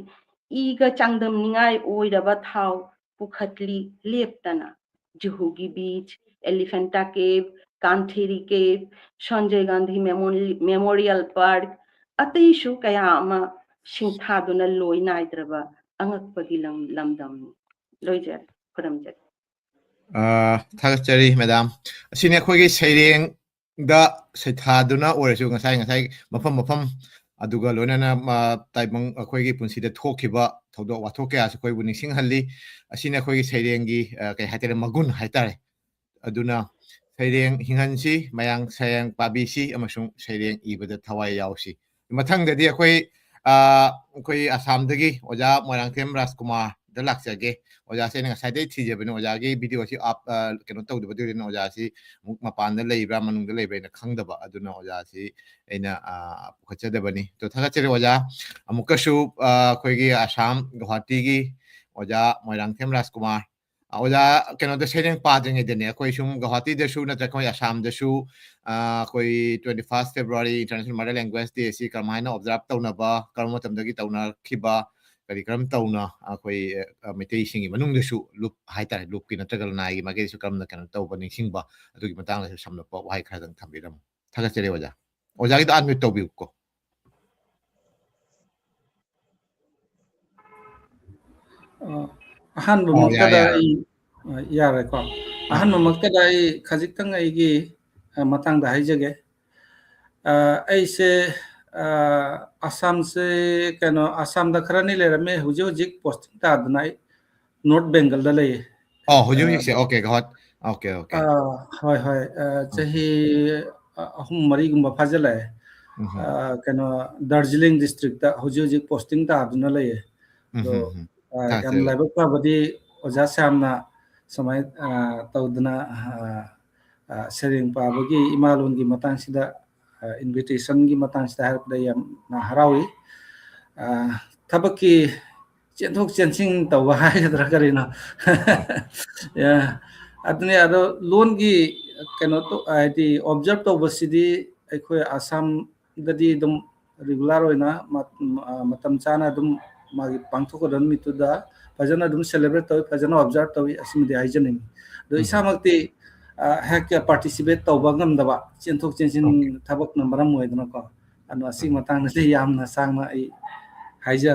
ꯏꯒ ꯆꯥꯡꯗꯝꯅꯤꯡꯉꯥꯏ ꯑꯣꯏꯔꯕ ꯊꯥꯎ ꯄꯨꯈꯠꯂꯤ ꯂꯦꯞꯇꯅ꯫ ꯖꯨꯍꯨꯒꯤ beach, Elephanta cave, Kanheri cave, Sanjay Gandhi ꯃꯦꯃꯣꯔꯤ-, ꯃꯦꯃꯣꯔꯤꯌꯦꯜ ꯄꯥꯔꯛ, ꯑꯇꯩꯁꯨ ꯀꯌꯥ ꯑꯃ ꯁꯤꯡꯊꯥꯗꯨꯅ ꯂꯣꯏ ꯅꯥꯏꯗ꯭ꯔꯕ ꯑꯉꯛꯄꯒꯤ ꯂꯝ-, ꯂꯝꯗꯝꯅꯤ꯫ ꯂꯣꯏꯖꯔꯦ꯫ ꯈꯨꯔꯨꯝꯖꯔꯤ꯫ ꯑ, ꯊꯥꯒꯠꯆꯔꯤ ꯃꯦꯗꯥꯝ꯫ ꯑꯁꯤꯅꯤ ꯑꯩꯈꯣꯏꯒꯤ ꯁꯩꯔꯦꯡꯗ ꯁꯩꯊꯥꯗꯨꯅ ꯑꯣꯏꯔꯁꯨ ꯉꯁꯥꯏ, ꯉꯁꯥꯏ ꯃꯐꯝ ꯃꯐꯝ ꯑꯗꯨꯒ ꯂꯣꯏꯅꯅ, ꯑ, ꯇꯥꯏꯕꯪ ꯑꯩꯈꯣꯏꯒꯤ ꯄꯨꯟꯁꯤꯗ ꯊꯣꯛꯈꯤꯕ ꯊꯧꯗꯣꯛ ꯋꯥꯊꯣꯛ ꯀꯌꯥꯁꯨ ꯑꯩꯈꯣꯏꯕꯨ ꯅꯤꯡꯁꯤꯡꯍꯜꯂꯤ꯫ ꯑꯁꯤꯅ ꯑꯩꯈꯣꯏꯒꯤ ꯁꯩꯔꯦꯡꯒꯤ, ꯑ, ꯀꯩ ꯍꯥꯏꯇꯥꯔꯦ, ꯃꯒꯨꯟ ꯍꯥꯏꯇꯥꯔꯦ꯫ ꯑꯗꯨꯅ ꯁꯩꯔꯦꯡ ꯍꯤꯡꯍꯟꯁꯤ, ꯃꯌꯥꯡ ꯁꯩꯔꯦꯡ ꯄꯥꯕꯤꯁꯤ ꯑꯃꯁꯨꯡ ꯁꯩꯔꯦꯡ ꯏꯕꯗ ꯊꯋꯥꯏ ꯌꯥꯎꯁꯤ꯫ ꯃꯊꯪꯗꯗꯤ ꯑꯩꯈꯣꯏ, ꯑ, ꯑꯩꯈꯣꯏ ꯑꯁꯥꯝꯗꯒꯤ ꯑꯣꯖꯥ ꯃꯣꯏꯔꯥꯡꯊꯦꯝ ꯔꯥꯖꯀꯨꯃꯥꯔ ꯗ ꯂꯥꯛꯆꯒꯦ꯫ ꯑꯣꯖꯥꯁꯦ ꯑꯩꯅ ꯉꯁꯥꯏꯗꯩ ꯊꯤꯖꯕꯅꯦ, ꯑꯣꯖꯥꯒꯤ video ꯑꯁꯤ ꯑꯞ-, ꯑ, ꯀꯩꯅꯣ ꯇꯧꯗꯕꯗꯨꯒꯤꯅ ꯑꯣꯖꯥꯁꯤ ꯑꯃꯨꯛ ꯃꯄꯥꯟꯗ ꯂꯩꯕ꯭ꯔꯥ ꯃꯅꯨꯡꯗ ꯂꯩꯕ꯭ꯔꯥ ꯑꯩꯅ ꯈꯪꯗꯕ, ꯑꯗꯨꯅ ꯑꯣꯖꯥꯁꯤ ꯑꯩꯅ, ꯑ, ꯄꯨꯈꯠꯆꯗꯕꯅꯤ꯫ ꯑꯗꯣ ꯊꯥꯒꯠꯆꯔꯤ ꯑꯣꯖꯥ꯫ ꯑꯃꯨꯛꯀꯁꯨ, ꯑ, ꯑꯩꯈꯣꯏꯒꯤ ꯑꯁꯥꯝ ꯒꯨꯋꯥꯍꯥꯇꯤꯒꯤ ꯑꯣꯖꯥ ꯃꯣꯏꯔꯥꯡꯊꯦꯝ ꯔꯥꯖꯀꯨꯃꯥꯔ, ꯑ, ꯑꯣꯖꯥ ꯀꯩꯅꯣꯗ ꯁꯩꯔꯦꯡ ꯄꯥꯗ꯭ꯔꯤꯉꯩꯗꯅꯦ, ꯑꯩꯈꯣꯏ ꯁꯨꯝ ꯒꯨꯋꯥꯍꯥꯇꯤꯗꯁꯨ ꯅꯠꯇ꯭ꯔꯒ ꯑꯩꯈꯣꯏ ꯑꯁꯥꯝꯗꯁꯨ, ꯑ, ꯑꯩꯈꯣꯏ twenty first February International Mother Language Day ꯑꯁꯤ ꯀꯔꯝꯍꯥꯏꯅ observe ꯇꯧꯅꯕ, ꯀꯔꯝꯕ ꯃꯇꯝꯗꯒꯤ ꯇꯧꯅꯈꯤꯕ, ꯀꯔꯤ ꯀꯔꯝ ꯇꯧꯅ ꯑꯩꯈꯣꯏ, ꯑ, ꯃꯩꯇꯩꯁꯤꯡꯒꯤ ꯃꯅꯨꯡꯗꯁꯨ ꯂꯨꯞ ꯍꯥꯏꯇꯥꯔꯦ, ꯂꯨꯞꯀꯤ ꯅꯠꯇ꯭ꯔꯒ ꯂꯅꯥꯏꯒꯤ ꯃꯥꯏꯀꯩꯗꯁꯨ ꯀꯔꯝꯅ ꯀꯩꯅꯣ ꯇꯧꯕ ꯅꯤꯡꯁꯤꯡꯕ, ꯑꯗꯨꯒꯤ ꯃꯇꯥꯡꯗꯁꯨ ꯁꯝꯂꯞꯄ ꯋꯥꯍꯩ ꯈꯔꯗꯪ ꯊꯝꯕꯤꯔꯝꯃꯨ꯫ ꯊꯥꯒꯠꯆꯔꯤ ꯑꯣꯖꯥ꯫ ꯑꯣꯖꯥꯒꯤꯗꯣ unmute ꯇꯧꯕꯤꯌꯨꯀꯣ꯫ ꯑ, ꯑꯍꯥꯟꯕ ꯑꯣ, ꯃꯛꯇꯗ ꯌꯥꯔꯦ, ꯌꯥꯔꯦ꯫ ꯑꯩ, ꯑ, ꯌꯥꯔꯦꯀꯣ꯫ ꯑꯥ, ꯑꯍꯥꯟꯕ ꯑꯥ꯫ ꯃꯛꯇꯗ ꯑꯩ ꯈꯖꯤꯛꯇꯪ ꯑꯩꯒꯤ, ꯑ, ꯃꯇꯥꯡꯗ ꯍꯥꯏꯖꯒꯦ꯫ ꯑ, ꯑꯩꯁꯦ, ꯑ, ꯑꯁꯥꯝꯁꯦ, ꯀꯩꯅꯣ, ꯑꯁꯥꯝꯗ ꯈꯔꯅꯤ ꯂꯩꯔꯝꯃꯦ꯫ ꯍꯧꯖꯤꯛ ꯍꯧꯖꯤꯛ posting ꯇꯥꯗꯅ ꯑꯩ North Bengalꯗ ꯂꯩꯌꯦ꯫ ꯑꯣ, ꯍꯧꯖꯤꯛ ꯑ, ꯍꯧꯖꯤꯛꯁꯦ꯫ Okay, ꯒꯣꯍꯥꯠ-, okay, okay꯫ ꯑ, ꯍꯣꯏ, ꯍꯣꯏ꯫ ꯑ, ꯑꯥ꯫ ꯆꯍꯤ, ꯑ, ꯑꯍꯨꯝ ꯃꯔꯤꯒꯨꯝꯕ ꯐꯥꯖꯤꯜꯂꯛꯑꯦ꯫ ꯎꯝ ꯍꯝ꯫ ꯑ, ꯀꯩꯅꯣ, ꯗꯥꯔꯖꯤꯂꯤꯡ districtꯇ ꯍꯧꯖꯤꯛ ꯍꯧꯖꯤꯛ posting ꯇꯥꯗꯨꯅ ꯂꯩꯌꯦ꯫ ꯎꯝ ꯑꯗꯣ, ꯍꯝ ꯍꯝ꯫ ꯑ, ꯌꯥꯝ ꯊꯥꯒꯠꯆꯔꯤ꯫ ꯂꯥꯏꯕꯛ ꯐꯕꯗꯤ ꯑꯣꯖꯥ ꯁ꯭ꯌꯥꯝꯅ ꯁꯨꯃꯥꯏ, ꯑ, ꯇꯧꯗꯅ, ꯑ, ꯑ, ꯁꯩꯔꯦꯡ ꯄꯥꯕꯒꯤ ꯏꯃꯥ ꯂꯣꯟꯒꯤ ꯃꯇꯥꯡꯁꯤꯗ, ꯑ, invitationꯒꯤ ꯃꯇꯥꯡꯁꯤꯗ ꯍꯥꯏꯔꯛꯄꯗ ꯌꯥꯝꯅ ꯍꯔꯥꯎꯏ꯫ ꯑ, ꯊꯕꯛꯀꯤ ꯆꯦꯟꯊꯣꯛ ꯆꯦꯟꯁꯤꯟ ꯇꯧꯕ ꯍꯥꯏꯒꯗ꯭ꯔꯥ ꯀꯔꯤꯅꯣ? ꯑꯥ꯫ ꯌꯥ, ꯑꯗꯨꯅꯤ꯫ ꯑꯗꯣ ꯂꯣꯟꯒꯤ ꯀꯩꯅꯣ ꯇꯧ-, ꯍꯥꯏꯗꯤ observe ꯇꯧꯕꯁꯤꯗꯤ ꯑꯩꯈꯣꯏ ꯑꯁꯥꯝꯗꯗꯤ ꯑꯗꯨꯝ regular ꯑꯣꯏꯅ ꯃ-, ꯑ, ꯃꯇꯝ ꯆꯥꯅ ꯑꯗꯨꯝ ꯃꯥꯒꯤ ꯄꯥꯡꯊꯣꯛꯀꯗꯕ ꯅꯨꯃꯤꯠꯇꯨꯗ ꯐꯖꯅ ꯑꯗꯨꯝ celebrate ꯇꯧꯏ, ꯐꯖꯅ observe ꯇꯧꯏ, ꯑꯁꯤꯃꯗꯤ ꯍꯥꯏꯖꯅꯤꯡꯉꯤ꯫ ꯑꯗꯣ ꯎꯝ꯫ ꯏꯁꯥꯃꯛꯇꯤ, ꯑ, ꯍꯦꯛ participate ꯇꯧꯕ ꯉꯝꯗꯕ, ꯆꯦꯟꯊꯣꯛ ꯆꯦꯟꯁꯤꯟ Okay꯫ ꯊꯕꯛꯅ ꯃꯔꯝ ꯑꯣꯏꯗꯅꯀꯣ꯫ ꯑꯗꯣ ꯑꯁꯤꯒꯤ ꯎꯝ꯫ ꯃꯇꯥꯡꯗꯗꯤ ꯌꯥꯝꯅ ꯁꯥꯡꯅ ꯑꯩ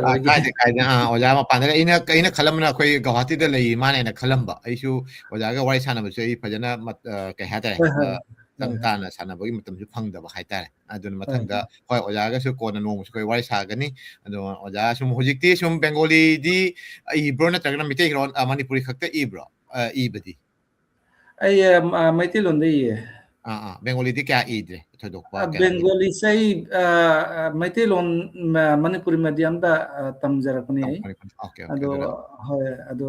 ꯑꯥ, ꯍꯥꯏꯖꯔꯔꯣꯏꯒꯦ꯫ ꯀꯥꯏꯗꯦ, ꯀꯥꯏꯗꯦ꯫ ꯑꯥ, ꯑꯣꯖꯥ ꯃꯄꯥꯟꯗ ꯂꯩ꯫ ꯑꯩꯅ, ꯑꯩꯅ ꯈꯜꯂꯝꯕꯅ ꯑꯩꯈꯣꯏ ꯒꯧꯍꯥꯇꯤꯗ ꯂꯩ ꯃꯥꯅꯦꯅ ꯈꯜꯂꯝꯕ꯫ ꯑꯩꯁꯨ ꯑꯣꯖꯥꯒ ꯋꯥꯔꯤ ꯁꯥꯟꯅꯕꯁꯦ ꯑꯩ ꯐꯖꯅ ꯃꯠ-, ꯑ, ꯀꯩ ꯍꯥꯏꯇꯥꯔꯦ, ꯍꯣꯏ, ꯍꯣꯏ꯫ ꯑ, ꯍꯣꯏ, ꯆꯪ ꯍꯣꯏ꯫ ꯇꯥꯅ ꯁꯥꯟꯅꯕꯒꯤ ꯃꯇꯝꯁꯨ ꯐꯪꯗꯕ ꯍꯥꯏꯇꯥꯔꯦ꯫ ꯑꯗꯨꯅ ꯍꯣꯏ, ꯃꯊꯪꯗ, ꯍꯣꯏ꯫ ꯍꯣꯏ, ꯑꯣꯖꯥꯒꯁꯨ ꯀꯣꯟꯅ ꯅꯣꯡꯃꯁꯨ ꯑꯩꯈꯣꯏ ꯋꯥꯔꯤ ꯁꯥꯒꯅꯤ꯫ ꯑꯗꯣ ꯑꯣꯖꯥ ꯁꯨꯝ ꯍꯧꯖꯤꯛꯇꯤ ꯁꯨꯝ ꯕꯦꯡꯒꯣꯂꯤꯗꯤ ꯏꯕ꯭ꯔꯣ ꯅꯠꯇ꯭ꯔꯒꯅ ꯃꯩꯇꯩꯂꯣꯟ, ꯑ, ꯃꯅꯤꯄꯨꯔꯤ ꯈꯛꯇ ꯏꯕ꯭ꯔꯣ? ꯑ, ꯏꯕꯗꯤ? ꯑꯩ, ꯑ, ꯃ-, ꯃꯩꯇꯩꯂꯣꯟꯗ ꯏꯌꯦ꯫ ꯑꯥ, ꯑꯥ, ꯕꯦꯡꯒꯣꯂꯤꯗꯤ ꯀꯌꯥ ꯏꯗ꯭ꯔꯦ, ꯊꯣꯏꯗꯣꯛꯄ ꯑ, ꯀꯌꯥ ꯏꯗ꯭ꯔꯦ꯫ ꯕꯦꯡꯒꯣꯂꯤꯁꯦ ꯑꯩ, ꯑ, ꯑ, ꯃꯩꯇꯩꯂꯣꯟ, ꯃ-, ꯃꯅꯤꯄꯨꯔꯤ mediumꯗ, ꯑ, ꯇꯝꯖꯔꯛꯄꯅꯦ ꯑꯩ꯫ ꯃꯅꯤꯄꯨꯔꯤ, okay, okay, ꯑꯗꯣ, ꯑꯗꯨꯅ ꯍꯣꯏ, ꯑꯗꯣ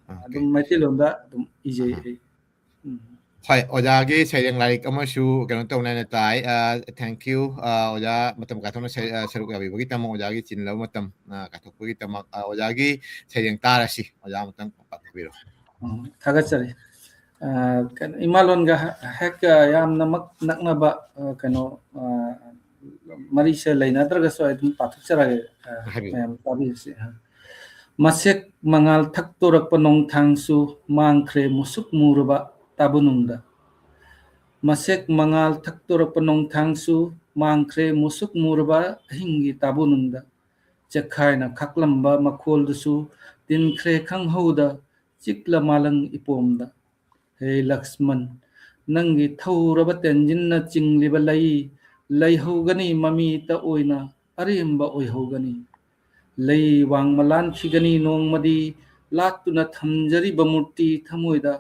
ꯑꯥ, ꯑꯗꯨꯝ okay. ꯃꯩꯇꯩꯂꯣꯟꯗ ꯑꯗꯨꯝ ꯏꯖꯩ ꯑꯍꯥ꯫ ꯑꯩ꯫ ꯎꯝ꯫ ꯍꯣꯏ, ꯑꯣꯖꯥꯒꯤ ꯁꯩꯔꯦꯡ ꯂꯥꯏꯔꯤꯛ ꯑꯃꯁꯨ ꯀꯩꯅꯣ ꯇꯧꯅꯦꯅ ꯇꯥꯏ꯫ ꯑ, thank you, ꯑ, ꯑꯣꯖꯥ ꯃꯇꯝ ꯀꯥꯏꯊꯣꯛꯅ ꯁꯩ-, ꯑ, ꯁꯔꯨꯛ ꯌꯥꯕꯤꯕꯒꯤꯗꯃꯛ, ꯑꯣꯖꯥꯒꯤ ꯆꯤꯟꯂꯕ ꯃꯇꯝ, ꯑ, ꯀꯥꯏꯊꯣꯛꯄꯒꯤꯗꯃꯛ, ꯑ, ꯑꯣꯖꯥꯒꯤ ꯁꯩꯔꯦꯡ ꯇꯥꯔꯁꯤ꯫ ꯑꯣꯖꯥ ꯑꯃꯇꯪ ꯄꯥꯊꯣꯛꯄꯤꯔꯣ꯫ ꯎꯝ, ꯊꯥꯒꯠꯆꯔꯤ꯫ ꯑ, ꯀꯩꯅꯣ, ꯏꯃꯥꯂꯣꯟꯒ ꯍ-, ꯍꯦꯛ, ꯑ, ꯌꯥꯝꯅꯃꯛ ꯅꯛꯅꯕ, ꯑ, ꯀꯩꯅꯣ, ꯑ, ꯃꯔꯤꯁꯦ ꯂꯩꯅꯗ꯭ꯔꯒꯁꯨ ꯑꯩ ꯑꯗꯨꯝ ꯄꯥꯊꯣꯛꯆꯔꯒꯦ, ꯑ, ꯍꯥꯏꯕꯤꯌꯨ꯫ ꯃꯌꯥꯝ ꯇꯥꯕꯤꯔꯁꯤ꯫ ꯑ, "ꯃꯁꯦꯛ ꯃꯉꯥꯜ ꯊꯛꯇꯣꯔꯛꯄ ꯅꯣꯡꯊꯥꯡꯁꯨ ꯃꯥꯡꯈ꯭ꯔꯦ ꯃꯨꯁꯨꯛ ꯃꯨꯔꯕ ꯇꯥꯕꯨꯅꯨꯡꯗ꯫ ꯃꯁꯦꯛ ꯃꯉꯥꯜ ꯊꯛꯇꯣꯔꯛꯄ ꯅꯣꯡꯊꯥꯡꯁꯨ ꯃꯥꯡꯈ꯭ꯔꯦ ꯃꯨꯁꯨꯛ ꯃꯨꯔꯕ ꯑꯍꯤꯡꯒꯤ ꯇꯥꯕꯨꯅꯨꯡꯗ꯫ ꯆꯦꯛꯈꯥꯏꯅ ꯈꯥꯛꯂꯝꯕ ꯃꯈꯣꯜꯗꯨꯁꯨ ꯇꯤꯟꯈ꯭ꯔꯦ ꯈꯪꯍꯧꯗ ꯆꯤꯛꯂ ꯃꯥꯂꯪ ꯏꯄꯣꯝꯗ꯫ ꯍꯦ ꯂꯛꯁꯃꯟ, ꯅꯪꯒꯤ ꯊꯧꯔꯕ ꯇꯦꯟꯖꯤꯟꯅ ꯆꯤꯡꯂꯤꯕ ꯂꯩ ꯂꯩꯍꯧꯒꯅꯤ, ꯃꯃꯤꯇ ꯑꯣꯏꯅ ꯑꯔꯦꯝꯕ ꯑꯣꯏꯍꯧꯒꯅꯤ꯫ ꯂꯩ ꯋꯥꯡꯃ ꯂꯥꯟꯈꯤꯒꯅꯤ ꯅꯣꯡꯃꯗꯤ, ꯂꯥꯠꯇꯨꯅ ꯊꯝꯖꯔꯤꯕ ꯃꯨꯔꯇꯤ ꯊꯃꯣꯏꯗ,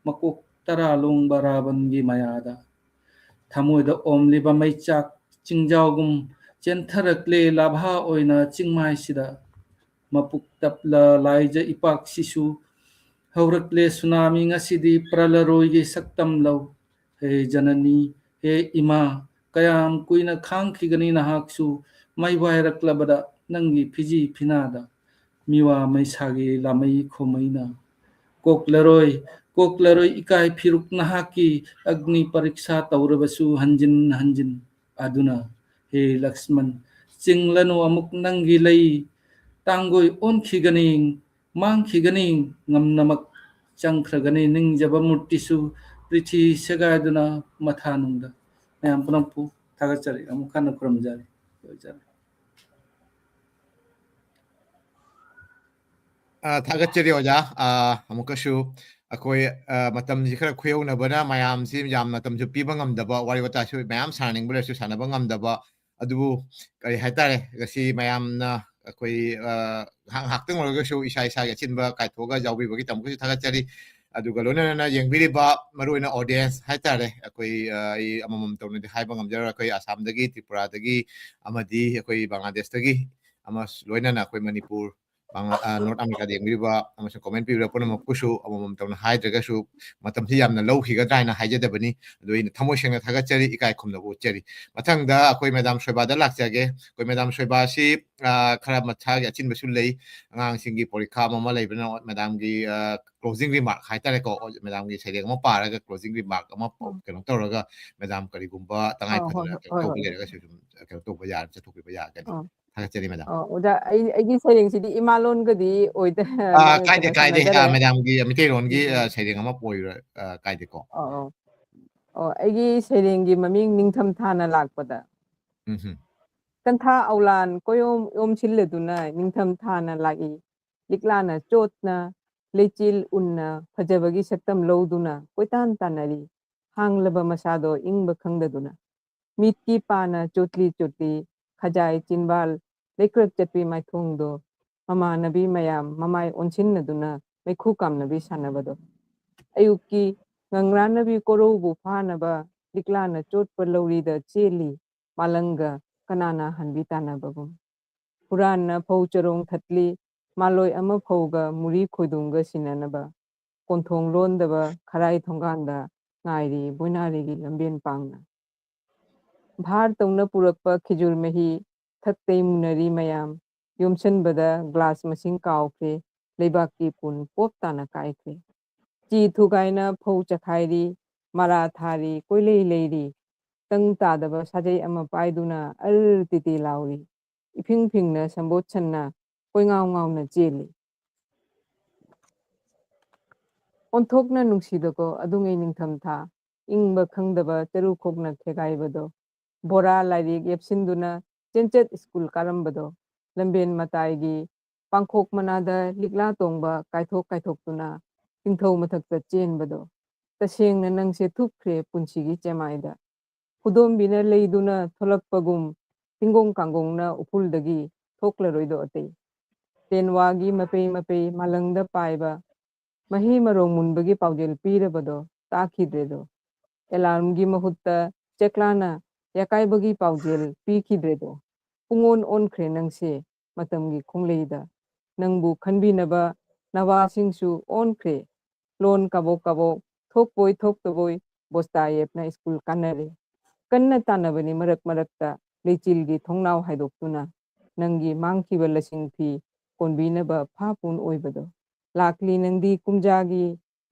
ꯃꯀꯣꯛ ꯇꯔꯥ ꯂꯣꯡꯕ ꯔꯥꯕꯟꯒꯤ ꯃꯌꯥꯗ꯫ ꯊꯃꯣꯏꯗ ꯑꯣꯝꯂꯤꯕ ꯃꯩꯆꯥꯛ ꯆꯤꯡꯖꯥꯎꯒꯨꯝ ꯆꯦꯟꯊꯔꯛꯂꯦ ꯂꯥꯚꯥ ꯑꯣꯏꯅ ꯆꯤꯡꯃꯥꯏꯁꯤꯗ꯫ ꯃꯄꯨꯛ ꯇꯞꯂ ꯂꯥꯏꯖ ꯏꯄꯥꯛꯁꯤꯁꯨ ꯍꯧꯔꯛꯂꯦ ꯁꯨꯅꯥꯃꯤ ꯉꯁꯤꯗꯤ ꯄ꯭ꯔꯂꯔꯣꯏꯒꯤ ꯁꯛꯇꯝ ꯂꯧ꯫ ꯍꯦ ꯖꯅꯅꯤ, ꯍꯦ ꯏꯃꯥ, ꯀꯌꯥꯝ ꯀꯨꯏꯅ ꯈꯥꯡꯈꯤꯒꯅꯤ ꯅꯍꯥꯛꯁꯨ ꯃꯩ ꯋꯥꯏꯔꯛꯂꯕꯗ ꯅꯪꯒꯤ ꯐꯤꯖꯤ ꯐꯤꯅꯥꯗ? ꯃꯤꯋꯥ ꯃꯩꯁꯥꯒꯤ ꯂꯥꯃꯩ ꯈꯣꯃꯩꯅ꯫ ꯀꯣꯛꯂꯔꯣꯏ, ꯀꯣꯛꯂꯔꯣꯏ ꯏꯀꯥꯏ ꯐꯤꯔꯨꯛ ꯅꯍꯥꯛꯀꯤ ꯑꯒꯅꯤ ꯄꯔꯤꯛꯁꯥ ꯇꯧꯔꯕꯁꯨ ꯍꯟꯖꯤꯟ ꯍꯟꯖꯤꯟ꯫ ꯑꯗꯨꯅ ꯍꯦ ꯂꯛꯁꯃꯟ, ꯆꯤꯡꯂꯅꯨ ꯑꯃꯨꯛ ꯅꯪꯒꯤ ꯂꯩ꯫ ꯇꯥꯡꯒꯣꯏ ꯑꯣꯟꯈꯤꯒꯅꯤ, ꯃꯥꯡꯈꯤꯒꯅꯤ, ꯉꯝꯅꯃꯛ ꯆꯪꯈ꯭ꯔꯒꯅꯤ ꯅꯤꯡꯖꯕ ꯃꯨꯔꯇꯤꯁꯨ ꯄ꯭ꯔꯤꯊꯤ ꯁꯦꯒꯥꯏꯗꯨꯅ ꯃꯊꯥꯅꯨꯡꯗ꯫ ꯃꯌꯥꯝ ꯄꯨꯝꯅꯃꯛꯄꯨ ꯊꯥꯒꯠꯆꯔꯤ꯫ ꯑꯃꯨꯛ ꯍꯟꯅ ꯈꯨꯔꯨꯝꯖꯔꯤ꯫ ꯂꯣꯏꯖꯔꯦ꯫ ꯑ, ꯊꯥꯒꯠꯆꯔꯤ ꯑꯣꯖꯥ꯫ ꯑ, ꯑꯃꯨꯛꯀꯁꯨ ꯑꯩꯈꯣꯏ, ꯑ, ꯃꯇꯝꯁꯤ ꯈꯔ ꯈꯨꯌꯧꯅꯕꯅ ꯃꯌꯥꯝꯁꯤ ꯌꯥꯝ ꯃꯇꯝꯁꯨ ꯄꯤꯕ ꯉꯝꯗꯕ, ꯋꯥꯔꯤ ꯋꯥꯇꯥꯏꯁꯨ ꯃꯌꯥꯝ ꯁꯥꯟꯅꯅꯤꯡꯕ ꯂꯩꯔꯁꯨ ꯁꯥꯟꯅꯕ ꯉꯝꯗꯕ, ꯑꯗꯨꯕꯨ ꯀꯔꯤ ꯍꯥꯏꯇꯥꯔꯦ, ꯉꯁꯤ ꯃꯌꯥꯝꯅ ꯑꯩꯈꯣꯏ, ꯑ, ꯉꯥꯏꯍꯥꯛ, ꯉꯥꯏꯍꯥꯛꯇꯪ ꯑꯣꯏꯔꯒꯁꯨ ꯏꯁꯥ ꯏꯁꯥꯒꯤ ꯑꯆꯤꯟꯕ ꯀꯥꯏꯊꯣꯛꯑꯒ ꯌꯥꯎꯕꯤꯕꯒꯤꯗꯃꯛꯇꯁꯨ ꯊꯥꯒꯠꯆꯔꯤ꯫ ꯑꯗꯨꯒ ꯂꯣꯏꯅꯅ ꯌꯦꯡꯕꯤꯔꯤꯕ ꯃꯔꯨꯑꯣꯏꯅ audience ꯍꯥꯏꯇꯥꯔꯦ, ꯑꯩꯈꯣꯏ, ꯑ, ꯑꯩ ꯑꯃꯃꯝ ꯇꯧꯅꯗꯤ ꯍꯥꯏꯕ ꯉꯝꯖꯔꯣꯏ, ꯑꯩꯈꯣꯏ ꯑꯁꯥꯝꯗꯒꯤ, ꯇ꯭ꯔꯤꯄꯨꯔꯥꯗꯒꯤ, ꯑꯃꯗꯤ ꯑꯩꯈꯣꯏ ꯕꯪꯒ꯭ꯂꯥꯗꯦꯁꯇꯒꯤ, ꯑꯃ ꯂꯣꯏꯅꯅ ꯑꯩꯈꯣꯏ ꯃꯅꯤꯄꯨꯔ, ꯕꯪꯒ꯭ꯂꯥ-, ꯑ, ꯅꯣꯔꯠ ꯑꯃꯦꯔꯤꯀꯥꯗ ꯌꯦꯡꯕꯤꯔꯤꯕ ꯑꯃꯁꯨꯡ ꯀꯣꯃꯦꯟ ꯄꯤꯕꯤꯔꯛꯄ ꯄꯨꯝꯅꯃꯛꯄꯨꯁꯨ ꯑꯃꯃꯝ ꯇꯧꯅ ꯍꯥꯏꯗ꯭ꯔꯒꯁꯨ, ꯃꯇꯝꯁꯤ ꯌꯥꯝꯅ ꯂꯧꯈꯤꯒꯗ꯭ꯔꯥ ꯍꯥꯏꯅ ꯍꯥꯏꯖꯗꯕꯅꯤ꯫ ꯑꯗꯨ ꯑꯩꯅ ꯊꯃꯣꯏ ꯁꯦꯡꯅ ꯊꯥꯒꯠꯆꯔꯤ, ꯏꯀꯥꯏ ꯈꯨꯝꯅꯕ ꯎꯠꯆꯔꯤ꯫ ꯃꯊꯪꯗ ꯑꯩꯈꯣꯏ ꯃꯦꯗꯥꯝ ꯁꯣꯏꯕꯥꯗ ꯂꯥꯛꯆꯒꯦ꯫ ꯑꯩꯈꯣꯏ ꯃꯦꯗꯥꯝ ꯁꯣꯏꯕꯥꯁꯤ, ꯑ, ꯈꯔ ꯃꯁꯥꯒꯤ ꯑꯆꯤꯟꯕꯁꯨ ꯂꯩ, ꯑꯉꯥꯡꯁꯤꯡꯒꯤ ꯄꯣꯔꯤꯈꯥ ꯑꯃ ꯑꯃ ꯂꯩꯕꯅ ꯃꯦꯗꯥꯝꯒꯤ, ꯑ, closing remark ꯍꯥꯏꯇꯥꯔꯦꯀꯣ, ꯃꯦꯗꯥꯝꯒꯤ ꯁꯩꯔꯦꯡ ꯑꯃ ꯄꯥꯔꯒ closing remark ꯑꯃ ꯎꯝ꯫ ꯀꯩꯅꯣ ꯇꯧꯔꯒ ꯃꯦꯗꯥꯝ ꯀꯔꯤꯒꯨꯝꯕ ꯇꯉꯥꯏ ꯑꯧ, ꯍꯣꯏ, ꯐꯗꯅ ꯍꯣꯏ, ꯀꯩꯅꯣ ꯍꯣꯏ, ꯇꯧꯕ ꯍꯣꯏ꯫ ꯂꯩꯔꯒꯁꯨ ꯑꯗꯨꯝ ꯀꯩꯅꯣ ꯇꯧꯕ ꯌꯥꯔ-, ꯆꯠꯊꯣꯛꯄꯤꯕ ꯌꯥꯒꯅꯤ꯫ ꯑꯧ꯫ ꯊꯥꯒꯠꯆꯔꯤ ꯃꯦꯗꯥꯝ꯫ ꯑꯧ, ꯑꯣꯖꯥ, ꯑꯩ, ꯑꯩꯒꯤ ꯁꯩꯔꯦꯡꯁꯤꯗꯤ ꯏꯃꯥꯂꯣꯟꯒꯗꯤ ꯑꯣꯏꯗ-, ꯑꯥ, ꯃꯥ-, ꯀꯥꯏꯗꯦ, ꯀꯩꯅꯣ, ꯀꯥꯏꯗꯦ꯫ ꯁꯥꯟꯅꯖꯔꯦ꯫ ꯑꯥ, ꯃꯦꯗꯥꯝꯒꯤ ꯃꯤꯇꯩꯔꯣꯟꯒꯤ, ꯎꯝ, ꯎꯝ꯫ ꯑ, ꯁꯩꯔꯦꯡ ꯑꯃ ꯑꯣꯏꯔꯣ, ꯑ, ꯀꯥꯏꯗꯦꯀꯣ꯫ ꯑꯧ, ꯑꯧ꯫ ꯑꯣ, ꯑꯩꯒꯤ ꯁꯩꯔꯦꯡꯒꯤ ꯃꯃꯤꯡ ꯅꯤꯡꯊꯝ ꯊꯥꯅ ꯂꯥꯛꯄꯗ꯫ ꯎꯝ ꯍꯨꯝ꯫ ꯀꯟꯊꯥ ꯑꯧꯂꯥꯟ ꯀꯣꯏꯌꯣꯝ ꯌꯣꯝꯁꯤꯜꯂꯗꯨꯅ ꯅꯤꯡꯊꯝ ꯊꯥꯅ ꯂꯥꯛꯏ꯫ ꯂꯤꯛꯂꯥꯅ ꯆꯣꯠꯅ, ꯂꯩꯆꯤꯜ ꯎꯟꯅ ꯐꯖꯕꯒꯤ ꯁꯛꯇꯝ ꯂꯧꯗꯨꯅ ꯀꯣꯏꯇꯥꯟ ꯇꯥꯟꯅꯔꯤ꯫ ꯍꯥꯡꯂꯕ ꯃꯁꯥꯗꯣ ꯏꯪꯕ ꯈꯪꯗꯗꯨꯅ꯫ ꯃꯤꯠꯀꯤ ꯄꯥꯅ ꯆꯣꯠꯂꯤ ꯆꯣꯠꯂꯤ, ꯈꯖꯥꯏ ꯆꯤꯟꯕꯥꯜ ꯂꯩꯀ꯭ꯔꯛ ꯆꯠꯄꯤ ꯃꯥꯏꯊꯣꯡꯗꯣ, ꯃꯃꯥꯟꯅꯕꯤ ꯃꯌꯥꯝ ꯃꯃꯥꯏ ꯑꯣꯟꯁꯤꯟꯅꯗꯨꯅ ꯃꯩꯈꯨ ꯀꯥꯝꯅꯕꯤ ꯁꯥꯟꯅꯕꯗꯣ꯫ ꯑꯌꯨꯛꯀꯤ ꯉꯪꯂꯥꯟꯅꯕꯤ ꯀꯣꯔꯧꯕꯨ ꯐꯥꯅꯕ ꯂꯤꯛꯂꯥꯅ ꯆꯣꯠꯄ ꯂꯧꯔꯤꯗ ꯆꯦꯜꯂꯤ, ꯃꯥꯂꯪꯒ ꯀꯅꯥꯅ ꯍꯟꯕꯤ ꯇꯥꯟꯅꯕꯒꯨꯝ꯫ ꯍꯨꯔꯥꯟꯅ ꯐꯧ ꯆꯔꯣꯡ ꯊꯠꯂꯤ, ꯃꯥꯂꯣꯏ ꯑꯃ ꯐꯧꯒ ꯃꯨꯔꯤ ꯈꯣꯏꯗꯣꯡꯒ ꯁꯤꯟꯅꯅꯕ꯫ ꯀꯣꯟꯊꯣꯡ ꯂꯣꯟꯗꯕ ꯈꯔꯥꯏ ꯊꯣꯡꯒꯥꯟꯗ ꯉꯥꯏꯔꯤ ꯕꯣꯏꯅꯥꯔꯤꯒꯤ ꯂꯝꯕꯦꯟ ꯄꯥꯡꯅ꯫ ꯚꯥꯔ ꯇꯧꯅ ꯄꯨꯔꯛꯄ ꯈꯤꯖꯨꯔ ꯃꯍꯤ ꯊꯛꯇꯩ ꯃꯨꯟꯅꯔꯤ ꯃꯌꯥꯝ, ꯌꯣꯝꯁꯟꯕꯗ ꯒ꯭ꯂꯥꯁ ꯃꯁꯤꯡ ꯀꯥꯎꯈ꯭ꯔꯦ, ꯂꯩꯕꯥꯛꯀꯤ ꯄꯨꯟ ꯄꯣꯞ ꯇꯥꯅ ꯀꯥꯏꯈ꯭ꯔꯦ꯫ ꯆꯤ ꯊꯨꯒꯥꯏꯅ ꯐꯧ ꯆꯈꯥꯏꯔꯤ, ꯃꯔꯥ ꯊꯥꯔꯤ, ꯀꯣꯏꯂꯩ ꯂꯩꯔꯤ, ꯇꯪ ꯇꯥꯗꯕ ꯁꯥꯖꯩ ꯑꯃ ꯄꯥꯏꯗꯨꯅ ꯑꯔ ꯇꯤꯇꯤ ꯂꯥꯎꯔꯤ꯫ ꯏꯐꯤꯡ ꯐꯤꯡꯅ ꯁꯝꯕꯣꯠ ꯁꯟꯅ ꯀꯣꯏꯉꯥꯎ ꯉꯥꯎꯅ ꯆꯦꯜꯂꯤ꯫ ꯑꯣꯟꯊꯣꯛꯅ ꯅꯨꯡꯁꯤꯗꯀꯣ ꯑꯗꯨꯉꯩ ꯅꯤꯡꯊꯝꯊꯥ, ꯏꯪꯕ ꯈꯪꯗꯕ ꯆꯔꯨꯈꯣꯛꯅ ꯈꯦꯒꯥꯏꯕꯗꯣ, ꯕꯣꯔꯥ ꯂꯥꯏꯔꯤꯛ ꯌꯦꯞꯁꯤꯟꯗꯨꯅ ꯆꯦꯟꯆꯠ ꯁ꯭ꯀꯨꯜ ꯀꯥꯔꯝꯕꯗꯣ, ꯂꯝꯕꯦꯟ ꯃꯇꯥꯏꯒꯤ ꯄꯥꯡꯈꯣꯛ ꯃꯅꯥꯗ ꯂꯤꯛꯂꯥ ꯇꯣꯡꯕ ꯀꯥꯏꯊꯣꯛ ꯀꯥꯏꯊꯣꯛꯇꯨꯅ ꯆꯤꯡꯊꯧ ꯃꯊꯛꯇ ꯆꯦꯟꯕꯗꯣ, ꯇꯁꯦꯡꯅ ꯅꯪꯁꯦ ꯊꯨꯞꯈ꯭ꯔꯦ ꯄꯨꯟꯁꯤꯒꯤ ꯆꯦꯃꯥꯏꯗ꯫ ꯈꯨꯗꯣꯝꯕꯤꯅ ꯂꯩꯗꯨꯅ ꯊꯣꯛꯂꯛꯄꯒꯨꯝ, ꯆꯤꯡꯒꯣꯡ ꯀꯥꯡꯒꯣꯡꯅ ꯎꯐꯨꯜꯗꯒꯤ ꯊꯣꯛꯂꯔꯣꯏꯗꯣ ꯑꯇꯩ꯫ ꯇꯦꯟꯋꯥꯒꯤ ꯃꯄꯩ ꯃꯄꯩ ꯃꯥꯂꯪꯗ ꯄꯥꯏꯕ, ꯃꯍꯤ ꯃꯔꯣꯡ ꯃꯨꯟꯕꯒꯤ ꯄꯥꯎꯖꯦꯜ ꯄꯤꯔꯕꯗꯣ ꯇꯥꯈꯤꯗ꯭ꯔꯦꯗꯣ꯫ ꯑꯦꯂꯥꯔꯝꯒꯤ ꯃꯍꯨꯠꯇ ꯆꯦꯛꯂꯥꯅ ꯌꯥꯀꯥꯏꯕꯒꯤ ꯄꯥꯎꯖꯦꯜ ꯄꯤꯈꯤꯗ꯭ꯔꯦꯗꯣ꯫ ꯄꯨꯡꯑꯣꯟ ꯑꯣꯟꯈ꯭ꯔꯦ ꯅꯪꯁꯦ ꯃꯇꯝꯒꯤ ꯈꯣꯡꯂꯩꯗ꯫ ꯅꯪꯕꯨ ꯈꯟꯕꯤꯅꯕ ꯅꯋꯥꯁꯤꯡꯁꯨ ꯑꯣꯟꯈ꯭ꯔꯦ꯫ ꯂꯣꯟ ꯀꯥꯕꯣꯛ ꯀꯥꯕꯣꯛ, ꯊꯣꯛꯄꯣꯏ ꯊꯣꯛꯇꯕꯣꯏ, ꯕꯣꯁꯇꯥ ꯌꯦꯞꯅ ꯁ꯭ꯀꯨꯜ ꯀꯥꯟꯅꯔꯦ꯫ ꯀꯟꯅ ꯇꯥꯟꯅꯕꯅꯤ ꯃꯔꯛ ꯃꯔꯛꯇ, ꯂꯩꯆꯤꯜꯒꯤ ꯊꯣꯡꯅꯥꯎ ꯍꯥꯏꯗꯣꯛꯇꯨꯅ꯫ ꯅꯪꯒꯤ ꯃꯥꯡꯈꯤꯕ ꯂꯁꯤꯡ ꯐꯤ ꯀꯣꯟꯕꯤꯅꯕ ꯐꯥꯄꯨꯟ ꯑꯣꯏꯕꯗꯣ꯫ ꯂꯥꯛꯂꯤ ꯅꯪꯗꯤ ꯀꯨꯝꯖꯥꯒꯤ,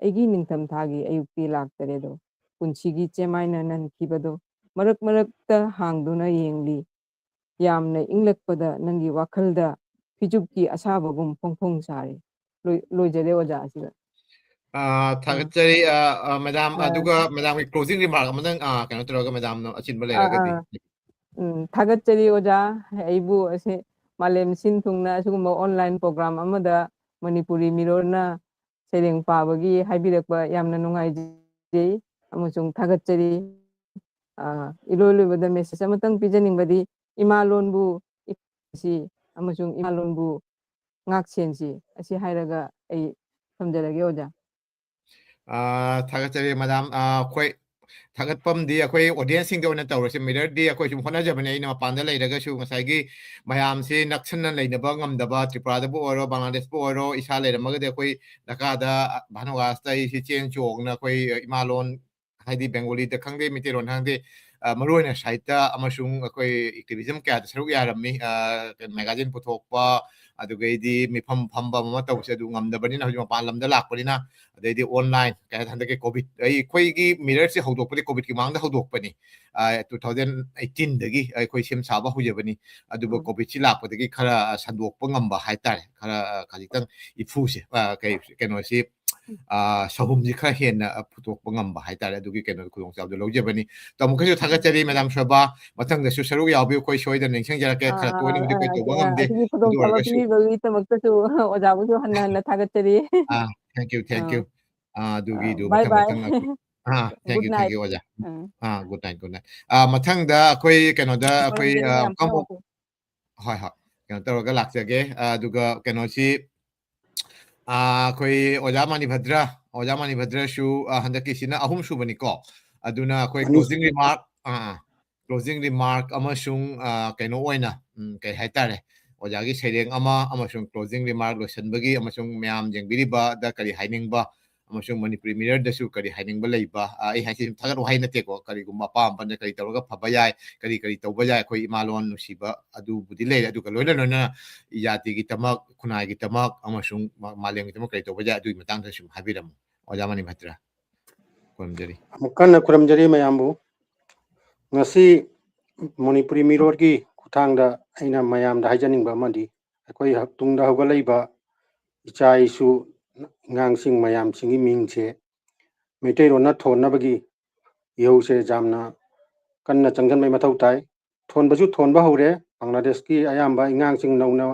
ꯑꯩꯒꯤ ꯅꯤꯡꯊꯝꯊꯥꯒꯤ ꯑꯌꯨꯛꯇꯤ ꯂꯥꯛꯇꯔꯦꯗꯣ꯫ ꯄꯨꯟꯁꯤꯒꯤ ꯆꯦꯃꯥꯏꯅ ꯅꯟꯈꯤꯕꯗꯣ ꯃꯔꯛ ꯃꯔꯛꯇ ꯍꯥꯡꯗꯨꯅ ꯌꯦꯡꯂꯤ꯫ ꯌꯥꯝꯅ ꯏꯪꯂꯛꯄꯗ ꯅꯪꯒꯤ ꯋꯥꯈꯜꯗ ꯐꯤꯖꯨꯞꯀꯤ ꯑꯁꯥꯕꯒꯨꯝ ꯐꯣꯡ ꯐꯣꯡ ꯁꯥꯔꯤ꯫ ꯂꯣꯏ-, ꯂꯣꯏꯖꯔꯦ ꯑꯣꯖꯥ ꯑꯁꯤꯒ꯫ ꯑꯥ, ꯎꯝ꯫ ꯊꯥꯒꯠꯆꯔꯤ, ꯑꯥ, ꯑꯥ, ꯃꯦꯗꯥꯝ꯫ ꯑꯥ꯫ ꯑꯗꯨꯒ ꯃꯦꯗꯥꯝꯒꯤ closing remark ꯑꯃꯇꯪ, ꯑꯥ, ꯀꯩꯅꯣ ꯇꯧꯔꯒ ꯃꯦꯗꯥꯝꯅ ꯑꯆꯤꯟꯕ ꯑꯥ, ꯂꯩꯔꯒꯗꯤ꯫ ꯑꯥ꯫ ꯎꯝ, ꯊꯥꯒꯠꯆꯔꯤ ꯑꯣꯖꯥ꯫ ꯑꯩꯕꯨ ꯑꯁꯤ ꯃꯥꯂꯦꯝ ꯁꯤꯟ ꯊꯨꯡꯅ ꯑꯁꯤꯒꯨꯝꯕ online program ꯑꯃꯗ ꯃꯅꯤꯄꯨꯔꯤ ꯃꯤꯔꯣꯜꯅ ꯁꯩꯔꯦꯡ ꯄꯥꯕꯒꯤ ꯍꯥꯏꯕꯤꯔꯛꯄ ꯌꯥꯝꯅ ꯅꯨꯡꯉꯥꯏꯖꯩ ꯑꯃꯁꯨꯡ ꯊꯥꯒꯠꯆꯔꯤ꯫ ꯑꯥ, ꯏꯂꯣꯏ ꯂꯣꯏꯕꯗ message ꯑꯃꯇꯪ ꯄꯤꯖꯅꯤꯡꯕꯗꯤ, ꯏꯃꯥ ꯂꯣꯟꯕꯨ ꯏꯀꯥꯏꯁꯤ ꯑꯃꯁꯨꯡ ꯏꯃꯥ ꯂꯣꯟꯕꯨ ꯉꯥꯛ ꯁꯦꯟꯁꯤ꯫ ꯑꯁꯤ ꯍꯥꯏꯔꯒ ꯑꯩ ꯊꯝꯖꯔꯒꯦ ꯑꯣꯖꯥ꯫ ꯑꯥ, ꯊꯥꯒꯠꯆꯔꯤ ꯃꯦꯗꯥꯝ꯫ ꯑꯥ, ꯑꯩꯈꯣꯏ ꯊꯥꯒꯠꯐꯝꯗꯤ ꯑꯩꯈꯣꯏ audienceꯁꯤꯡꯗ ꯑꯣꯏꯅ ꯇꯧꯔꯁꯤ꯫ Mirrorꯗꯤ ꯑꯩꯈꯣꯏ ꯁꯨꯝ ꯍꯣꯠꯅꯖꯕꯅꯦ꯫ ꯑꯩꯅ ꯃꯄꯥꯟꯗ ꯂꯩꯔꯒꯁꯨ ꯉꯁꯥꯏꯒꯤ ꯃꯌꯥꯝꯁꯤ ꯅꯛꯁꯟꯅ ꯂꯩꯅꯕ ꯉꯝꯗꯕ, ꯇ꯭ꯔꯤꯄꯨꯔꯥꯗꯕꯨ ꯑꯣꯏꯔꯣ, ꯕꯪꯒ꯭ꯂꯥꯗꯦꯁꯄꯨ ꯑꯣꯏꯔꯣ, ꯏꯁꯥ ꯂꯩꯔꯝꯃꯒꯗꯤ ꯑꯩꯈꯣꯏ ꯗꯔꯀꯥꯔꯗ ꯚꯥꯅꯨꯋꯥꯁꯇ ꯑꯩꯁꯤ ꯆꯦꯟ ꯆꯣꯡꯅ ꯑꯩꯈꯣꯏ ꯏꯃꯥ ꯂꯣꯟ, ꯍꯥꯏꯗꯤ ꯕꯦꯡꯒꯣꯂꯤꯗ ꯈꯪꯗꯦ, ꯃꯩꯇꯩꯂꯣꯟ ꯈꯪꯗꯦ, ꯑ, ꯃꯔꯨꯑꯣꯏꯅ ꯁꯥꯍꯤꯇ꯭ꯌ ꯑꯃꯁꯨꯡ ꯑꯩꯈꯣꯏ activism ꯀꯌꯥꯗ ꯁꯔꯨꯛ ꯌꯥꯔꯝꯃꯤ꯫ ꯑ, magazine ꯄꯨꯊꯣꯛꯄ, ꯑꯗꯨꯒꯩꯗꯤ ꯃꯤꯐꯝ ꯐꯝꯕ ꯑꯃ ꯇꯧꯕꯁꯦ ꯑꯗꯨ ꯉꯝꯗꯕꯅꯤꯅ ꯍꯧꯖꯤꯛ ꯃꯄꯥꯟ ꯂꯝꯗ ꯂꯥꯛꯄꯅꯤꯅ, ꯑꯗꯩꯗꯤ online ꯀꯩ ꯍꯥꯏ-, ꯍꯟꯗꯛꯀꯤ COVID, ꯑꯩ, ꯑꯩꯈꯣꯏꯒꯤ Mirrorꯁꯦ ꯍꯧꯗꯣꯛꯄꯗꯤ COVIDꯀꯤ ꯃꯃꯥꯡꯗ ꯍꯧꯗꯣꯛꯄꯅꯤ꯫ ꯑ, two thousand eighteenꯗꯒꯤ ꯑꯩꯈꯣꯏ ꯁꯦꯝ ꯁꯥꯕ ꯍꯧꯖꯕꯅꯤ꯫ ꯑꯗꯨꯕꯨ ꯎꯝ꯫ COVIDꯁꯤ ꯂꯥꯛꯄꯗꯒꯤ ꯈꯔ, ꯑ, ꯁꯟꯗꯣꯛꯄ ꯉꯝꯕ ꯍꯥꯏꯇꯥꯔꯦ꯫ ꯈꯔ, ꯑ, ꯈꯖꯤꯛꯇꯪ ꯏꯐꯨꯁꯦ, ꯑ, ꯀꯩ, ꯀꯩꯅꯣꯁꯤ, ꯎꯝ꯫ ꯑ, ꯁꯍꯨꯝꯁꯤ ꯈꯔ ꯍꯦꯟꯅ, ꯑ, ꯄꯨꯊꯣꯛꯄ ꯉꯝꯕ ꯍꯥꯏꯇꯥꯔꯦ꯫ ꯑꯗꯨꯒꯤ ꯀꯩꯅꯣ ꯈꯨꯗꯣꯡꯆꯥꯕꯗꯨ ꯂꯧꯖꯕꯅꯤ꯫ ꯇꯥꯃꯣ ꯈꯔꯁꯨ ꯊꯥꯒꯠꯆꯔꯤ, ꯎꯝ꯫ ꯃꯦꯗꯥꯝ ꯁꯣꯚꯥ꯫ ꯃꯊꯪꯗꯁꯨ ꯁꯔꯨꯛ ꯌꯥꯎꯕꯤꯌꯨ꯫ ꯑꯩꯈꯣꯏ ꯁꯣꯏꯗꯅ ꯅꯤꯡꯁꯤꯡꯖꯔꯛꯀꯦ꯫ ꯑꯥ, ꯈꯔ ꯑꯥ, ꯇꯣꯏꯅꯕꯨꯗꯤ ꯑꯥ, ꯑꯩꯈꯣꯏ ꯇꯧꯕ ꯑꯥ, ꯉꯝꯗꯦ꯫ ꯑꯁꯤꯒꯤ ꯑꯗꯨ ꯈꯨꯗꯣꯡꯆꯥꯕ ꯑꯣꯏꯔꯒꯁꯨ ꯄꯤꯕꯤꯕꯒꯤꯗꯃꯛꯇꯁꯨ ꯑꯣꯖꯥꯕꯨꯁꯨ ꯍꯟꯅ ꯍꯟꯅ ꯊꯥꯒꯠꯆꯔꯤ꯫ ꯑꯥ, thank you, thank ah. you꯫ ꯑꯥ, ꯑꯥ, ꯑꯗꯨꯒꯤꯗꯨ bye ꯃꯊꯪ bye꯫ ꯃꯊꯪ ꯑꯩꯈꯣꯏ, ꯑꯥ, thank Good you, thank night꯫ you, ꯑꯣꯖꯥ꯫ ꯎꯝ꯫ ꯑꯥ, good night, good night꯫ ꯑꯥ, ꯃꯊꯪꯗ ꯑꯩꯈꯣꯏ ꯀꯩꯅꯣꯗ ꯑꯩꯈꯣꯏ, ꯈꯨꯔꯨꯝꯖꯔꯤ ꯑꯥ, ꯃꯌꯥꯝ ꯑꯃꯨꯛ ꯄꯨꯝꯅꯃꯛꯄꯨ꯫ ꯍꯣꯏ, ꯍꯣꯏ꯫ ꯀꯩꯅꯣ ꯇꯧꯔꯒ ꯂꯥꯛꯆꯒꯦ꯫ ꯑꯥ, ꯑꯗꯨꯒ ꯀꯩꯅꯣꯁꯤ, ꯑꯩꯈꯣꯏ ꯑꯣꯖꯥ ꯃꯥꯅꯤꯚꯗ꯭ꯔ ꯑꯣꯖꯥ ꯃꯥꯅꯤꯚꯗ꯭ꯔꯁꯨ ꯍꯟꯗꯛꯀꯤꯁꯤꯅ ꯑꯍꯨꯝ ꯁꯨꯕꯅꯤꯀꯣ꯫ ꯑꯗꯨꯅ ꯑꯩꯈꯣꯏ ꯑꯅꯤ ꯀ꯭ꯂꯣꯖꯤꯡ ꯔꯤꯃꯥꯔꯛ ꯀ꯭ꯂꯣꯖꯤꯡ ꯔꯤꯃꯥꯔꯛ ꯑꯃꯁꯨꯡ ꯀꯩꯅꯣ ꯑꯣꯏꯅ ꯀꯩ ꯍꯥꯏꯇꯥꯔꯦ, ꯑꯣꯖꯥꯒꯤ ꯁꯩꯔꯦꯡ ꯑꯃ ꯑꯃꯁꯨꯡ ꯀ꯭ꯂꯣꯖꯤꯡ ꯔꯤꯃꯥꯔꯛ ꯂꯣꯏꯁꯤꯟꯕꯒꯤ ꯑꯃꯁꯨꯡ ꯃꯌꯥꯝ ꯌꯦꯡꯕꯤꯔꯤꯕꯗ ꯀꯔꯤ ꯍꯥꯏꯅꯤꯡꯕ ꯑꯃꯁꯨꯡ ꯃꯅꯤꯄꯨꯔꯤ ꯃꯤꯔꯔꯗꯁꯨ ꯀꯔꯤ ꯍꯥꯏꯅꯤꯡꯕ ꯂꯩꯕ? ꯑꯩ ꯍꯥꯏꯁꯤ ꯊꯥꯒꯠ ꯋꯥꯍꯩ ꯅꯠꯇꯦꯀꯣ, ꯀꯔꯤꯒꯨꯝꯕ ꯑꯄꯥꯝꯕꯅ ꯀꯔꯤ ꯇꯧꯔꯒ ꯐꯕ ꯌꯥꯏ, ꯀꯔꯤ ꯀꯔꯤ ꯇꯧꯕ ꯌꯥꯏ, ꯑꯩꯈꯣꯏ ꯏꯃꯥ ꯂꯣꯟ ꯅꯨꯡꯁꯤꯕ ꯑꯗꯨꯕꯨꯗꯤ ꯂꯩꯔꯦ, ꯑꯗꯨꯒ ꯂꯣꯏꯅ ꯂꯣꯏꯅꯅ ꯖꯥꯇꯤꯒꯤꯗꯃꯛ, ꯈꯨꯟꯅꯥꯏꯒꯤꯗꯃꯛ ꯑꯃꯁꯨꯡ ꯃꯥꯂꯦꯝꯒꯤꯗꯃꯛ ꯀꯔꯤ ꯇꯧꯕ ꯌꯥꯏ, ꯑꯗꯨꯒꯤ ꯃꯇꯥꯡꯗ ꯁꯨꯝ ꯍꯥꯏꯕꯤꯔꯝꯃꯨ ꯑꯣꯖꯥ ꯃꯅꯤꯚꯗ꯭ꯔ꯫ ꯈꯨꯔꯨꯝꯖꯔꯤ꯫ ꯑꯃꯨꯛ ꯀꯟꯅ ꯈꯨꯔꯨꯝꯖꯔꯤ ꯃꯌꯥꯝꯕꯨ꯫ ꯉꯁꯤ ꯃꯅꯤꯄꯨꯔꯤ ꯃꯤꯔꯣꯜꯒꯤ ꯈꯨꯠꯊꯥꯡꯗ ꯑꯩꯅ ꯃꯌꯥꯝꯗ ꯍꯥꯏꯖꯅꯤꯡꯕ ꯑꯃꯗꯤ, ꯑꯩꯈꯣꯏ ꯇꯨꯡꯗ ꯍꯧꯒꯠꯂꯛꯏꯕ ꯏꯆꯥ ꯏꯁꯨ ꯑꯉꯥꯡꯁꯤꯡ ꯃꯌꯥꯝꯁꯤꯡꯒꯤ ꯃꯤꯡꯁꯦ ꯃꯩꯇꯩꯔꯣꯟꯅ ꯊꯣꯟꯅꯕꯒꯤ ꯏꯍꯧꯁꯦ ꯌꯥꯝꯅ ꯀꯟꯅ ꯆꯪꯁꯤꯟꯕꯒꯤ ꯃꯊꯧ ꯇꯥꯏ꯫ ꯊꯣꯟꯕꯁꯨ ꯊꯣꯟꯕ ꯍꯧꯔꯦ꯫ ꯕꯪꯒ꯭ꯂꯥꯗꯦꯁꯀꯤ ꯑꯌꯥꯝꯕ ꯑꯉꯥꯡꯁꯤꯡ ꯅꯧꯅ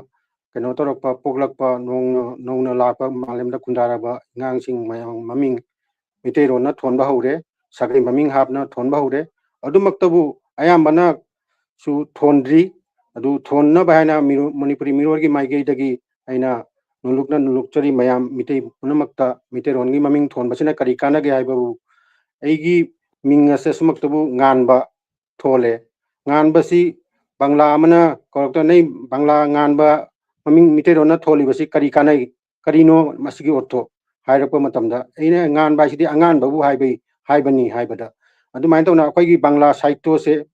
ꯀꯩꯅꯣ ꯇꯧꯔꯛꯄ, ꯄꯣꯛꯂꯛꯄ, ꯅꯧꯅ ꯅꯧꯅ ꯂꯥꯛꯄ, ꯃꯥꯂꯦꯝꯗ ꯈꯨꯟꯗꯥꯔꯕ ꯑꯉꯥꯡꯁꯤꯡ ꯃꯌꯥꯝ ꯃꯃꯤꯡ ꯃꯩꯇꯩꯔꯣꯟꯅ ꯊꯣꯟꯕ ꯍꯧꯔꯦ꯫ ꯁꯥꯒꯩ ꯃꯃꯤꯡ ꯍꯥꯞꯅ ꯊꯣꯟꯕ ꯍꯧꯔꯦ꯫ ꯑꯗꯨꯃꯛꯇꯕꯨ ꯑꯌꯥꯝꯕꯅꯁꯨ ꯊꯣꯟꯗ꯭ꯔꯤ꯫ ꯑꯗꯨ ꯊꯣꯟꯅꯕ ꯍꯥꯏꯅ ꯃꯤꯔꯣ-, ꯃꯅꯤꯄꯨꯔꯤ ꯃꯤꯔꯣꯜꯒꯤ ꯃꯥꯏꯀꯩꯗꯒꯤ ꯑꯩꯅ ꯅꯣꯂꯨꯛꯅ ꯅꯣꯂꯨꯛꯆꯔꯤ ꯃꯌꯥꯝ ꯃꯤꯇꯩ ꯄꯨꯝꯅꯃꯛꯇ꯫ ꯃꯩꯇꯩꯔꯣꯟꯒꯤ ꯃꯃꯤꯡ ꯊꯣꯟꯕꯁꯤꯅ ꯀꯔꯤ ꯀꯥꯟꯅꯒꯦ ꯍꯥꯏꯕꯕꯨ, ꯑꯩꯒꯤ ꯃꯤꯡ ꯑꯁꯦ ꯁꯨꯃꯛꯇꯕꯨ ꯉꯥꯟꯕ ꯊꯣꯜꯂꯦ꯫ ꯉꯥꯟꯕꯁꯤ ꯕꯪꯒ꯭ꯂꯥ ꯑꯃꯅ ꯀꯧꯔꯛꯇ ꯅꯩ ꯕꯪꯒ꯭ꯂꯥ ꯉꯥꯟꯕ ꯃꯃꯤꯡ ꯃꯤꯇꯩꯔꯣꯟꯅ ꯊꯣꯜꯂꯤꯕꯁꯤ ꯀꯔꯤ ꯀꯥꯟꯅꯩ? ꯀꯔꯤꯅꯣ ꯃꯁꯤꯒꯤ ꯑꯣꯔꯊꯣ ꯍꯥꯏꯔꯛꯄ ꯃꯇꯝꯗ, ꯑꯩꯅ ꯉꯥꯟꯕ ꯍꯥꯏꯁꯤꯗꯤ ꯑꯉꯥꯟꯕꯕꯨ ꯍꯥꯏꯕꯩ, ꯍꯥꯏꯕꯅꯤ ꯍꯥꯏꯕꯗ, ꯑꯗꯨꯃꯥꯏꯅ ꯇꯧꯅ ꯑꯩꯈꯣꯏꯒꯤ ꯕꯪꯒ꯭ꯂꯥ ꯁꯥꯍꯤꯇ꯭ꯌꯁꯦ,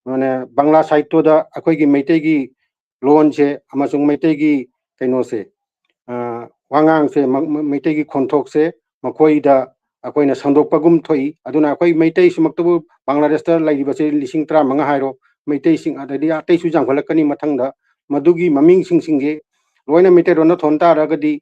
ꯃꯥꯅꯦ, ꯕꯪꯒ꯭ꯂꯥ ꯁꯥꯍꯤꯇ꯭ꯌꯗ ꯑꯩꯈꯣꯏꯒꯤ ꯃꯩꯇꯩꯒꯤ ꯂꯣꯟꯁꯦ ꯑꯃꯁꯨꯡ ꯃꯩꯇꯩꯒꯤ ꯀꯩꯅꯣꯁꯦ, ꯑ, ꯋꯥꯉꯥꯡꯁꯦ, ꯃ-, ꯃ-, ꯃꯩꯇꯩꯒꯤ ꯈꯣꯟꯊꯣꯛꯁꯦ ꯃꯈꯣꯏꯗ ꯑꯩꯈꯣꯏꯅ ꯁꯟꯗꯣꯛꯄꯒꯨꯝ ꯊꯣꯛꯏ꯫ ꯑꯗꯨꯅ ꯑꯩꯈꯣꯏ ꯃꯩꯇꯩꯁꯤꯃꯛꯇꯕꯨ ꯕꯪꯒ꯭ꯂꯥꯗꯦꯁꯇ ꯂꯩꯔꯤꯕꯁꯦ ꯂꯤꯁꯤꯡ ꯇꯔꯥꯃꯉꯥ ꯍꯥꯏꯔꯣ, ꯃꯩꯇꯩꯁꯤꯡ, ꯑꯗꯩꯗꯤ ꯑꯇꯩꯁꯨ ꯌꯥꯝꯈꯠꯂꯛꯀꯅꯤ ꯃꯊꯪꯗ꯫ ꯃꯗꯨꯒꯤ ꯃꯃꯤꯡꯁꯤꯡꯁꯤꯡꯁꯦ ꯂꯣꯏꯅ ꯃꯩꯇꯩꯔꯣꯟꯗ ꯊꯣꯟ ꯇꯥꯔꯒꯗꯤ,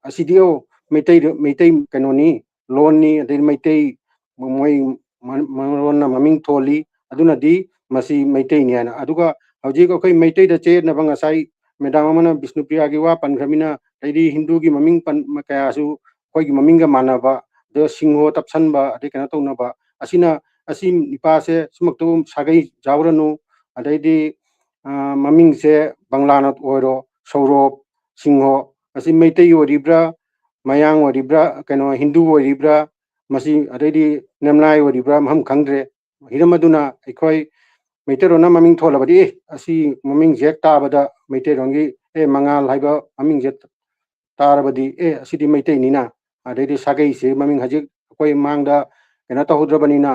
ꯑꯁꯤꯗꯤ, ꯑꯣ, ꯃꯩꯇꯩ, ꯃꯩꯇꯩ ꯀꯩꯅꯣꯅꯤ, ꯂꯣꯟꯅꯤ, ꯑꯗꯩ ꯃꯩꯇꯩ ꯃꯣꯏ ꯃ-, ꯃꯔꯣꯟꯅ ꯃꯃꯤꯡ ꯊꯣꯜꯂꯤ, ꯑꯗꯨꯅꯗꯤ ꯃꯁꯤ ꯃꯩꯇꯩꯅꯤ ꯍꯥꯏꯅ꯫ ꯑꯗꯨꯒ ꯍꯧꯖꯤꯛ ꯑꯩꯈꯣꯏ ꯃꯩꯇꯩꯗ ꯆꯌꯦꯠꯅꯕ, ꯉꯁꯥꯏ ꯃꯦꯗꯥꯝ ꯑꯃꯅ ꯕꯤꯁꯅꯨꯄ꯭ꯔꯤꯌꯥꯒꯤ ꯋꯥ ꯄꯟꯈ꯭ꯔꯃꯤꯅ, ꯑꯗꯩꯗꯤ ꯍꯤꯟꯗꯨꯒꯤ ꯃꯃꯤꯡ ꯄꯟ-, ꯀꯌꯥꯁꯨ ꯑꯩꯈꯣꯏꯒꯤ ꯃꯃꯤꯡꯒ ꯃꯥꯟꯅꯕ, ꯑꯗ ꯁꯤꯡꯍꯣ ꯇꯞꯁꯟꯕ, ꯑꯗꯩ ꯀꯩꯅꯣ ꯇꯧꯅꯕ, ꯑꯁꯤꯅ, ꯑꯁꯤ ꯅꯤꯄꯥꯁꯦ ꯁꯨꯃꯛꯇꯕꯨ ꯁꯥꯒꯩ ꯌꯥꯎꯔꯅꯨ, ꯑꯗꯩꯗꯤ, ꯑ, ꯃꯃꯤꯡꯁꯦ ꯕꯪꯒ꯭ꯂꯥꯅ ꯑꯣꯏꯔꯣ, ꯁꯧꯔꯣꯞ, ꯁꯤꯡꯍꯣ, ꯃꯁꯤ ꯃꯩꯇꯩ ꯑꯣꯏꯔꯤꯕ꯭ꯔꯥ, ꯃꯌꯥꯡ ꯑꯣꯏꯔꯤꯕ꯭ꯔꯥ, ꯀꯩꯅꯣ, ꯍꯤꯟꯗꯨ ꯑꯣꯏꯔꯤꯕ꯭ꯔꯥ, ꯃꯁꯤ ꯑꯗꯩꯗꯤ ꯅꯦꯝꯂꯥꯏ ꯑꯣꯏꯔꯤꯕ꯭ꯔꯥ, ꯃꯐꯝ ꯈꯪꯗ꯭ꯔꯦ꯫ ꯍꯤꯔꯝ ꯑꯗꯨꯅ ꯑꯩꯈꯣꯏ ꯃꯩꯇꯩꯔꯣꯟꯅ ꯃꯃꯤꯡ ꯊꯣꯜꯂꯕꯗꯤ, "ꯑꯦ, ꯑꯁꯤ ꯃꯃꯤꯡꯁꯦ ꯍꯦꯛ ꯇꯥꯕꯗ ꯃꯩꯇꯩꯔꯣꯟꯒꯤ, ꯑꯦ, ꯃꯉꯥꯜ ꯍꯥꯏꯕ ꯃꯃꯤꯡꯁꯦ ꯇꯥꯔꯕꯗꯤ, ꯑꯦ, ꯑꯁꯤꯗꯤ ꯃꯩꯇꯩꯅꯤꯅ"꯫ ꯑꯗꯩꯗꯤ ꯁꯥꯒꯩꯁꯦ ꯃꯃꯤꯡ ꯍꯧꯖꯤꯛ ꯑꯩꯈꯣꯏ ꯃꯥꯡꯗ ꯀꯩꯅꯣ ꯇꯧꯍꯧꯗ꯭ꯔꯕꯅꯤꯅ,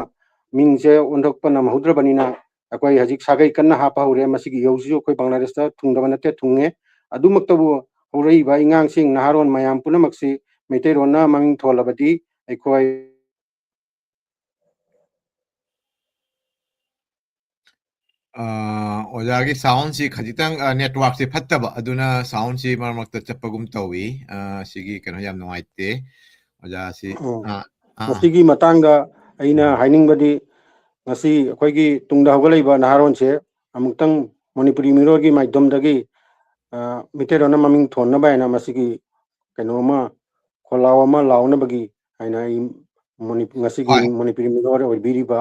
ꯃꯤꯡꯁꯦ ꯑꯣꯟꯊꯣꯛꯄ ꯅꯝꯍꯧꯗ꯭ꯔꯕꯅꯤꯅ, ꯑꯩꯈꯣꯏ ꯍꯧꯖꯤꯛ ꯁꯥꯒꯩ ꯀꯟꯅ ꯍꯥꯞꯄ ꯍꯧꯔꯦ꯫ ꯃꯁꯤꯒꯤ ꯏꯍꯧꯁꯤꯁꯨ ꯑꯩꯈꯣꯏ ꯕꯪꯒ꯭ꯂꯥꯗꯦꯁꯇ ꯊꯨꯡꯗꯕ ꯅꯠꯇꯦ, ꯊꯨꯡꯉꯦ꯫ ꯑꯗꯨꯃꯛꯇꯕꯨ ꯍꯧꯔꯛꯏꯕ ꯑꯉꯥꯡꯁꯤꯡ, ꯅꯍꯥꯔꯣꯟ ꯃꯌꯥꯝ ꯄꯨꯝꯅꯃꯛꯁꯤ ꯃꯩꯇꯩꯔꯣꯟꯅ ꯃꯃꯤꯡ ꯊꯣꯜꯂꯕꯗꯤ ꯑꯩꯈꯣꯏ ꯑ, ꯑꯣꯖꯥꯒꯤ ꯁꯥꯎꯟꯁꯤ ꯈꯖꯤꯛꯇꯪ, ꯑ, ꯅꯦꯠꯋꯥꯔꯛꯁꯤ ꯐꯠꯇꯕ, ꯑꯗꯨꯅ ꯁꯥꯎꯟꯁꯤ ꯃꯔꯛ ꯃꯔꯛꯇ ꯆꯠꯄꯒꯨꯝ ꯇꯧꯏ꯫ ꯑ, ꯁꯤꯒꯤ ꯀꯩꯅꯣ ꯌꯥꯝ ꯅꯨꯡꯉꯥꯏꯇꯦ꯫ ꯑꯣꯖꯥꯁꯤ, ꯑꯣ, ꯑ, ꯑ, ꯃꯁꯤꯒꯤ ꯃꯇꯥꯡꯗ ꯑꯩꯅ ꯎꯝ꯫ ꯍꯥꯏꯅꯤꯡꯕꯗꯤ, ꯉꯁꯤ ꯑꯩꯈꯣꯏꯒꯤ ꯇꯨꯡꯗ ꯍꯧꯒꯠꯂꯛꯏꯕ ꯅꯍꯥꯔꯣꯟꯁꯦ ꯑꯃꯨꯛꯇꯪ ꯃꯅꯤꯄꯨꯔꯤ ꯃꯤꯔꯣꯜꯒꯤ ꯃꯥꯏꯗꯣꯝꯗꯒꯤ, ꯑ, ꯃꯩꯇꯩꯔꯣꯟꯅ ꯃꯃꯤꯡ ꯊꯣꯟꯅꯕ ꯍꯥꯏꯅ ꯃꯁꯤꯒꯤ ꯀꯩꯅꯣ ꯑꯃ, ꯈꯣꯜꯂꯥꯎ ꯑꯃ ꯂꯥꯎꯅꯕꯒꯤ ꯍꯥꯏꯅ ꯑꯩ ꯃꯅꯤ-, ꯉꯁꯤꯒꯤ ꯍꯣꯏ꯫ ꯃꯅꯤꯄꯨꯔꯤ ꯃꯤꯔꯣꯜ ꯑꯣꯏꯕꯤꯔꯤꯕ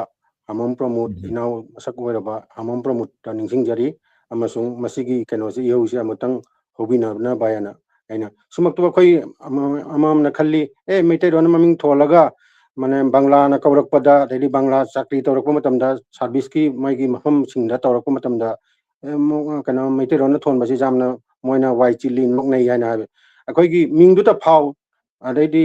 ꯑꯃꯝ ꯄ꯭ꯔꯃꯣꯗ, ꯎꯝ꯫ ꯏꯅꯥꯎ ꯃꯁꯛ ꯑꯣꯏꯔꯕ ꯑꯃꯝ ꯄ꯭ꯔꯃꯣꯗꯇ ꯅꯤꯡꯁꯤꯡꯖꯔꯤ꯫ ꯑꯃꯁꯨꯡ ꯃꯁꯤꯒꯤ ꯀꯩꯅꯣꯁꯦ, ꯏꯍꯧꯁꯦ ꯑꯃꯨꯛꯇꯪ ꯍꯧꯕꯤꯅꯅꯕ ꯍꯥꯏꯅ ꯑꯩꯅ, ꯁꯨꯝꯃꯛꯇꯕ ꯑꯩꯈꯣꯏ ꯑꯃ-, ꯑꯃꯃꯝꯅ ꯈꯜꯂꯤ, "ꯑꯦ, ꯃꯩꯇꯩꯔꯣꯟꯅ ꯃꯃꯤꯡ ꯊꯣꯜꯂꯒ ꯃꯅꯦ ꯕꯪꯂꯥꯅ ꯀꯧꯔꯛꯄꯗ, ꯑꯗꯩꯗꯤ ꯕꯪꯂꯥ ꯆꯥꯀ꯭ꯔꯤ ꯇꯧꯔꯛꯄ ꯃꯇꯝꯗ, ꯁꯥꯔꯚꯤꯁꯀꯤ ꯃꯣꯏꯒꯤ ꯃꯐꯝꯁꯤꯡꯗ ꯇꯧꯔꯛꯄ ꯃꯇꯝꯗ, ꯑꯦ, ꯃꯣ-, ꯀꯩꯅꯣ, ꯃꯩꯇꯩꯔꯣꯟꯅ ꯊꯣꯟꯕꯁꯤ ꯌꯥꯝꯅ ꯃꯣꯏꯅ ꯋꯥꯏ ꯆꯤꯜꯂꯤ, ꯅꯣꯛꯅꯩ" ꯍꯥꯏꯅ ꯍꯥꯏꯕ꯫ ꯑꯩꯈꯣꯏꯒꯤ ꯃꯤꯡꯗꯨꯇ ꯐꯥꯎ, ꯑꯗꯩꯗꯤ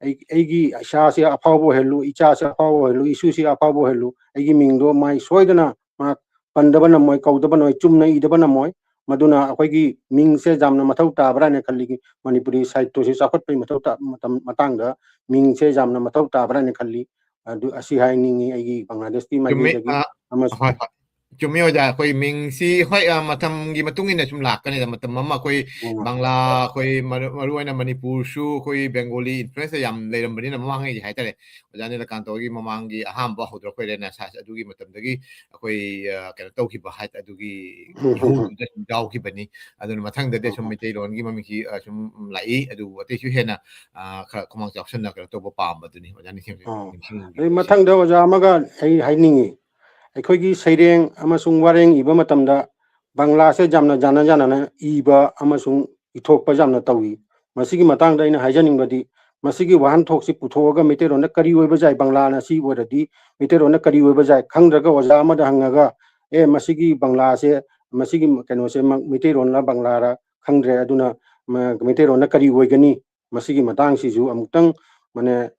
ꯑꯩ, ꯑꯩꯒꯤ ꯏꯆꯥꯁꯦ ꯑꯐꯥꯎꯕ ꯑꯣꯏꯍꯜꯂꯨ, ꯏꯆꯥꯁꯦ ꯑꯐꯥꯎꯕ ꯑꯣꯏꯍꯜꯂꯨ, ꯏꯁꯨꯁꯦ ꯑꯐꯥꯎꯕ ꯑꯣꯏꯍꯜꯂꯨ, ꯑꯩꯒꯤ ꯃꯤꯡꯗꯣ ꯃꯥꯏ ꯁꯣꯏꯗꯅ ꯃꯥ ꯄꯟꯗꯕ ꯅꯝꯃꯣꯏ, ꯀꯧꯗꯕ ꯅꯝꯃꯣꯏ, ꯆꯨꯝꯅ ꯏꯗꯕ ꯅꯝꯃꯣꯏ꯫ ꯃꯗꯨꯅ ꯑꯩꯈꯣꯏꯒꯤ ꯃꯤꯡꯁꯦ ꯌꯥꯝꯅ ꯃꯊꯧ ꯇꯥꯕ꯭ꯔꯥ ꯍꯥꯏꯅ ꯈꯜꯂꯤ꯫ ꯃꯅꯤꯄꯨꯔꯤ ꯁꯥꯍꯤꯇ꯭ꯌꯁꯤ ꯆꯥꯎꯈꯠꯄꯒꯤ ꯃꯊꯧ ꯇꯥ-, ꯃꯇꯝ, ꯃꯇꯥꯡꯗ ꯃꯤꯡꯁꯦ ꯌꯥꯝꯅ ꯃꯊꯧ ꯇꯥꯕ꯭ꯔꯥ ꯍꯥꯏꯅ ꯈꯜꯂꯤ꯫ ꯑꯗꯨ, ꯑꯁꯤ ꯍꯥꯏꯅꯤꯡꯉꯤ ꯑꯩꯒꯤ ꯕꯪꯒ꯭ꯂꯥꯗꯦꯁꯀꯤ ꯆꯨꯝꯃꯤ, ꯃꯥꯏꯀꯩꯗꯒꯤ꯫ ꯑ, ꯑꯃꯁꯨꯡ ꯍꯣꯏ, ꯍꯣꯏ꯫ ꯆꯨꯝꯃꯤ ꯑꯣꯖꯥ, ꯑꯩꯈꯣꯏ ꯃꯤꯡꯁꯤ, ꯍꯣꯏ, ꯑ, ꯃꯇꯝꯒꯤ ꯃꯇꯨꯡ ꯏꯟꯅ ꯁꯨꯝ ꯂꯥꯛꯀꯅꯤꯗ, ꯃꯇꯝ ꯑꯃ ꯑꯩꯈꯣꯏ ꯎꯝ꯫ ꯕꯪꯂꯥ, ꯑꯩꯈꯣꯏ ꯃꯔꯨ-, ꯃꯔꯨꯑꯣꯏꯅ ꯃꯅꯤꯄꯨꯔꯁꯨ ꯑꯩꯈꯣꯏ ꯕꯦꯡꯒꯣꯂꯤ ꯏꯟꯐ꯭ꯂꯨꯌꯦꯟꯁ ꯌꯥꯝ ꯂꯩꯔꯝꯕꯅꯤꯅ, ꯃꯃꯥꯡꯉꯩꯒꯤ ꯍꯥꯏꯇꯥꯔꯦ, ꯑꯣꯖꯥ ꯅꯤꯂꯀꯥꯟꯇ ꯍꯣꯏꯒꯤ ꯃꯃꯥꯡꯒꯤ ꯑꯍꯥꯟꯕ ꯍꯧꯗꯣꯔꯛꯄ ꯔꯦꯅꯦꯁꯥꯟꯁ ꯑꯗꯨꯒꯤ ꯃꯇꯝꯗꯒꯤ ꯑꯩꯈꯣꯏ, ꯑ, ꯀꯩꯅꯣ ꯇꯧꯈꯤꯕ ꯍꯥꯏ-, ꯑꯗꯨꯒꯤ ꯎꯝ, ꯎꯝ, ꯎꯝ꯫ ꯏꯍꯧꯗꯨꯗ ꯁꯨꯝ ꯌꯥꯎꯈꯤꯕꯅꯤ꯫ ꯑꯗꯨꯅ ꯃꯊꯪꯗꯗꯤ ꯎꯝ, ꯁꯨꯝ ꯎꯝ꯫ ꯃꯩꯇꯩꯂꯣꯟꯒꯤ ꯃꯃꯤꯡꯁꯤ, ꯑ, ꯁꯨꯝ ꯂꯥꯛꯏ, ꯑꯗꯨꯕꯨ ꯑꯇꯩꯁꯨ ꯍꯦꯟꯅ, ꯑ, ꯈꯔ ꯈꯨꯃꯥꯡ ꯆꯥꯎꯁꯟꯅ ꯀꯩꯅꯣ ꯇꯧꯕ ꯄꯥꯝꯕꯗꯨꯅꯤ ꯑꯣꯖꯥ ꯅꯤꯡꯁꯤꯡ-, ꯑꯣ꯫ ꯅꯤꯡꯁꯤꯡꯕꯤꯔꯤꯁꯦ꯫ ꯑꯗꯩ ꯃꯊꯪꯗ ꯑꯣꯖꯥ ꯑꯃꯒ ꯑꯩ ꯍꯥꯏꯅꯤꯡꯉꯤ꯫ ꯑꯩꯈꯣꯏꯒꯤ ꯁꯩꯔꯦꯡ ꯑꯃꯁꯨꯡ ꯋꯥꯔꯦꯡ ꯏꯕ ꯃꯇꯝꯗ ꯕꯪꯂꯥꯁꯦ ꯌꯥꯝꯅ ꯌꯥꯅ ꯌꯥꯅꯅ ꯏꯕ ꯑꯃꯁꯨꯡ ꯏꯊꯣꯛꯄ ꯌꯥꯝꯅ ꯇꯧꯏ꯫ ꯃꯁꯤꯒꯤ ꯃꯇꯥꯡꯗ ꯑꯩꯅ ꯍꯥꯏꯖꯅꯤꯡꯕꯗꯤ, ꯃꯁꯤꯒꯤ ꯋꯥꯍꯟꯊꯣꯛꯁꯤ ꯄꯨꯊꯣꯛꯑꯒ ꯃꯩꯇꯩꯂꯣꯟꯗ ꯀꯔꯤ ꯑꯣꯏꯕ ꯌꯥꯏ, ꯕꯪꯂꯥꯅ ꯁꯤ ꯑꯣꯏꯔꯗꯤ ꯃꯩꯇꯩꯂꯣꯟꯗ ꯀꯔꯤ ꯑꯣꯏꯕ ꯌꯥꯏ ꯈꯪꯗ꯭ꯔꯒ ꯑꯣꯖꯥ ꯑꯃꯗ ꯍꯪꯉꯒ, "ꯑꯦ, ꯃꯁꯤꯒꯤ ꯕꯪꯂꯥꯁꯦ, ꯃꯁꯤꯒꯤ ꯀꯩꯅꯣꯁꯦ ꯃ-, ꯃꯩꯇꯩꯂꯣꯟꯂ ꯕꯪꯂꯥꯔ ꯈꯪꯗ꯭ꯔꯦ, ꯑꯗꯨꯅ ꯃ-, ꯃꯩꯇꯩꯂꯣꯟꯅ ꯀꯔꯤ ꯑꯣꯏꯒꯅꯤ?" ꯃꯁꯤꯒꯤ ꯃꯇꯥꯡꯁꯤꯁꯨ ꯑꯃꯨꯛꯇꯪ, ꯃꯅꯦ,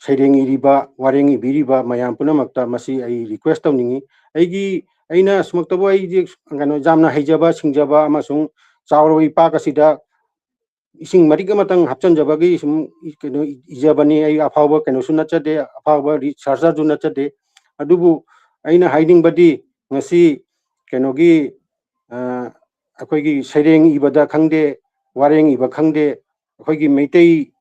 ꯁꯩꯔꯦꯡ ꯏꯔꯤꯕ, ꯋꯥꯔꯦꯡ ꯏꯕꯤꯔꯤꯕ ꯃꯌꯥꯝ ꯄꯨꯝꯅꯃꯛꯇ ꯃꯁꯤ ꯑꯩ request ꯇꯧꯅꯤꯡꯏ꯫ ꯑꯩꯒꯤ, ꯑꯩꯅ ꯑꯁꯨꯃꯛꯇꯕꯨ ꯑꯩꯁꯦ ꯀꯩꯅꯣ ꯌꯥꯝꯅ ꯍꯩꯖꯕ, ꯁꯤꯡꯖꯕ ꯑꯃꯁꯨꯡ ꯆꯥꯎꯔꯕ ꯏꯄꯥꯛ ꯑꯁꯤꯗ ꯏꯁꯤꯡ ꯃꯔꯤꯛ ꯑꯃꯇꯪ ꯍꯥꯞꯆꯤꯟꯖꯕꯒꯤ ꯁꯨꯝ ꯀꯩꯅꯣ ꯏꯖꯕꯅꯤ꯫ ꯑꯩ ꯑꯐꯥꯎꯕ ꯀꯩꯅꯣꯁꯨ ꯅꯠꯆꯗꯦ, ꯑꯐꯥꯎꯕ researcher ꯁꯨ ꯅꯠꯆꯗꯦ꯫ ꯑꯗꯨꯕꯨ ꯑꯩꯅ ꯍꯥꯏꯅꯤꯡꯕꯗꯤ, ꯉꯁꯤ ꯀꯩꯅꯣꯒꯤ, ꯑ, ꯑꯩꯈꯣꯏꯒꯤ ꯁꯩꯔꯦꯡ ꯏꯕꯗ ꯈꯪꯗꯦ, ꯋꯥꯔꯦꯡ ꯏꯕ ꯈꯪꯗꯦ, ꯑꯩꯈꯣꯏꯒꯤ ꯃꯩꯇꯩ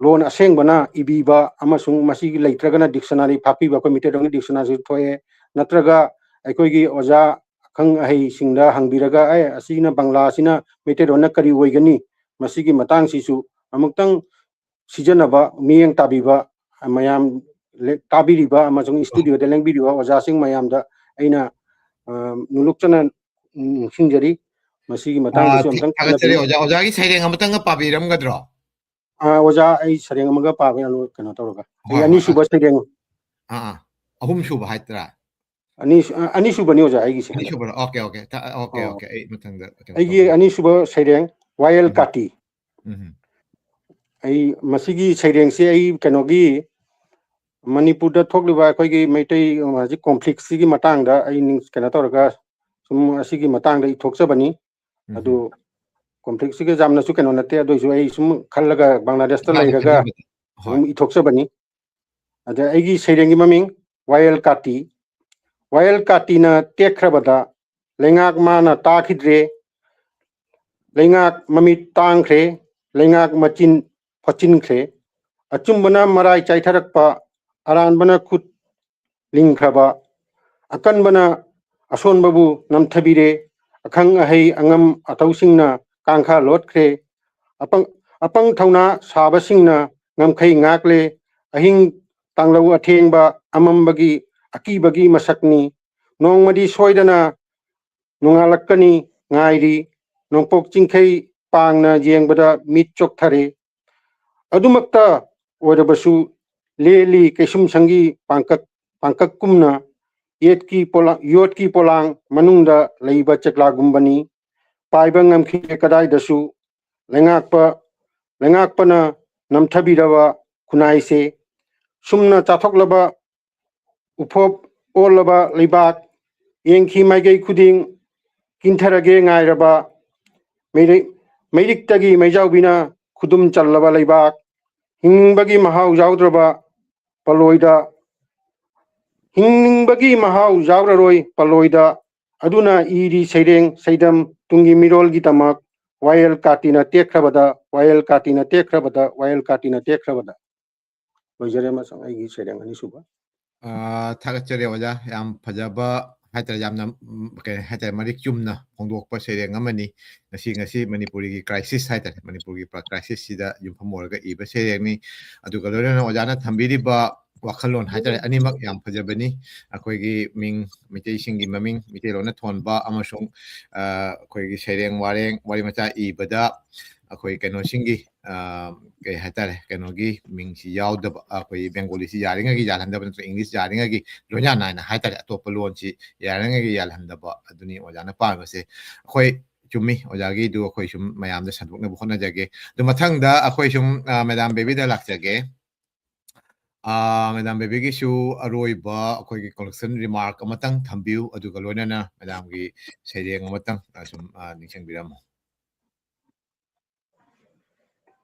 ꯂꯣꯟ ꯑꯁꯦꯡꯕꯅ ꯏꯕꯤꯕ ꯑꯃꯁꯨꯡ ꯃꯁꯤꯒꯤ ꯂꯩꯇ꯭ꯔꯒꯅ dictionary ꯐꯥꯛꯄꯤꯕ, ꯑꯩꯈꯣꯏ ꯃꯩꯇꯩꯂꯣꯟꯒꯤ dictionary ꯁꯨ ꯊꯣꯛꯑꯦ, ꯅꯠꯇ꯭ꯔꯒ ꯑꯩꯈꯣꯏꯒꯤ ꯑꯣꯖꯥ ꯑꯈꯪ ꯑꯍꯩꯁꯤꯡꯗ ꯍꯪꯕꯤꯔꯒ, "ꯑꯦ, ꯑꯁꯤꯅ, ꯕꯪꯂꯥ ꯑꯁꯤꯅ ꯃꯩꯇꯩꯂꯣꯟꯅ ꯀꯔꯤ ꯑꯣꯏꯒꯅꯤ?" ꯃꯁꯤꯒꯤ ꯃꯇꯥꯡꯁꯤꯁꯨ ꯑꯃꯨꯛꯇꯪ ꯁꯤꯖꯤꯟꯅꯕ, ꯃꯤꯠꯌꯦꯡ ꯇꯥꯕꯤꯕ, ꯃꯌꯥꯝ ꯂꯦ-, ꯇꯥꯕꯤꯔꯤꯕ ꯑꯃꯁꯨꯡ studio ꯗ ꯂꯦꯡꯕꯤꯔꯤꯕ ꯑꯣꯖꯥꯁꯤꯡ ꯃꯌꯥꯝꯗ ꯑꯩꯅ, ꯑ, ꯅꯣꯂꯨꯛꯆꯅ ꯅꯤꯡꯁꯤꯡꯖꯔꯤ꯫ ꯃꯁꯤꯒꯤ ꯑ, ꯃꯇꯥꯡꯗꯁꯨ ꯑꯃꯨꯛꯇꯪ ꯊꯥꯒꯠꯆꯔꯤ ꯈꯟꯅꯕꯤꯌꯨ꯫ ꯑꯣꯖꯥ꯫ ꯑꯣꯖꯥꯒꯤ ꯁꯩꯔꯦꯡ ꯑꯃꯇꯪꯒ ꯄꯥꯕꯤꯔꯝꯒꯗ꯭ꯔꯣ? ꯑ, ꯑꯣꯖꯥ, ꯑꯩ ꯁꯩꯔꯦꯡ ꯑꯃꯒ ꯄꯥꯕ ꯌꯥꯅꯣ, ꯀꯩꯅꯣ ꯇꯧꯔꯒ꯫ ꯑꯩ ꯍꯣꯏ, ꯍꯣꯏ, ꯑꯅꯤꯁꯨꯕ ꯑ-, ꯁꯩꯔꯦꯡ꯫ ꯑꯥ, ꯑꯥ꯫ ꯑꯍꯨꯝꯁꯨꯕ ꯍꯥꯏꯗ꯭ꯔꯥ? ꯑꯅꯤ-, ꯑ, ꯑꯅꯤꯁꯨꯕꯅꯤ, ꯑꯣꯖꯥ, ꯑꯩꯒꯤꯁꯦ ꯍꯟꯗꯛ꯫ ꯑꯅꯤꯁꯨꯕꯔꯣ? OK, OK, ꯊ-, OK, ꯑꯣ꯫ OK, ꯑꯩ ꯃꯊꯪꯗ ꯀꯩꯅꯣ ꯑꯩꯒꯤ ꯇꯧꯖꯔꯒꯦ꯫ ꯑꯅꯤꯁꯨꯕ ꯁꯩꯔꯦꯡ, ꯋꯥꯌꯦꯜ ꯎꯝ꯫ ꯀꯥꯇꯤ꯫ ꯎꯝ꯫ ꯑꯩ ꯃꯁꯤꯒꯤ ꯁꯩꯔꯦꯡꯁꯤ ꯑꯩ ꯀꯩꯅꯣꯒꯤ, ꯃꯅꯤꯄꯨꯔꯗ ꯊꯣꯛꯂꯤꯕ ꯑꯩꯈꯣꯏꯒꯤ ꯃꯩꯇꯩ, ꯑ, ꯍꯧꯖꯤꯛ conflict ꯁꯤꯒꯤ ꯃꯇꯥꯡꯗ ꯑꯩ ꯅꯤꯡ-, ꯀꯩꯅꯣ ꯇꯧꯔꯒ ꯁꯨꯝ ꯑꯁꯤꯒꯤ ꯃꯇꯥꯡꯗ ꯏꯊꯣꯛꯆꯕꯅꯤ꯫ ꯎꯝ꯫ ꯑꯗꯨ conflict ꯁꯤꯒ ꯌꯥꯝꯅꯁꯨ ꯀꯩꯅꯣ ꯅꯠꯇꯦ, ꯑꯗꯨ ꯑꯣꯏꯁꯨ ꯑꯩ ꯁꯨꯝ ꯈꯜꯂꯒ ꯕꯪꯒ꯭ꯂꯥꯗꯦꯁꯇ ꯏꯁꯥꯒꯤ ꯂꯩꯔꯒ ꯈꯟꯖꯕꯗ꯫ ꯍꯣꯏ꯫ ꯁꯨꯝ ꯏꯊꯣꯛꯆꯕꯅꯤ꯫ ꯑꯗ ꯑꯩꯒꯤ ꯁꯩꯔꯦꯡꯒꯤ ꯃꯃꯤꯡ ꯋꯥꯌꯦꯜ ꯀꯥꯇꯤ꯫ ꯋꯥꯌꯦꯜ ꯀꯥꯇꯤꯅ ꯇꯦꯛꯈ꯭ꯔꯕꯗ ꯂꯩꯉꯥꯛ ꯃꯥꯅ ꯇꯥꯈꯤꯗ꯭ꯔꯦ꯫ ꯂꯩꯉꯥꯛ ꯃꯃꯤꯠ ꯇꯥꯡꯈ꯭ꯔꯦ, ꯂꯩꯉꯥꯛ ꯃꯆꯤꯟ ꯐꯣꯠꯆꯤꯟꯈ꯭ꯔꯦ꯫ ꯑꯆꯨꯝꯕꯅ ꯃꯔꯥꯏ ꯆꯥꯏꯊꯔꯛꯄ, ꯑꯔꯥꯟꯕꯅ ꯈꯨꯠ ꯂꯤꯡꯈ꯭ꯔꯕ, ꯑꯀꯟꯕꯅ ꯑꯁꯣꯟꯕꯕꯨ ꯅꯝꯊꯕꯤꯔꯦ꯫ ꯑꯈꯪ ꯑꯍꯩ ꯑꯉꯝ ꯑꯊꯧꯁꯤꯡꯅ ꯀꯥꯡꯈꯥ ꯂꯣꯠꯈ꯭ꯔꯦ꯫ ꯑꯄꯪ, ꯑꯄꯪ ꯊꯧꯅꯥ ꯁꯥꯕꯁꯤꯡꯅ ꯉꯝꯈꯩ ꯉꯥꯛꯂꯦ꯫ ꯑꯍꯤꯡ ꯇꯥꯡꯂꯧ ꯑꯊꯦꯡꯕ ꯑꯃꯝꯕꯒꯤ ꯑꯀꯤꯕꯒꯤ ꯃꯁꯛꯅꯤ꯫ ꯅꯣꯡꯃꯗꯤ ꯁꯣꯏꯗꯅ ꯅꯣꯡꯉꯥꯜꯂꯛꯀꯅꯤ ꯉꯥꯏꯔꯤ꯫ ꯅꯣꯡꯄꯣꯛ ꯆꯤꯡꯈꯩ ꯄꯥꯡꯅ ꯌꯦꯡꯕꯗ ꯃꯤꯠ ꯆꯣꯛꯊꯔꯦ꯫ ꯑꯗꯨꯃꯛꯇ ꯑꯣꯏꯔꯕꯁꯨ ꯂꯦꯜꯂꯤ ꯀꯩꯁꯨꯝꯁꯪꯒꯤ ꯄꯥꯡꯀꯛ ꯄꯥꯡꯀꯛꯀꯨꯝꯅ ꯌꯦꯠꯀꯤ ꯄꯣꯂꯥ ꯌꯣꯠꯀꯤ ꯄꯣꯂꯥꯡ ꯃꯅꯨꯡꯗ ꯂꯩꯕ ꯆꯦꯛꯂꯥꯒꯨꯝꯕꯅꯤ꯫ ꯄꯥꯏꯕ ꯉꯝꯈꯤꯗꯦ ꯀꯗꯥꯏꯗꯁꯨ꯫ ꯂꯩꯉꯥꯛꯄ ꯂꯩꯉꯥꯛꯄꯅ ꯅꯝꯊꯕꯤꯔꯕ ꯈꯨꯟꯅꯥꯏꯁꯦ꯫ ꯁꯨꯝꯅ ꯆꯥꯊꯣꯛꯂꯕ ꯎꯐꯣꯞ ꯑꯣꯜꯂꯕ ꯂꯩꯕꯥꯛ꯫ ꯌꯦꯡꯈꯤ ꯃꯥꯏꯀꯩ ꯈꯨꯗꯤꯡ ꯀꯤꯟꯊꯔꯒꯦ ꯉꯥꯏꯔꯕ ꯃꯩꯔꯩ ꯃꯩꯔꯤꯛꯇꯒꯤ ꯃꯩꯖꯥꯎꯕꯤꯅ ꯈꯨꯗꯨꯝ ꯆꯜꯂꯕ ꯂꯩꯕꯥꯛ꯫ ꯍꯤꯡꯕꯒꯤ ꯃꯍꯥꯎ ꯌꯥꯎꯗ꯭ꯔꯕ ꯄꯜꯂꯣꯏꯗ ꯍꯤꯡꯅꯤꯡꯕꯒꯤ ꯃꯍꯥꯎ ꯌꯥꯎꯔꯔꯣꯏ ꯄꯜꯂꯣꯏꯗ꯫ ꯑꯗꯨꯅ ꯏꯔꯤ ꯁꯩꯔꯦꯡ ꯁꯩꯗꯝ ꯇꯨꯡꯒꯤ ꯃꯤꯔꯣꯜꯒꯤꯗꯃꯛ ꯋꯥꯌꯦꯜ ꯀꯥꯇꯤꯅ ꯇꯦꯛꯈ꯭ꯔꯕꯗ ꯋꯥꯌꯦꯜ ꯀꯥꯇꯤꯅ ꯇꯦꯛꯈ꯭ꯔꯕꯗ ꯋꯥꯌꯦꯜ ꯀꯥꯇꯤꯅ ꯇꯦꯛꯈ꯭ꯔꯕꯗ꯫ ꯂꯣꯏꯖꯔꯦ ꯃꯁꯪ ꯑꯩꯒꯤ ꯁꯩꯔꯦꯡ ꯑꯅꯤꯁꯨꯕ꯫ ꯑ, ꯊꯥꯒꯠꯆꯔꯤ ꯑꯣꯖꯥ꯫ ꯌꯥꯝ ꯐꯖꯕ ꯍꯥꯏꯇꯥꯔꯦ, ꯌꯥꯝꯅ, ꯎꯝ, ꯀꯩ ꯍꯥꯏꯇꯥꯔꯦ, ꯃꯔꯤꯛ ꯆꯨꯝꯅ ꯐꯣꯡꯗꯣꯛꯄ ꯁꯩꯔꯦꯡ ꯑꯃꯅꯤ꯫ ꯉꯁꯤ, ꯉꯁꯤ ꯃꯅꯤꯄꯨꯔꯒꯤ crisis ꯍꯥꯏꯇꯥꯔꯦ, ꯃꯅꯤꯄꯨꯔꯒꯤ ꯄ-, crisisꯁꯤꯗ ꯌꯨꯝꯐꯝ ꯑꯣꯏꯔꯒ ꯏꯕ ꯁꯩꯔꯦꯡꯅꯤ꯫ ꯑꯗꯨꯒ ꯂꯣꯏꯅꯅ ꯑꯣꯖꯥꯅ ꯊꯝꯕꯤꯔꯤꯕ ꯋꯥꯈꯜꯂꯣꯟ ꯍꯥꯏꯇꯥꯔꯦ, ꯑꯅꯤꯃꯛ ꯌꯥꯝ ꯐꯖꯕꯅꯤ꯫ ꯑꯩꯈꯣꯏꯒꯤ ꯃꯤꯡ, ꯃꯩꯇꯩꯁꯤꯡꯒꯤ ꯃꯃꯤꯡ ꯃꯩꯇꯩꯂꯣꯟꯅ ꯊꯣꯟꯕ ꯑꯃꯁꯨꯡ, ꯑ, ꯑꯩꯈꯣꯏꯒꯤ ꯁꯩꯔꯦꯡ ꯋꯥꯔꯦꯡ, ꯋꯥꯔꯤ ꯃꯆꯥ ꯏꯕꯗ ꯑꯩꯈꯣꯏ ꯀꯩꯅꯣꯁꯤꯡꯒꯤ, ꯑ, ꯀꯩ ꯍꯥꯏꯇꯥꯔꯦ, ꯀꯩꯅꯣꯒꯤ ꯃꯤꯡꯁꯤ ꯌꯥꯎꯗꯕ, ꯑꯩꯈꯣꯏ ꯕꯦꯡꯒꯣꯂꯤꯁꯤ ꯌꯥꯔꯤꯉꯩꯒꯤ ꯌꯥꯜꯍꯟꯗꯕ, ꯅꯠꯇ꯭ꯔꯒ ꯏꯪꯂꯤꯁ ꯌꯥꯔꯤꯉꯩꯒꯤ ꯂꯣꯏꯅ ꯅꯥꯏꯅ ꯍꯥꯏꯇꯥꯔꯦ, ꯑꯇꯣꯞꯄ ꯂꯣꯟꯁꯤ ꯌꯥꯔꯤꯉꯩꯒꯤ ꯌꯥꯜꯍꯟꯗꯕ, ꯑꯗꯨꯅꯤ ꯑꯣꯖꯥꯅ ꯄꯥꯝꯕꯁꯦ꯫ ꯑꯩꯈꯣꯏ ꯆꯨꯝꯃꯤ, ꯑꯣꯖꯥꯒꯤꯗꯨ ꯑꯩꯈꯣꯏ ꯁꯨꯝ ꯃꯌꯥꯝꯗ ꯁꯟꯗꯣꯛꯅꯕ ꯍꯣꯠꯅꯖꯒꯦ꯫ ꯑꯗꯨ ꯃꯊꯪꯗ ꯑꯩꯈꯣꯏ ꯁꯨꯝ, ꯑ, ꯃꯦꯗꯥꯝ ꯕꯦꯕꯤꯗ ꯂꯥꯛꯆꯒꯦ꯫ ꯑ, ꯃꯦꯗꯥꯝ ꯕꯦꯕꯤꯒꯤꯁꯨ ꯑꯔꯣꯏꯕ ꯑꯩꯈꯣꯏꯒꯤ conclusion remark ꯑꯃꯇꯪ ꯊꯝꯕꯤꯌꯨ, ꯑꯗꯨꯒ ꯂꯣꯏꯅꯅ ꯃꯦꯗꯥꯝꯒꯤ ꯁꯩꯔꯦꯡ ꯑꯃꯇꯪ, ꯑ, ꯁꯨꯝ, ꯑ, ꯅꯤꯡꯁꯤꯡꯕꯤꯔꯝꯃꯨ꯫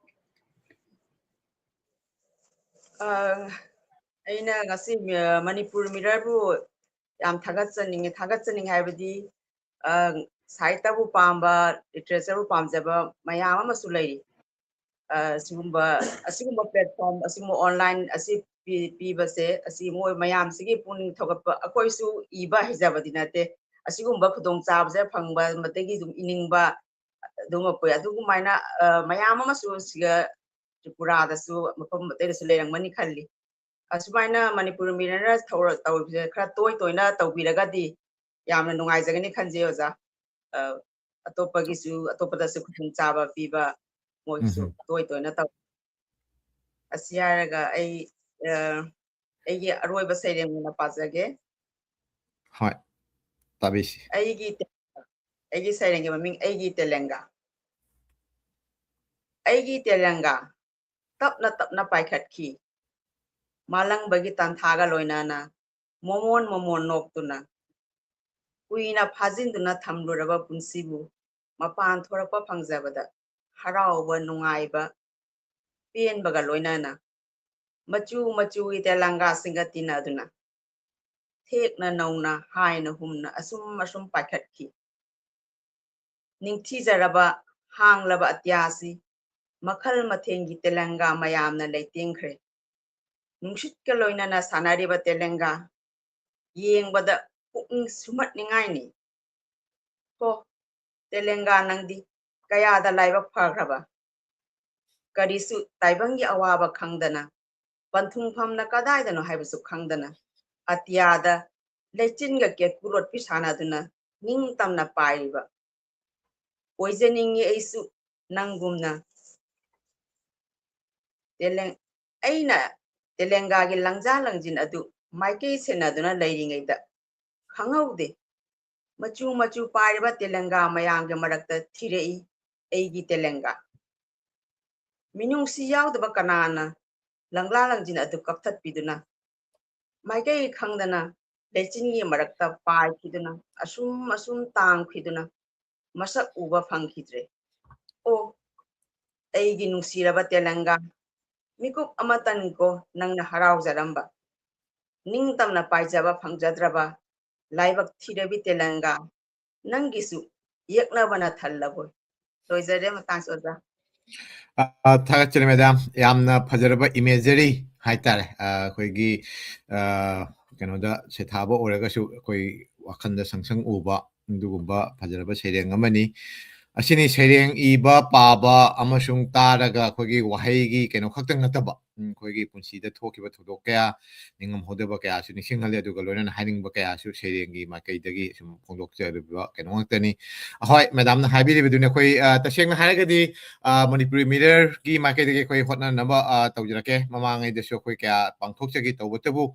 ꯑ, ꯑꯩꯅ ꯉꯁꯤ ꯃ-, ꯃꯅꯤꯄꯨꯔ ꯃꯤꯔꯔꯕꯨ ꯌꯥꯝ ꯊꯥꯒꯠꯆꯅꯤꯡꯉꯤ꯫ ꯊꯥꯒꯠꯆꯅꯤꯡꯉꯤ ꯍꯥꯏꯕꯗꯤ, ꯑ, ꯁꯥꯍꯤꯇ꯭ꯌꯕꯨ ꯄꯥꯝꯕ, ꯂꯤꯇꯔꯦꯆꯔꯕꯨ ꯄꯥꯝꯖꯕ ꯃꯌꯥꯝ ꯑꯃꯁꯨ ꯂꯩꯔꯤ꯫ ꯑ, ꯁꯤꯒꯨꯝꯕ, ꯑꯁꯤꯒꯨꯝꯕ platform, ꯑꯁꯤꯒꯨꯝꯕ online ꯑꯁꯤ ꯄꯤ-, ꯄꯤꯕꯁꯦ, ꯑꯁꯤ ꯃꯣꯏ ꯃꯌꯥꯝꯁꯤꯒꯤ ꯄꯨꯛꯅꯤꯡ ꯊꯧꯒꯠꯄ, ꯑꯩꯈꯣꯏꯁꯨ ꯏꯕ ꯍꯩꯖꯕꯗꯤ ꯅꯠꯇꯦ꯫ ꯑꯁꯤꯒꯨꯝꯕ ꯈꯨꯗꯣꯡꯆꯥꯕꯁꯦ ꯐꯪꯕ ꯃꯗꯒꯤ ꯑꯗꯨꯝ ꯏꯅꯤꯡꯕ ꯑꯗꯨꯃꯛ ꯄꯣꯛꯏ꯫ ꯑꯗꯨꯒꯨꯝꯃꯥꯏꯅ, ꯑ, ꯃꯌꯥꯝ ꯑꯃꯁꯨ ꯁꯤꯒ ꯇ꯭ꯔꯤꯄꯨꯔꯥꯗꯁꯨ ꯃꯐꯝ ꯑꯇꯩꯗꯁꯨ ꯂꯩꯔꯝꯒꯅꯤ ꯈꯜꯂꯤ꯫ ꯑꯁꯨꯃꯥꯏꯅ ꯃꯅꯤꯄꯨꯔ ꯃꯤꯔꯔꯅ ꯊꯧꯔ-, ꯇꯧꯔꯤꯕꯁꯦ ꯈꯔ ꯇꯣꯏ ꯇꯣꯏꯅ ꯇꯧꯕꯤꯔꯒꯗꯤ ꯌꯥꯝꯅ ꯅꯨꯡꯉꯥꯏꯖꯒꯅꯤ ꯈꯟꯖꯩ ꯑꯣꯖꯥ꯫ ꯑ, ꯑꯇꯣꯞꯄꯒꯤꯁꯨ, ꯑꯇꯣꯞꯄꯗꯁꯨ ꯈꯨꯗꯣꯡꯆꯥꯕ ꯄꯤꯕ ꯃꯣꯏꯁꯨ ꯎꯝ꯫ ꯇꯣꯏ ꯇꯣꯏꯅ ꯇꯧ꯫ ꯑꯁꯤ ꯍꯥꯏꯔꯒ ꯑꯩ, ꯑ, ꯑꯩꯒꯤ ꯑꯔꯣꯏꯕ ꯁꯩꯔꯦꯡ ꯑꯣꯏꯅ ꯄꯥꯖꯒꯦ꯫ ꯍꯣꯏ, ꯇꯥꯕꯤꯁꯤ꯫ ꯑꯩꯒꯤ ꯇꯦ-, ꯑꯩꯒꯤ ꯁꯩꯔꯦꯡꯒꯤ ꯃꯃꯤꯡ ꯑꯩꯒꯤ ꯇꯦꯂꯪꯒꯥ꯫ ꯑꯩꯒꯤ ꯇꯦꯂꯪꯒꯥ ꯇꯞꯅ ꯇꯞꯅ ꯄꯥꯏꯈꯠꯈꯤ꯫ ꯃꯥꯂꯪꯕꯒꯤ ꯇꯥꯟꯊꯥꯒ ꯂꯣꯏꯅꯅ ꯃꯣꯃꯣꯟ ꯃꯣꯃꯣꯟ ꯅꯣꯛꯇꯨꯅ꯫ ꯀꯨꯏꯅ ꯐꯥꯖꯤꯟꯗꯨꯅ ꯊꯝꯂꯨꯔꯕ ꯄꯨꯟꯁꯤꯕꯨ ꯃꯄꯥꯟ ꯊꯣꯔꯛꯄ ꯐꯪꯖꯕꯗ ꯍꯔꯥꯎꯕ, ꯅꯨꯡꯉꯥꯏꯕ, ꯄꯦꯟꯕꯒ ꯂꯣꯏꯅꯅ ꯃꯆꯨ ꯃꯆꯨꯒꯤ ꯇꯦꯂꯪꯒꯥꯁꯤꯡꯒ ꯇꯤꯟꯅꯗꯨꯅ ꯊꯦꯛꯅ ꯅꯧꯅ ꯍꯥꯏꯅ ꯍꯨꯝꯅ ꯑꯁꯨꯝ ꯑꯁꯨꯝ ꯄꯥꯏꯈꯠꯈꯤ꯫ ꯅꯤꯡꯊꯤꯖꯔꯕ ꯍꯥꯡꯂꯕ ꯑꯇꯤꯌꯥꯁꯤ ꯃꯈꯜ ꯃꯊꯦꯜꯒꯤ ꯇꯦꯂꯪꯒꯥ ꯃꯌꯥꯝꯅ ꯂꯩꯇꯦꯡꯈ꯭ꯔꯦ꯫ ꯅꯨꯡꯁꯤꯠꯀ ꯂꯣꯏꯅꯅ ꯁꯥꯟꯅꯔꯤꯕ ꯇꯦꯂꯪꯒꯥ ꯌꯦꯡꯕꯗ ꯄꯨꯛꯅꯤꯡ ꯁꯨꯝꯍꯠꯅꯤꯡꯉꯥꯏꯅꯤ꯫ ꯍꯣ, ꯇꯦꯂꯪꯒꯥ ꯅꯪꯗꯤ ꯀꯌꯥꯗ ꯂꯥꯏꯕꯛ ꯐꯈ꯭ꯔꯕ! ꯀꯔꯤꯁꯨ ꯇꯥꯏꯕꯪꯒꯤ ꯑꯋꯥꯕ ꯈꯪꯗꯅ, ꯄꯟꯊꯨꯡꯐꯝꯅ ꯀꯗꯥꯏꯗꯅꯣ ꯍꯥꯏꯕꯁꯨ ꯈꯪꯗꯅ, ꯑꯇꯤꯌꯥꯗ ꯂꯩꯆꯤꯟꯒ ꯀꯦꯀꯨ ꯂꯣꯠꯄꯤ ꯁꯥꯟꯅꯗꯨꯅ ꯅꯤꯡꯇꯝꯅ ꯄꯥꯏꯔꯤꯕ꯫ ꯑꯣꯏꯖꯅꯤꯡꯉꯤ ꯑꯩꯁꯨ ꯅꯪꯒꯨꯝꯅ꯫ ꯇꯦꯂꯦꯡ-, ꯑꯩꯅ ꯇꯦꯂꯦꯡꯒꯥꯒꯤ ꯂꯪꯖꯥ ꯂꯪꯖꯤꯟ ꯑꯗꯨ ꯃꯥꯏꯀꯩ ꯁꯦꯟꯅꯗꯨꯅ ꯂꯩꯔꯤꯉꯩꯗ ꯈꯪꯍꯧꯗꯦ꯫ ꯃꯆꯨ ꯃꯆꯨ ꯄꯥꯏꯔꯤꯕ ꯇꯦꯂꯦꯡꯒꯥ ꯃꯌꯥꯝꯒꯤ ꯃꯔꯛꯇ ꯊꯤꯔꯛꯏ ꯑꯩꯒꯤ ꯇꯦꯂꯦꯡꯒꯥ꯫ ꯃꯤꯅꯨꯡꯁꯤ ꯌꯥꯎꯗꯕ ꯀꯅꯥꯅ ꯂꯪꯂꯥ ꯂꯪꯖꯤꯟ ꯑꯗꯨ ꯀꯛꯊꯠꯄꯤꯗꯨꯅ, ꯃꯥꯏꯀꯩ ꯈꯪꯗꯅ ꯂꯩꯆꯤꯟꯒꯤ ꯃꯔꯛꯇ ꯄꯥꯏꯈꯤꯗꯨꯅ, ꯑꯁꯨꯝ ꯑꯁꯨꯝ ꯇꯥꯡꯈꯤꯗꯨꯅ ꯃꯁꯛ ꯎꯕ ꯐꯪꯈꯤꯗ꯭ꯔꯦ꯫ ꯑꯣ, ꯑꯩꯒꯤ ꯅꯨꯡꯁꯤꯔꯕ ꯇꯦꯂꯪꯒꯥ, ꯃꯤꯀꯨꯞ ꯑꯃꯇꯅꯤꯀꯣ ꯅꯪꯅ ꯍꯔꯥꯎꯖꯔꯝꯕ꯫ ꯅꯤꯡꯇꯝꯅ ꯄꯥꯏꯖꯕ ꯐꯪꯖꯗ꯭ꯔꯕ ꯂꯥꯏꯕꯛ ꯊꯤꯔꯕꯤ ꯇꯦꯂꯪꯒꯥ, ꯅꯪꯒꯤꯁꯨ ꯌꯦꯛꯅꯕꯅ ꯊꯜꯂꯕꯣꯏ꯫ ꯂꯣꯏꯖꯔꯦ ꯃꯇꯥꯡꯁꯦ, ꯑꯣꯖꯥ꯫ ꯑ, ꯊꯥꯒꯠꯆꯔꯤ, ꯃꯦꯗꯥꯝ꯫ ꯌꯥꯝꯅ ꯐꯖꯔꯕ ꯏꯃꯦꯖꯔꯤ ꯍꯥꯏꯇꯥꯔꯦ꯫ ꯑ, ꯑꯩꯈꯣꯏꯒꯤ, ꯑ, ꯀꯩꯅꯣꯗ ꯁꯩꯊꯥꯕ ꯑꯣꯏꯔꯒꯁꯨ ꯑꯩꯈꯣꯏ ꯋꯥꯈꯜꯗ ꯁꯪ ꯁꯪ ꯎꯕ ꯑꯗꯨꯒꯨꯝꯕ ꯐꯖꯔꯕ ꯁꯩꯔꯦꯡ ꯑꯃꯅꯤ꯫ ꯑꯁꯤꯅꯤ ꯁꯩꯔꯦꯡ ꯏꯕ, ꯄꯥꯕ ꯑꯃꯁꯨꯡ ꯇꯥꯔꯒ ꯑꯩꯈꯣꯏꯒꯤ ꯋꯥꯍꯩꯒꯤ ꯀꯩꯅꯣ ꯈꯛꯇꯪ ꯅꯠꯇꯕ, ꯎꯝ, ꯑꯩꯈꯣꯏꯒꯤ ꯄꯨꯟꯁꯤꯗ ꯊꯣꯛꯈꯤꯕ ꯊꯧꯗꯣꯛ ꯀꯌꯥ, ꯅꯤꯡꯉꯝꯍꯧꯗꯕ ꯀꯌꯥꯁꯨ ꯅꯤꯡꯁꯤꯡꯍꯜꯂꯤ, ꯑꯗꯨꯒ ꯂꯣꯏꯅꯅ ꯍꯥꯏꯅꯤꯡꯕ ꯀꯌꯥꯁꯨ ꯁꯩꯔꯦꯡꯒꯤ ꯃꯥꯏꯀꯩꯗꯒꯤ ꯁꯨꯝ ꯐꯣꯡꯗꯣꯛꯆꯔꯤꯕ ꯀꯩꯅꯣ ꯉꯥꯛꯇꯅꯤ꯫ ꯍꯣꯏ, ꯃꯦꯗꯥꯝꯅ ꯍꯥꯏꯕꯤꯔꯤꯕꯗꯨꯅꯤ꯫ ꯑꯩꯈꯣꯏ, ꯑ, ꯇꯁꯦꯡꯅ ꯍꯥꯏꯔꯒꯗꯤ, ꯑ, ꯃꯅꯤꯄꯨꯔꯤ ꯃꯤꯔꯔꯒꯤ ꯃꯥꯏꯀꯩꯗꯒꯤ ꯑꯩꯈꯣꯏ ꯍꯣꯠꯅꯅꯕ, ꯑ, ꯇꯧꯖꯔꯛꯀꯦ꯫ ꯃꯃꯥꯡꯉꯩꯗꯁꯨ ꯑꯩꯈꯣꯏ ꯀꯌꯥ ꯄꯥꯡꯊꯣꯛꯆꯈꯤ꯫ ꯇꯧꯕꯇꯕꯨ,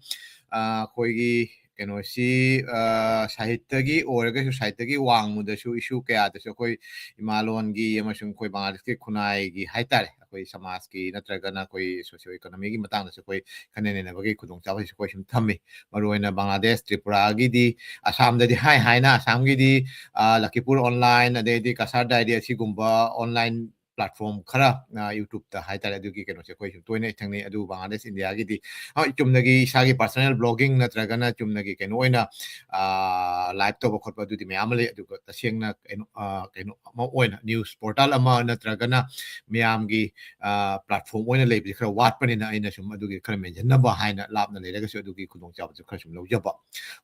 ꯑ, ꯑꯩꯈꯣꯏꯒꯤ ꯀꯩꯅꯣꯁꯤ, ꯑ, ꯁꯥꯍꯤꯠꯇꯒꯤ ꯑꯣꯏꯔꯒꯁꯨ, ꯁꯥꯍꯤꯠꯇꯒꯤ ꯋꯥꯡꯃꯗꯁꯨ, ꯏꯁꯨ ꯀꯌꯥꯗꯁꯨ ꯑꯩꯈꯣꯏ ꯏꯃꯥꯂꯣꯟꯒꯤ ꯑꯃꯁꯨꯡ ꯑꯩꯈꯣꯏ ꯕꯪꯒ꯭ꯂꯥꯗꯦꯁꯀꯤ ꯈꯨꯟꯅꯥꯏꯒꯤ ꯍꯥꯏꯇꯥꯔꯦ, ꯑꯩꯈꯣꯏ ꯁꯃꯥꯖꯀꯤ ꯅꯠꯇ꯭ꯔꯒꯅ ꯑꯩꯈꯣꯏ ꯁꯣꯁꯤꯌꯣ ꯏꯀꯣꯅꯣꯃꯤꯒꯤ ꯃꯇꯥꯡꯗꯁꯨ ꯑꯩꯈꯣꯏ ꯈꯟꯅ ꯅꯩꯅꯕꯒꯤ ꯈꯨꯗꯣꯡꯆꯥꯕꯁꯤꯁꯨ ꯑꯩꯈꯣꯏ ꯁꯨꯝ ꯊꯝꯃꯤ꯫ ꯃꯔꯨꯑꯣꯏꯅ ꯕꯪꯒ꯭ꯂꯥꯗꯦꯁ, ꯇ꯭ꯔꯤꯄꯨꯔꯥꯒꯤꯗꯤ, ꯑꯁꯥꯝꯗꯗꯤ ꯍꯥꯏ ꯍꯥꯏꯅ ꯑꯁꯥꯝꯒꯤꯗꯤ, ꯑ, ꯂꯈꯤꯄꯨꯔ ꯑꯣꯟꯂꯥꯏꯟ, ꯑꯗꯩꯗꯤ ꯀꯁꯥꯔ ꯗꯥꯏꯔꯤ ꯑꯁꯤꯒꯨꯝꯕ ꯑꯣꯟꯂꯥꯏꯟ ꯄ꯭ꯂꯦꯠꯐꯣꯝ ꯈꯔ, ꯑ, YouTube-ꯇ ꯍꯥꯏꯇꯥꯔꯦ, ꯑꯗꯨꯒꯤ ꯀꯩꯅꯣꯁꯦ ꯑꯩꯈꯣꯏ ꯁꯨꯝ ꯇꯣꯏꯅ ꯊꯦꯡꯅꯩ꯫ ꯑꯗꯨ ꯕꯪꯒ꯭ꯂꯥꯗꯦꯁ, ꯏꯟꯗꯤꯌꯥꯒꯤꯗꯤ, ꯍꯣꯏ, ꯆꯨꯝꯅꯒꯤ ꯏꯁꯥꯒꯤ personal blogging ꯅꯠꯇ꯭ꯔꯒꯅ ꯆꯨꯝꯅꯒꯤ ꯀꯩꯅꯣ ꯑꯣꯏꯅ, ꯑ, ꯂꯥꯏꯚ ꯇꯧꯕ ꯈꯣꯠꯄ ꯑꯗꯨꯗꯤ ꯃꯌꯥꯝ ꯑꯃ ꯂꯩ꯫ ꯑꯗꯨꯒ ꯇꯁꯦꯡꯅ ꯀꯩꯅꯣ, ꯑ, ꯀꯩꯅꯣ ꯑꯃ ꯑꯣꯏꯅ, ꯅ꯭ꯌꯨꯁ ꯄꯣꯔꯇꯥꯜ ꯑꯃ ꯅꯠꯇ꯭ꯔꯒꯅ ꯃꯌꯥꯝꯒꯤ, ꯑ, ꯄ꯭ꯂꯦꯠꯐꯣꯝ ꯑꯣꯏꯅ ꯂꯩꯕꯁꯤ ꯈꯔ ꯋꯥꯠꯄꯅꯤꯅ ꯑꯩꯅ ꯁꯨꯝ ꯑꯗꯨꯒꯤ ꯈꯔ ꯃꯦꯟꯁꯤꯟꯅꯕ ꯍꯥꯏꯅ ꯂꯥꯞꯅ ꯂꯩꯔꯒꯁꯨ ꯑꯗꯨꯒꯤ ꯈꯨꯗꯣꯡꯆꯥꯕꯁꯨ ꯈꯔ ꯁꯨꯝ ꯂꯧꯖꯕ꯫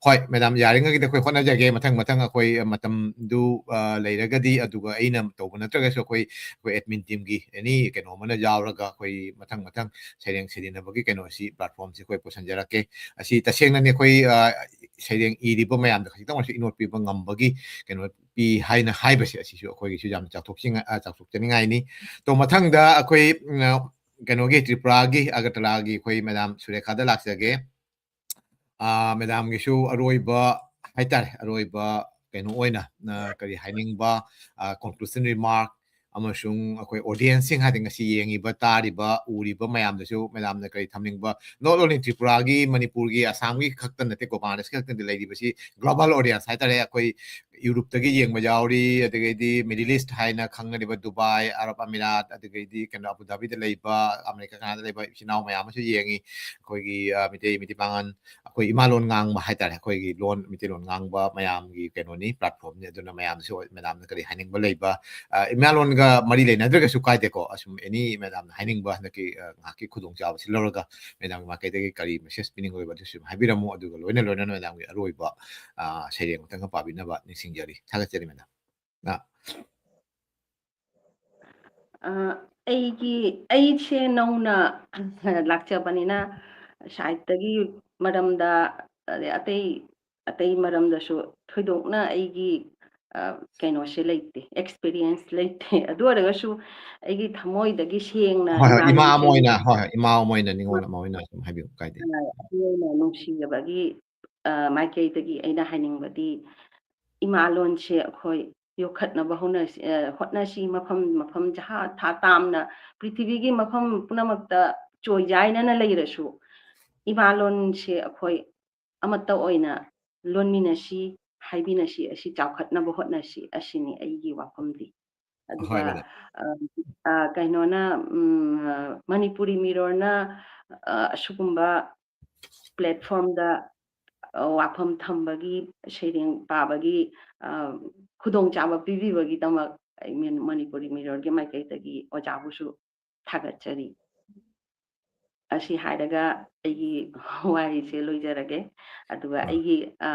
ꯍꯣꯏ, ꯃꯦꯗꯥꯝ, ꯌꯥꯔꯤꯉꯩꯗꯤ ꯑꯩꯈꯣꯏ ꯍꯣꯠꯅꯖꯒꯦ꯫ ꯃꯊꯪ ꯃꯊꯪ ꯑꯩꯈꯣꯏ ꯃꯇꯝꯗꯨ, ꯑ, ꯂꯩꯔꯒꯗꯤ, ꯑꯗꯨꯒ ꯑꯩꯅ ꯇꯧꯕ ꯅꯠꯇ꯭ꯔꯒꯁꯨ ꯑꯩꯈꯣꯏ, ꯑꯩꯈꯣꯏ admin team-ꯒꯤ any ꯀꯩꯅꯣ ꯑꯃꯅ ꯌꯥꯎꯔꯒ ꯑꯩꯈꯣꯏ ꯃꯊꯪ ꯃꯊꯪ ꯁꯩꯔꯦꯡ ꯁꯩꯗꯅꯕꯒꯤ ꯀꯩꯅꯣꯁꯤ, platform-ꯁꯤ ꯑꯩꯈꯣꯏ ꯄꯨꯁꯟꯖꯔꯛꯀꯦ꯫ ꯑꯁꯤ ꯇꯁꯦꯡꯅꯅꯤ ꯑꯩꯈꯣꯏ, ꯑ, ꯁꯩꯔꯦꯡ ꯏꯔꯤꯕ ꯃꯌꯥꯝꯗ ꯈꯖꯤꯛꯇꯪ ꯑꯣꯏꯔꯁꯨ ꯏꯅꯣꯠ ꯄꯤꯕ ꯉꯝꯕꯒꯤ ꯀꯩꯅꯣ ꯄꯤ ꯍꯥꯏꯅ ꯍꯥꯏꯕꯁꯦ, ꯑꯁꯤꯁꯨ ꯑꯩꯈꯣꯏꯒꯤꯁꯨ ꯌꯥꯝꯅ ꯆꯥꯎꯊꯣꯛꯆꯤꯡ-, ꯑ, ꯆꯥꯎꯊꯣꯛꯆꯅꯤꯡꯉꯥꯏꯅꯤ꯫ ꯇꯣ, ꯃꯊꯪꯗ ꯑꯩꯈꯣꯏ, ꯎꯝ, ꯀꯩꯅꯣꯒꯤ ꯇ꯭ꯔꯤꯄꯨꯔꯥꯒꯤ ꯑꯒꯔꯇꯂꯥꯒꯤ ꯑꯩꯈꯣꯏ ꯃꯦꯗꯥꯝ ꯁꯨꯔꯦꯈꯥꯗ ꯂꯥꯛꯆꯒꯦ꯫ ꯑ, ꯃꯦꯗꯥꯝꯒꯤꯁꯨ ꯑꯔꯣꯏꯕ ꯍꯥꯏꯇꯥꯔꯦ, ꯑꯔꯣꯏꯕ ꯀꯩꯅꯣ ꯑꯣꯏꯅ, ꯑ, ꯀꯔꯤ ꯍꯥꯏꯅꯤꯡꯕ, ꯑ, conclusion remark ꯑꯃꯁꯨꯡ ꯑꯩꯈꯣꯏ audience-ꯁꯤꯡ ꯍꯥꯏꯗꯤ ꯉꯁꯤ ꯌꯦꯡꯉꯤꯕ, ꯇꯥꯔꯤꯕ, ꯎꯔꯤꯕ ꯃꯌꯥꯝꯗꯁꯨ ꯃꯦꯗꯥꯝꯅ ꯀꯔꯤ ꯊꯝꯅꯤꯡꯕ, not only ꯇ꯭ꯔꯤꯄꯨꯔꯥꯒꯤ, ꯃꯅꯤꯄꯨꯔꯒꯤ, ꯑꯁꯥꯝꯒꯤ ꯈꯛꯇ ꯅꯠꯇꯦꯀꯣ, ꯕꯪꯒ꯭ꯂꯥꯗꯦꯁꯀꯤ ꯈꯛꯇ ꯅꯠꯇꯦ ꯂꯩꯔꯤꯕꯁꯤ, global audience ꯍꯥꯏꯇꯥꯔꯦ, ꯑꯩꯈꯣꯏ ꯌꯨꯔꯨꯞꯇꯒꯤ ꯌꯦꯡꯕ ꯌꯥꯎꯔꯤ, ꯑꯗꯒꯤꯗꯤ Middle East ꯍꯥꯏꯅ ꯈꯪꯅꯔꯤꯕ ꯗꯨꯕꯥꯏ, ꯑꯔꯕ ꯑꯃꯤꯔꯥꯠ, ꯑꯗꯒꯤꯗꯤ ꯀꯩꯅꯣ ꯑꯕꯨ ꯙꯥꯕꯤꯗ ꯂꯩꯕ, ꯑꯃꯦꯔꯤꯀꯥ, ꯀꯅꯥꯗꯥ ꯂꯩꯕ ꯏꯆꯤꯟ ꯏꯅꯥꯎ ꯃꯌꯥꯝ ꯑꯃꯁꯨ ꯌꯦꯡꯉꯤ꯫ ꯑꯩꯈꯣꯏꯒꯤ, ꯑ, ꯃꯤꯇꯩ, ꯃꯤꯇꯩ ꯄꯥꯉꯜ, ꯑꯩꯈꯣꯏ ꯏꯃꯥ ꯂꯣꯟ ꯉꯥꯡꯕ ꯍꯥꯏꯇꯥꯔꯦ, ꯑꯩꯈꯣꯏꯒꯤ ꯂꯣꯟ, ꯃꯤꯇꯩꯂꯣꯟ ꯉꯥꯡꯕ ꯃꯌꯥꯝꯒꯤ ꯀꯩꯅꯣꯅꯤ, platform-ꯅꯤ꯫ ꯑꯗꯨꯅ ꯃꯌꯥꯝꯅꯁꯨ, ꯃꯦꯗꯥꯝꯅ ꯀꯔꯤ ꯍꯥꯏꯅꯤꯡꯕ ꯂꯩꯕ, ꯑ, ꯏꯃꯥ ꯂꯣꯟꯒ ꯃꯔꯤ ꯂꯩꯅꯗ꯭ꯔꯒꯁꯨ ꯀꯥꯏꯗꯦꯀꯣ, ꯑꯁꯨꯝ any ꯃꯦꯗꯥꯝꯅ ꯍꯥꯏꯅꯤꯡꯕ ꯍꯟꯗꯛꯀꯤ, ꯑ, ꯉꯥꯏꯍꯥꯛꯀꯤ ꯈꯨꯗꯣꯡꯆꯥꯕꯁꯤ ꯂꯧꯔꯒ ꯃꯦꯗꯥꯝꯒꯤ ꯃꯥꯏꯀꯩꯗꯒꯤ ꯀꯔꯤ message ꯄꯤꯅꯤꯡꯕ ꯂꯩꯕ ꯑꯗꯨꯁꯨ ꯑꯗꯨꯝ ꯍꯥꯏꯕꯤꯔꯝꯃꯨ, ꯑꯗꯨꯒ ꯂꯣꯏꯅ ꯂꯣꯏꯅꯅ ꯃꯦꯗꯥꯝꯒꯤ ꯑꯔꯣꯏꯕ, ꯑ, ꯁꯩꯔꯦꯡ ꯑꯃꯇꯪꯒ ꯄꯥꯕꯤꯅꯕ ꯅꯤꯡꯁꯤꯡꯖꯔꯤ꯫ ꯊꯥꯒꯠꯆꯔꯤ ꯃꯦꯗꯥꯝ꯫ ꯑ꯫ ꯑ, ꯑꯩꯒꯤ ꯑꯩꯁꯦ ꯅꯧꯅ ꯂꯥꯛꯆꯕꯅꯤꯅ ꯁꯥꯍꯤꯇ꯭ꯌꯒꯤ ꯃꯔꯝꯗ, ꯑꯗꯩ ꯑꯇꯩ ꯑꯇꯩ ꯃꯔꯝꯗꯁꯨ ꯊꯣꯏꯗꯣꯛꯅ ꯑꯩꯒꯤ, ꯑ, ꯀꯩꯅꯣꯁꯦ ꯂꯩꯇꯦ, experience ꯂꯩꯇꯦ꯫ ꯑꯗꯨ ꯑꯣꯏꯔꯒꯁꯨ ꯑꯩꯒꯤ ꯊꯃꯣꯏꯗꯒꯤ ꯁꯦꯡꯅ ꯍꯣꯏ, ꯍꯣꯏ, ꯏꯃꯥ ꯑꯃ ꯏꯃꯥꯂꯣꯟꯁꯦ ꯑꯣꯏꯅ, ꯍꯣꯏ, ꯍꯣꯏ, ꯏꯃꯥ ꯑꯃ ꯑꯣꯏꯅ, ꯅꯤꯉꯣꯜ ꯑꯃ ꯑꯣꯏꯅ ꯑꯗꯨꯝ ꯍꯥꯏꯕꯤꯌꯨ, ꯀꯥꯏꯗꯦ꯫ ꯑ, ꯑꯩꯒꯤ ꯑꯣꯏꯅ ꯅꯨꯡꯁꯤꯖꯕꯒꯤ, ꯑ, ꯃꯥꯏꯀꯩꯗꯒꯤ ꯑꯩꯅ ꯍꯥꯏꯅꯤꯡꯕꯗꯤ, ꯏꯃꯥꯂꯣꯟꯁꯦ ꯑꯩꯈꯣꯏ ꯌꯣꯛꯈꯠꯅꯕ ꯍꯣꯠꯅꯁꯤ, ꯑ, ꯍꯣꯠꯅꯁꯤ꯫ ꯃꯐꯝ, ꯃꯐꯝ ꯖꯍꯥ ꯊꯥ ꯇꯥꯝꯅ ꯄ꯭ꯔꯤꯊꯤꯕꯤꯒꯤ ꯃꯐꯝ ꯄꯨꯝꯅꯃꯛꯇ ꯆꯣꯏꯖꯥꯏꯅꯅ ꯂꯩꯔꯁꯨ, ꯏꯃꯥꯂꯣꯟꯁꯦ ꯑꯩꯈꯣꯏ ꯑꯃꯠꯇ ꯑꯣꯏꯅ ꯂꯣꯟꯃꯤꯟꯅꯁꯤ, ꯍꯥꯏꯕꯤꯅꯁꯤ, ꯑꯁꯤ ꯆꯥꯎꯈꯠꯅꯕ ꯍꯣꯠꯅꯁꯤ, ꯑꯁꯤꯅꯤ ꯑꯩꯒꯤ ꯋꯥꯐꯝꯗꯤ꯫ ꯍꯣꯏ, ꯑꯗꯨꯒ, madam꯫ ꯑ, ꯑ, ꯀꯩꯅꯣꯅ, ꯎꯝ, ꯑ, ꯃꯅꯤꯄꯨꯔꯤ ꯃꯤꯔꯣꯜꯅ, ꯑ, ꯑꯁꯤꯒꯨꯝꯕ platformꯗ, ꯑ, ꯋꯥꯐꯝ ꯊꯝꯕꯒꯤ, ꯁꯩꯔꯦꯡ ꯄꯥꯕꯒꯤ, ꯑ, ꯈꯨꯗꯣꯡꯆꯥꯕ ꯄꯤꯕꯤꯕꯒꯤꯗꯃꯛ ꯑꯩ ꯃꯤꯟ-, ꯃꯅꯤꯄꯨꯔꯤ ꯃꯤꯔꯣꯜꯒꯤ ꯃꯥꯏꯀꯩꯗꯒꯤ ꯑꯣꯖꯥꯕꯨꯁꯨ ꯊꯥꯒꯠꯆꯔꯤ꯫ ꯑꯁꯤ ꯍꯥꯏꯔꯒ ꯑꯩꯒꯤ ꯋꯥꯍꯩꯁꯦ ꯂꯣꯏꯖꯔꯒꯦ꯫ ꯑꯗꯨꯒ ꯑ꯫ ꯑꯩꯒꯤ, ꯑ,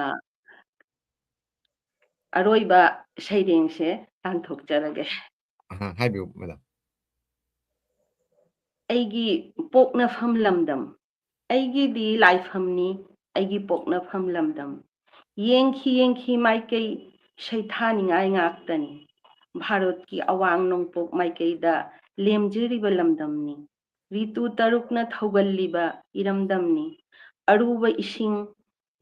ꯑꯔꯣꯏꯕ ꯁꯩꯔꯦꯡꯁꯦ ꯇꯥꯟꯊꯣꯛꯆꯔꯒꯦ꯫ ꯑꯍ, ꯍꯥꯏꯕꯤꯌꯨ, madam꯫ ꯑꯩꯒꯤ ꯄꯣꯛꯅꯐꯝ ꯂꯝꯗꯝ, ꯑꯩꯒꯤꯗꯤ ꯂꯥꯏꯐꯝꯅꯤ, ꯑꯩꯒꯤ ꯄꯣꯛꯅꯐꯝ ꯂꯝꯗꯝ꯫ ꯌꯦꯡꯈꯤ ꯌꯦꯡꯈꯤ ꯃꯥꯏꯀꯩ ꯁꯩꯊꯥꯅꯤꯡꯉꯥꯏ ꯉꯥꯛꯇꯅꯤ꯫ ꯚꯥꯔꯠꯀꯤ ꯑꯋꯥꯡ ꯅꯣꯡꯄꯣꯛ ꯃꯥꯏꯀꯩꯗ ꯂꯦꯝꯖꯔꯤꯕ ꯂꯝꯗꯝꯅꯤ꯫ ꯔꯤꯇꯨ ꯇꯔꯨꯛꯅ ꯊꯧꯒꯜꯂꯤꯕ ꯏꯔꯝꯗꯝꯅꯤ꯫ ꯑꯔꯨꯕ ꯏꯁꯤꯡ,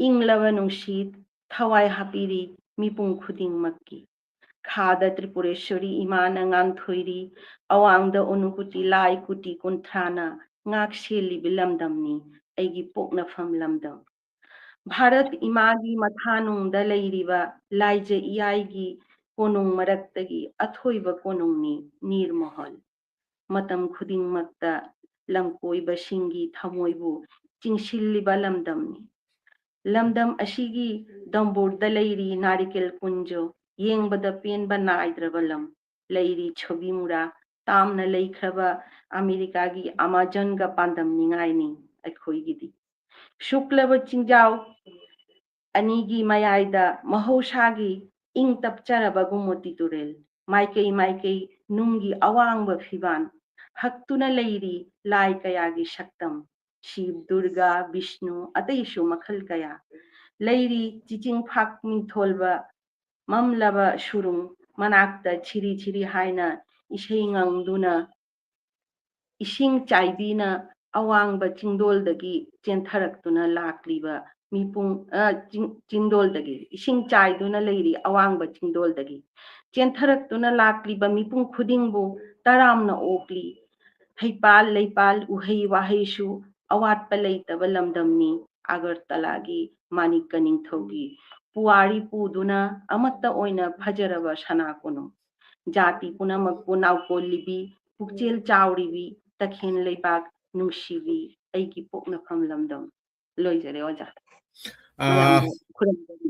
ꯏꯪꯂꯕ ꯅꯨꯡꯁꯤꯠ ꯊꯋꯥꯏ ꯍꯥꯞꯄꯤꯔꯤ ꯃꯤꯄꯨꯝ ꯈꯨꯗꯤꯡꯃꯛꯀꯤ꯫ ꯈꯥꯗ ꯇ꯭ꯔꯤꯄꯨꯔꯦꯁ꯭ꯋꯔꯤ ꯏꯃꯥꯅ ꯉꯥꯟꯊꯣꯏꯔꯤ, ꯑꯋꯥꯡꯗ ꯎꯅꯨꯀꯨꯇꯤ ꯂꯥꯏ ꯀꯨꯇꯤ ꯀꯨꯟꯊ꯭ꯔꯥꯅ ꯉꯥꯛ ꯁꯦꯜꯂꯤꯕ ꯂꯝꯗꯝꯅꯤ ꯑꯩꯒꯤ ꯄꯣꯛꯅꯐꯝ ꯂꯝꯗꯝ꯫ ꯚꯥꯔꯠ ꯏꯃꯥꯒꯤ ꯃꯊꯥꯅꯨꯡꯗ ꯂꯩꯔꯤꯕ ꯂꯥꯏꯖ ꯏꯌꯥꯏꯒꯤ ꯀꯣꯅꯨꯡ ꯃꯔꯛꯇꯒꯤ ꯑꯊꯣꯏꯕ ꯀꯣꯅꯨꯡꯅꯤ ꯅꯤꯔꯃꯍꯜ꯫ ꯃꯇꯝ ꯈꯨꯗꯤꯡꯃꯛꯇ ꯂꯝꯀꯣꯏꯕꯁꯤꯡꯒꯤ ꯊꯃꯣꯏꯕꯨ ꯆꯤꯡꯁꯤꯜꯂꯤꯕ ꯂꯝꯗꯝꯅꯤ꯫ ꯂꯝꯗꯝ ꯑꯁꯤꯒꯤ ꯗꯝꯕꯨꯔꯗ ꯂꯩꯔꯤ ꯅꯥꯔꯤꯀꯦꯜ ꯀꯨꯟꯖꯣ, ꯌꯦꯡꯕꯗ ꯄꯦꯟꯕ ꯅꯥꯏꯗ꯭ꯔꯕ ꯂꯝ꯫ ꯂꯩꯔꯤ ꯁꯣꯕꯤꯃꯨꯔꯥ, ꯇꯥꯝꯅ ꯂꯩꯈ꯭ꯔꯕ ꯑꯃꯦꯔꯤꯀꯥꯒꯤ ꯑꯃꯥꯖꯟꯒ ꯄꯥꯟꯗꯝꯅꯤꯉꯥꯏꯅꯤ ꯑꯩꯈꯣꯏꯒꯤꯗꯤ꯫ ꯁꯨꯛꯂꯕ ꯆꯤꯡꯖꯥꯎ ꯑꯅꯤꯒꯤ ꯃꯌꯥꯏꯗ ꯃꯍꯧꯁꯥꯒꯤ ꯏꯪ ꯇꯞꯆꯔꯕ ꯒꯨꯃꯣꯇꯤ ꯇꯨꯔꯦꯜ, ꯃꯥꯏꯀꯩ ꯃꯥꯏꯀꯩ ꯅꯨꯡꯒꯤ ꯑꯋꯥꯡꯕ ꯐꯤꯕꯥꯟ, ꯍꯛꯇꯨꯅ ꯂꯩꯔꯤ ꯂꯥꯏ ꯀꯌꯥꯒꯤ ꯁꯛꯇꯝ, ꯁꯤꯕ, ꯗꯨꯔꯒꯥ, ꯕꯤꯁꯅꯨ, ꯑꯇꯩꯁꯨ ꯃꯈꯜ ꯀꯌꯥ꯫ ꯂꯩꯔꯤ ꯆꯤꯆꯤꯡ ꯐꯥꯛ ꯃꯤꯡꯊꯣꯜꯕ, ꯃꯝꯂꯕ ꯁꯨꯔꯨꯡ ꯃꯅꯥꯛꯇ ꯁꯤꯔꯤ ꯁꯤꯔꯤ ꯍꯥꯏꯅ ꯏꯁꯩ ꯉꯪꯗꯨꯅ, ꯏꯁꯤꯡ ꯆꯥꯏꯕꯤꯅ ꯑꯋꯥꯡꯕ ꯆꯤꯡꯗꯣꯜꯗꯒꯤ ꯆꯦꯟꯊꯔꯛꯇꯨꯅ ꯂꯥꯛꯂꯤꯕ ꯃꯤꯄꯨꯡ, ꯑ, ꯆꯤꯡ-, ꯆꯤꯡꯗꯣꯜꯗꯒꯤ, ꯏꯁꯤꯡ ꯆꯥꯏꯗꯨꯅ ꯂꯩꯔꯤ ꯑꯋꯥꯡꯕ ꯆꯤꯡꯗꯣꯜꯗꯒꯤ ꯆꯦꯟꯊꯔꯛꯇꯨꯅ ꯂꯥꯛꯂꯤꯕ ꯃꯤꯄꯨꯝ ꯈꯨꯗꯤꯡꯕꯨ ꯇꯔꯥꯝꯅ ꯑꯣꯛꯂꯤ꯫ ꯍꯩꯄꯥꯜ ꯂꯩꯄꯥꯜ ꯎꯍꯩ ꯋꯥꯍꯩꯁꯨ ꯑꯋꯥꯠꯄ ꯂꯩꯇꯕ ꯂꯝꯗꯝꯅꯤ꯫ ꯑꯒꯔꯇꯂꯥꯒꯤ ꯃꯥꯅꯤꯛꯀ ꯅꯤꯡꯊꯧꯒꯤ ꯄꯨꯋꯥꯔꯤ ꯄꯨꯗꯨꯅ ꯑꯃꯠꯇ ꯑꯣꯏꯅ ꯐꯖꯔꯕ ꯁꯅꯥ ꯀꯣꯅꯨꯡ꯫ ꯖꯥꯇꯤ ꯄꯨꯝꯅꯃꯛꯄꯨ ꯅꯥꯎꯀꯣꯜꯂꯤꯕꯤ, ꯄꯨꯛꯆꯦꯜ ꯆꯥꯎꯔꯤꯕꯤ, ꯇꯈꯦꯜ ꯂꯩꯕꯥꯛ ꯅꯨꯡꯁꯤꯕꯤ, ꯑꯩꯒꯤ ꯄꯣꯛꯅꯐꯝ ꯂꯝꯗꯝ꯫ ꯂꯣꯏꯖꯔꯦ, ꯑꯣꯖꯥ꯫ ꯑꯥ, ꯃꯌꯥꯝꯕꯨ ꯈꯨꯔꯨꯝꯖꯔꯤ꯫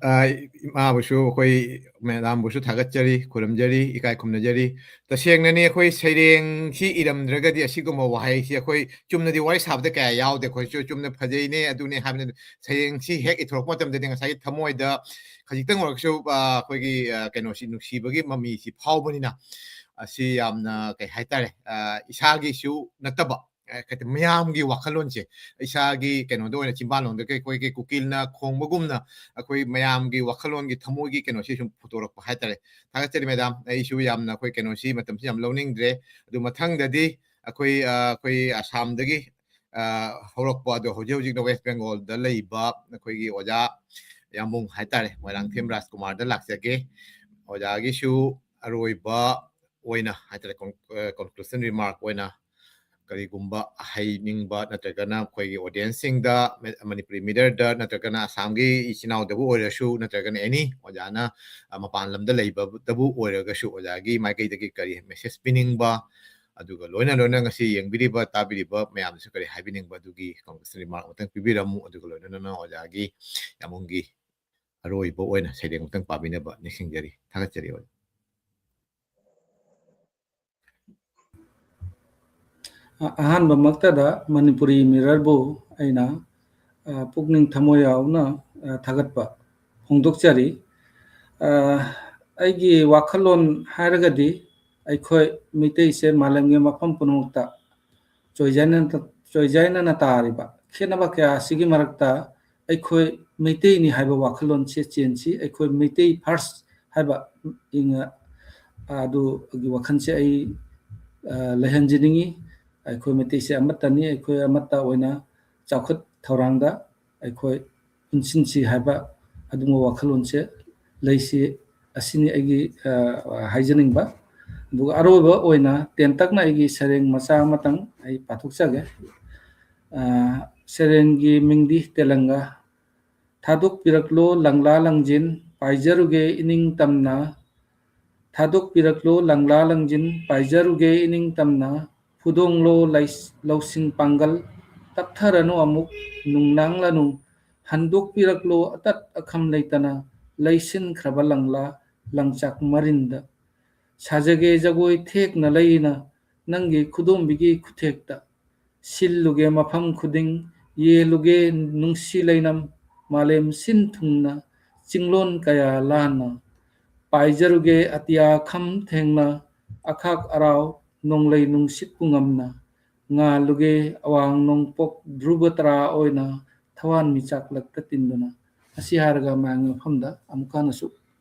ꯑꯥ, ꯏꯃꯥꯕꯨꯁꯨ, ꯑꯩꯈꯣꯏ ꯃꯦꯗꯥꯝꯕꯨꯁꯨ ꯊꯥꯒꯠꯆꯔꯤ, ꯈꯨꯔꯨꯝꯖꯔꯤ, ꯏꯀꯥꯏ ꯈꯨꯝꯅꯖꯔꯤ꯫ ꯇꯁꯦꯡꯅꯅꯤ, ꯑꯩꯈꯣꯏ ꯁꯩꯔꯦꯡꯁꯤ ꯏꯔꯝꯗ꯭ꯔꯒꯗꯤ ꯑꯁꯤꯒꯨꯝꯕ ꯋꯥꯍꯩꯁꯤ ꯑꯩꯈꯣꯏ ꯆꯨꯝꯅꯗꯤ ꯋꯥꯔꯤ ꯁꯥꯕꯗ ꯀꯌꯥ ꯌꯥꯎꯗꯦ꯫ ꯑꯩꯈꯣꯏꯁꯨ ꯆꯨꯝꯅ ꯐꯖꯩꯅꯦ, ꯑꯗꯨꯅꯦ ꯍꯥꯏꯕꯅ, ꯁꯩꯔꯦꯡꯁꯤ ꯍꯦꯛ ꯏꯊꯣꯔꯛꯄ ꯃꯇꯝꯗꯗꯤ ꯉꯁꯥꯏꯒꯤ ꯊꯃꯣꯏꯗ ꯈꯖꯤꯛꯇꯪ ꯑꯣꯏꯔꯒꯁꯨ, ꯑ, ꯑꯩꯈꯣꯏꯒꯤ, ꯑ, ꯀꯩꯅꯣꯁꯤ, ꯅꯨꯡꯁꯤꯕꯒꯤ ꯃꯃꯤꯁꯤ ꯐꯥꯎꯕꯅꯤꯅ, ꯑꯁꯤ ꯌꯥꯝꯅ, ꯀꯩ ꯍꯥꯏꯇꯥꯔꯦ, ꯑ, ꯏꯁꯥꯒꯤꯁꯨ ꯅꯠꯇꯕ, ꯑ, ꯀꯩ ꯍꯥꯏꯇꯥꯔꯦ, ꯃꯌꯥꯝꯒꯤ ꯋꯥꯈꯜꯂꯣꯟꯁꯦ, ꯏꯁꯥꯒꯤ ꯀꯩꯅꯣꯗ ꯑꯣꯏꯅ, ꯆꯤꯝꯕꯥꯟꯂꯣꯝꯗ ꯀꯩ, ꯑꯩꯈꯣꯏꯒꯤ ꯀꯨꯀꯤꯜꯅ ꯈꯣꯡꯕꯒꯨꯝꯅ ꯑꯩꯈꯣꯏ ꯃꯌꯥꯝꯒꯤ ꯋꯥꯈꯜꯂꯣꯟꯒꯤ ꯊꯃꯣꯏꯒꯤ ꯀꯩꯅꯣꯁꯤ ꯁꯨꯝ ꯐꯣꯡꯗꯣꯔꯛꯄ ꯍꯥꯏꯇꯥꯔꯦ꯫ ꯊꯥꯒꯠꯆꯔꯤ ꯃꯦꯗꯥꯝ, ꯑꯩꯁꯨ ꯌꯥꯝꯅ ꯑꯩꯈꯣꯏ ꯀꯩꯅꯣꯁꯤ, ꯃꯇꯝꯁꯤ ꯌꯥꯝ ꯂꯧꯅꯤꯡꯗ꯭ꯔꯦ꯫ ꯑꯗꯨ ꯃꯊꯪꯗꯗꯤ ꯑꯩꯈꯣꯏ, ꯑ, ꯑꯩꯈꯣꯏ ꯑꯁꯥꯝꯗꯒꯤ, ꯑ, ꯍꯧꯔꯛꯄ, ꯑꯗꯣ ꯍꯧꯖꯤꯛ ꯍꯧꯖꯤꯛꯅ ꯋꯦꯁ ꯕꯦꯡꯒꯣꯜꯗ ꯂꯩꯕ ꯑꯩꯈꯣꯏꯒꯤ ꯑꯣꯖꯥ ꯌꯥꯝꯕꯨꯡ ꯍꯥꯏꯇꯥꯔꯦ, ꯃꯣꯏꯔꯥꯡꯊꯦꯝ ꯔꯥꯖꯀꯨꯃꯥꯔꯗ ꯂꯥꯛꯆꯒꯦ꯫ ꯑꯣꯖꯥꯒꯤꯁꯨ ꯑꯔꯣꯏꯕ ꯑꯣꯏꯅ ꯍꯥꯏꯇꯥꯔꯦ, con-, ꯑ, conclusion remark ꯑꯣꯏꯅ ꯀꯔꯤꯒꯨꯝꯕ ꯍꯥꯏꯅꯤꯡꯕ ꯅꯠꯇ꯭ꯔꯒꯅ ꯑꯩꯈꯣꯏꯒꯤ audienceꯁꯤꯡꯗ, ꯃ-, ꯃꯅꯤꯄꯨꯔꯤ ꯃꯤꯔꯔꯗ ꯅꯠꯇ꯭ꯔꯒꯅ ꯑꯁꯥꯝꯒꯤ ꯏꯆꯤꯟ ꯏꯅꯥꯎꯗꯕꯨ ꯑꯣꯏꯔꯁꯨ ꯅꯠꯇ꯭ꯔꯒꯅ any ꯑꯣꯖꯥꯅ, ꯑ, ꯃꯄꯥꯟ ꯂꯝꯗ ꯂꯩꯕꯗꯕꯨ ꯑꯣꯏꯔꯒꯁꯨ ꯑꯣꯖꯥꯒꯤ ꯃꯥꯏꯀꯩꯗꯒꯤ ꯀꯔꯤ message ꯄꯤꯅꯤꯡꯕ, ꯑꯗꯨꯒ ꯂꯣꯏꯅ ꯂꯣꯏꯅ ꯉꯁꯤ ꯌꯦꯡꯕꯤꯔꯤꯕ, ꯇꯥꯕꯤꯔꯤꯕ ꯃꯌꯥꯝꯗꯁꯨ ꯀꯔꯤ ꯍꯥꯏꯕꯤꯅꯤꯡꯕ, ꯑꯗꯨꯒꯤ conclusion remark ꯑꯃꯇꯪ ꯄꯤꯕꯤꯔꯝꯃꯨ꯫ ꯑꯗꯨꯒ ꯂꯣꯏꯅꯅ ꯑꯣꯖꯥꯒꯤ ꯌꯥꯝꯕꯨꯡꯒꯤ ꯑꯔꯣꯏꯕ ꯑꯣꯏꯅ ꯁꯩꯔꯦꯡ ꯑꯃꯇꯪ ꯄꯥꯕꯤꯅꯕ ꯅꯤꯡꯁꯤꯡꯖꯔꯤ꯫ ꯊꯥꯒꯠꯆꯔꯤ ꯑꯣꯖꯥ꯫ ꯑ-, ꯑꯍꯥꯟꯕꯃꯛꯇꯗ ꯃꯅꯤꯄꯨꯔꯤ ꯃꯤꯔꯔꯕꯨ ꯑꯩꯅ, ꯑ, ꯄꯨꯛꯅꯤꯡ ꯊꯃꯣꯏ ꯌꯥꯎꯅ, ꯑ, ꯊꯥꯒꯠꯄ ꯐꯣꯡꯗꯣꯛꯆꯔꯤ꯫ ꯑ, ꯑꯩꯒꯤ ꯋꯥꯈꯜꯂꯣꯟ ꯍꯥꯏꯔꯒꯗꯤ ꯑꯩꯈꯣꯏ ꯃꯤꯇꯩꯁꯦ ꯃꯥꯂꯦꯝꯒꯤ ꯃꯐꯝ ꯄꯨꯝꯅꯃꯛꯇ ꯆꯣꯏꯖꯥꯏꯅꯅ ꯆꯣꯏꯖꯥꯏꯅꯅ ꯇꯥꯔꯤꯕ ꯈꯦꯠꯅꯕ ꯀꯌꯥ ꯑꯁꯤꯒꯤ ꯃꯔꯛꯇ ꯑꯩꯈꯣꯏ ꯃꯩꯇꯩꯅꯤ ꯍꯥꯏꯕ ꯋꯥꯈꯜꯂꯣꯟꯁꯦ ꯆꯦꯟꯁꯤ꯫ ꯑꯩꯈꯣꯏ ꯃꯩꯇꯩ ꯐꯥꯔꯁ ꯍꯥꯏꯕ ꯏꯪ-, ꯑꯗꯨꯒꯤ ꯋꯥꯈꯜꯁꯦ ꯑꯩ, ꯑ, ꯂꯩꯍꯟꯖꯅꯤꯡꯉꯤ꯫ ꯑꯩꯈꯣꯏ ꯃꯩꯇꯩꯁꯦ ꯑꯃꯠꯇꯅꯤ, ꯑꯩꯈꯣꯏ ꯑꯃꯠꯇ ꯑꯣꯏꯅ ꯆꯥꯎꯈꯠ ꯊꯧꯔꯥꯡꯗ ꯑꯩꯈꯣꯏ ꯄꯨꯟꯁꯤꯟꯁꯤ ꯍꯥꯏꯕ ꯑꯗꯨꯒꯨꯝꯕ ꯋꯥꯈꯜꯂꯣꯟꯁꯦ ꯂꯩꯁꯤ꯫ ꯑꯁꯤꯅꯤ ꯑꯩꯒꯤ, ꯑ, ꯍꯥꯏꯖꯅꯤꯡꯕ꯫ ꯑꯗꯨꯒ ꯑꯔꯣꯏꯕ ꯑꯣꯏꯅ ꯇꯦꯟꯇꯛꯅ ꯑꯩꯒꯤ ꯁꯩꯔꯦꯡ ꯃꯆꯥ ꯑꯃꯇꯪ ꯑꯩ ꯄꯥꯊꯣꯛꯆꯒꯦ꯫ ꯑ, ꯁꯩꯔꯦꯡꯒꯤ ꯃꯤꯡꯗꯤ ꯇꯦꯂꯪꯒꯥ꯫ ꯊꯥꯗꯣꯛꯄꯤꯔꯛꯂꯣ ꯂꯪꯂꯥ ꯂꯪꯖꯤꯟ, ꯄꯥꯏꯖꯔꯨꯒꯦ ꯏꯅꯤꯡ ꯇꯝꯅ꯫ ꯊꯥꯗꯣꯛꯄꯤꯔꯛꯂꯣ ꯂꯪꯂꯥ ꯂꯪꯖꯤꯟ, ꯄꯥꯏꯖꯔꯨꯒꯦ ꯏꯅꯤꯡ ꯇꯝꯅ꯫ ꯐꯨꯗꯣꯡꯂꯣ ꯂꯩ-, ꯂꯧꯁꯤꯡ ꯄꯥꯡꯒꯜ, ꯇꯞꯊꯔꯅꯨ ꯑꯃꯨꯛ, ꯅꯨꯡꯅꯥꯡꯂꯅꯨ꯫ ꯍꯟꯗꯣꯛꯄꯤꯔꯛꯂꯣ ꯑꯇꯠ ꯑꯈꯝ ꯂꯩꯇꯅ, ꯂꯩꯁꯤꯟꯈ꯭ꯔꯕ ꯂꯪꯂꯥ ꯂꯪꯆꯥꯛ ꯃꯔꯤꯟꯗ꯫ ꯁꯥꯖꯒꯦ ꯖꯒꯣꯏ ꯊꯦꯛꯅ ꯂꯩꯅ, ꯅꯪꯒꯤ ꯈꯨꯗꯣꯝꯕꯤꯒꯤ ꯈꯨꯊꯦꯛꯇ꯫ ꯁꯤꯜꯂꯨꯒꯦ ꯃꯐꯝ ꯈꯨꯗꯤꯡ, ꯌꯦꯜꯂꯨꯒꯦ ꯅꯨꯡꯁꯤ ꯂꯩꯅꯝ, ꯃꯥꯂꯦꯝ ꯁꯤꯟ ꯊꯨꯡꯅ ꯆꯤꯡꯂꯣꯟ ꯀꯌꯥ ꯂꯥꯟꯅ꯫ ꯄꯥꯏꯖꯔꯨꯒꯦ ꯑꯇꯤꯌꯥ ꯈꯝ ꯊꯦꯡꯅ, ꯑꯈꯥꯛ ꯑꯔꯥꯎ ꯅꯣꯡꯂꯩ ꯅꯨꯡꯁꯤꯠ ꯄꯨꯡꯉꯝꯅ꯫ ꯉꯥꯜꯂꯨꯒꯦ ꯑꯋꯥꯡ ꯅꯣꯡꯄꯣꯛ ꯙ꯭ꯔꯨꯕ ꯇꯔꯥ ꯑꯣꯏꯅ, ꯊꯋꯥꯟ ꯃꯤꯆꯥꯛ ꯂꯛꯇ ꯇꯤꯟꯗꯨꯅ꯫ ꯑꯁꯤ ꯍꯥꯏꯔꯒ ꯃꯌꯥꯝꯒꯤ ꯃꯐꯝꯗ ꯑꯃꯨꯛꯀ ꯍꯟꯅꯁꯨ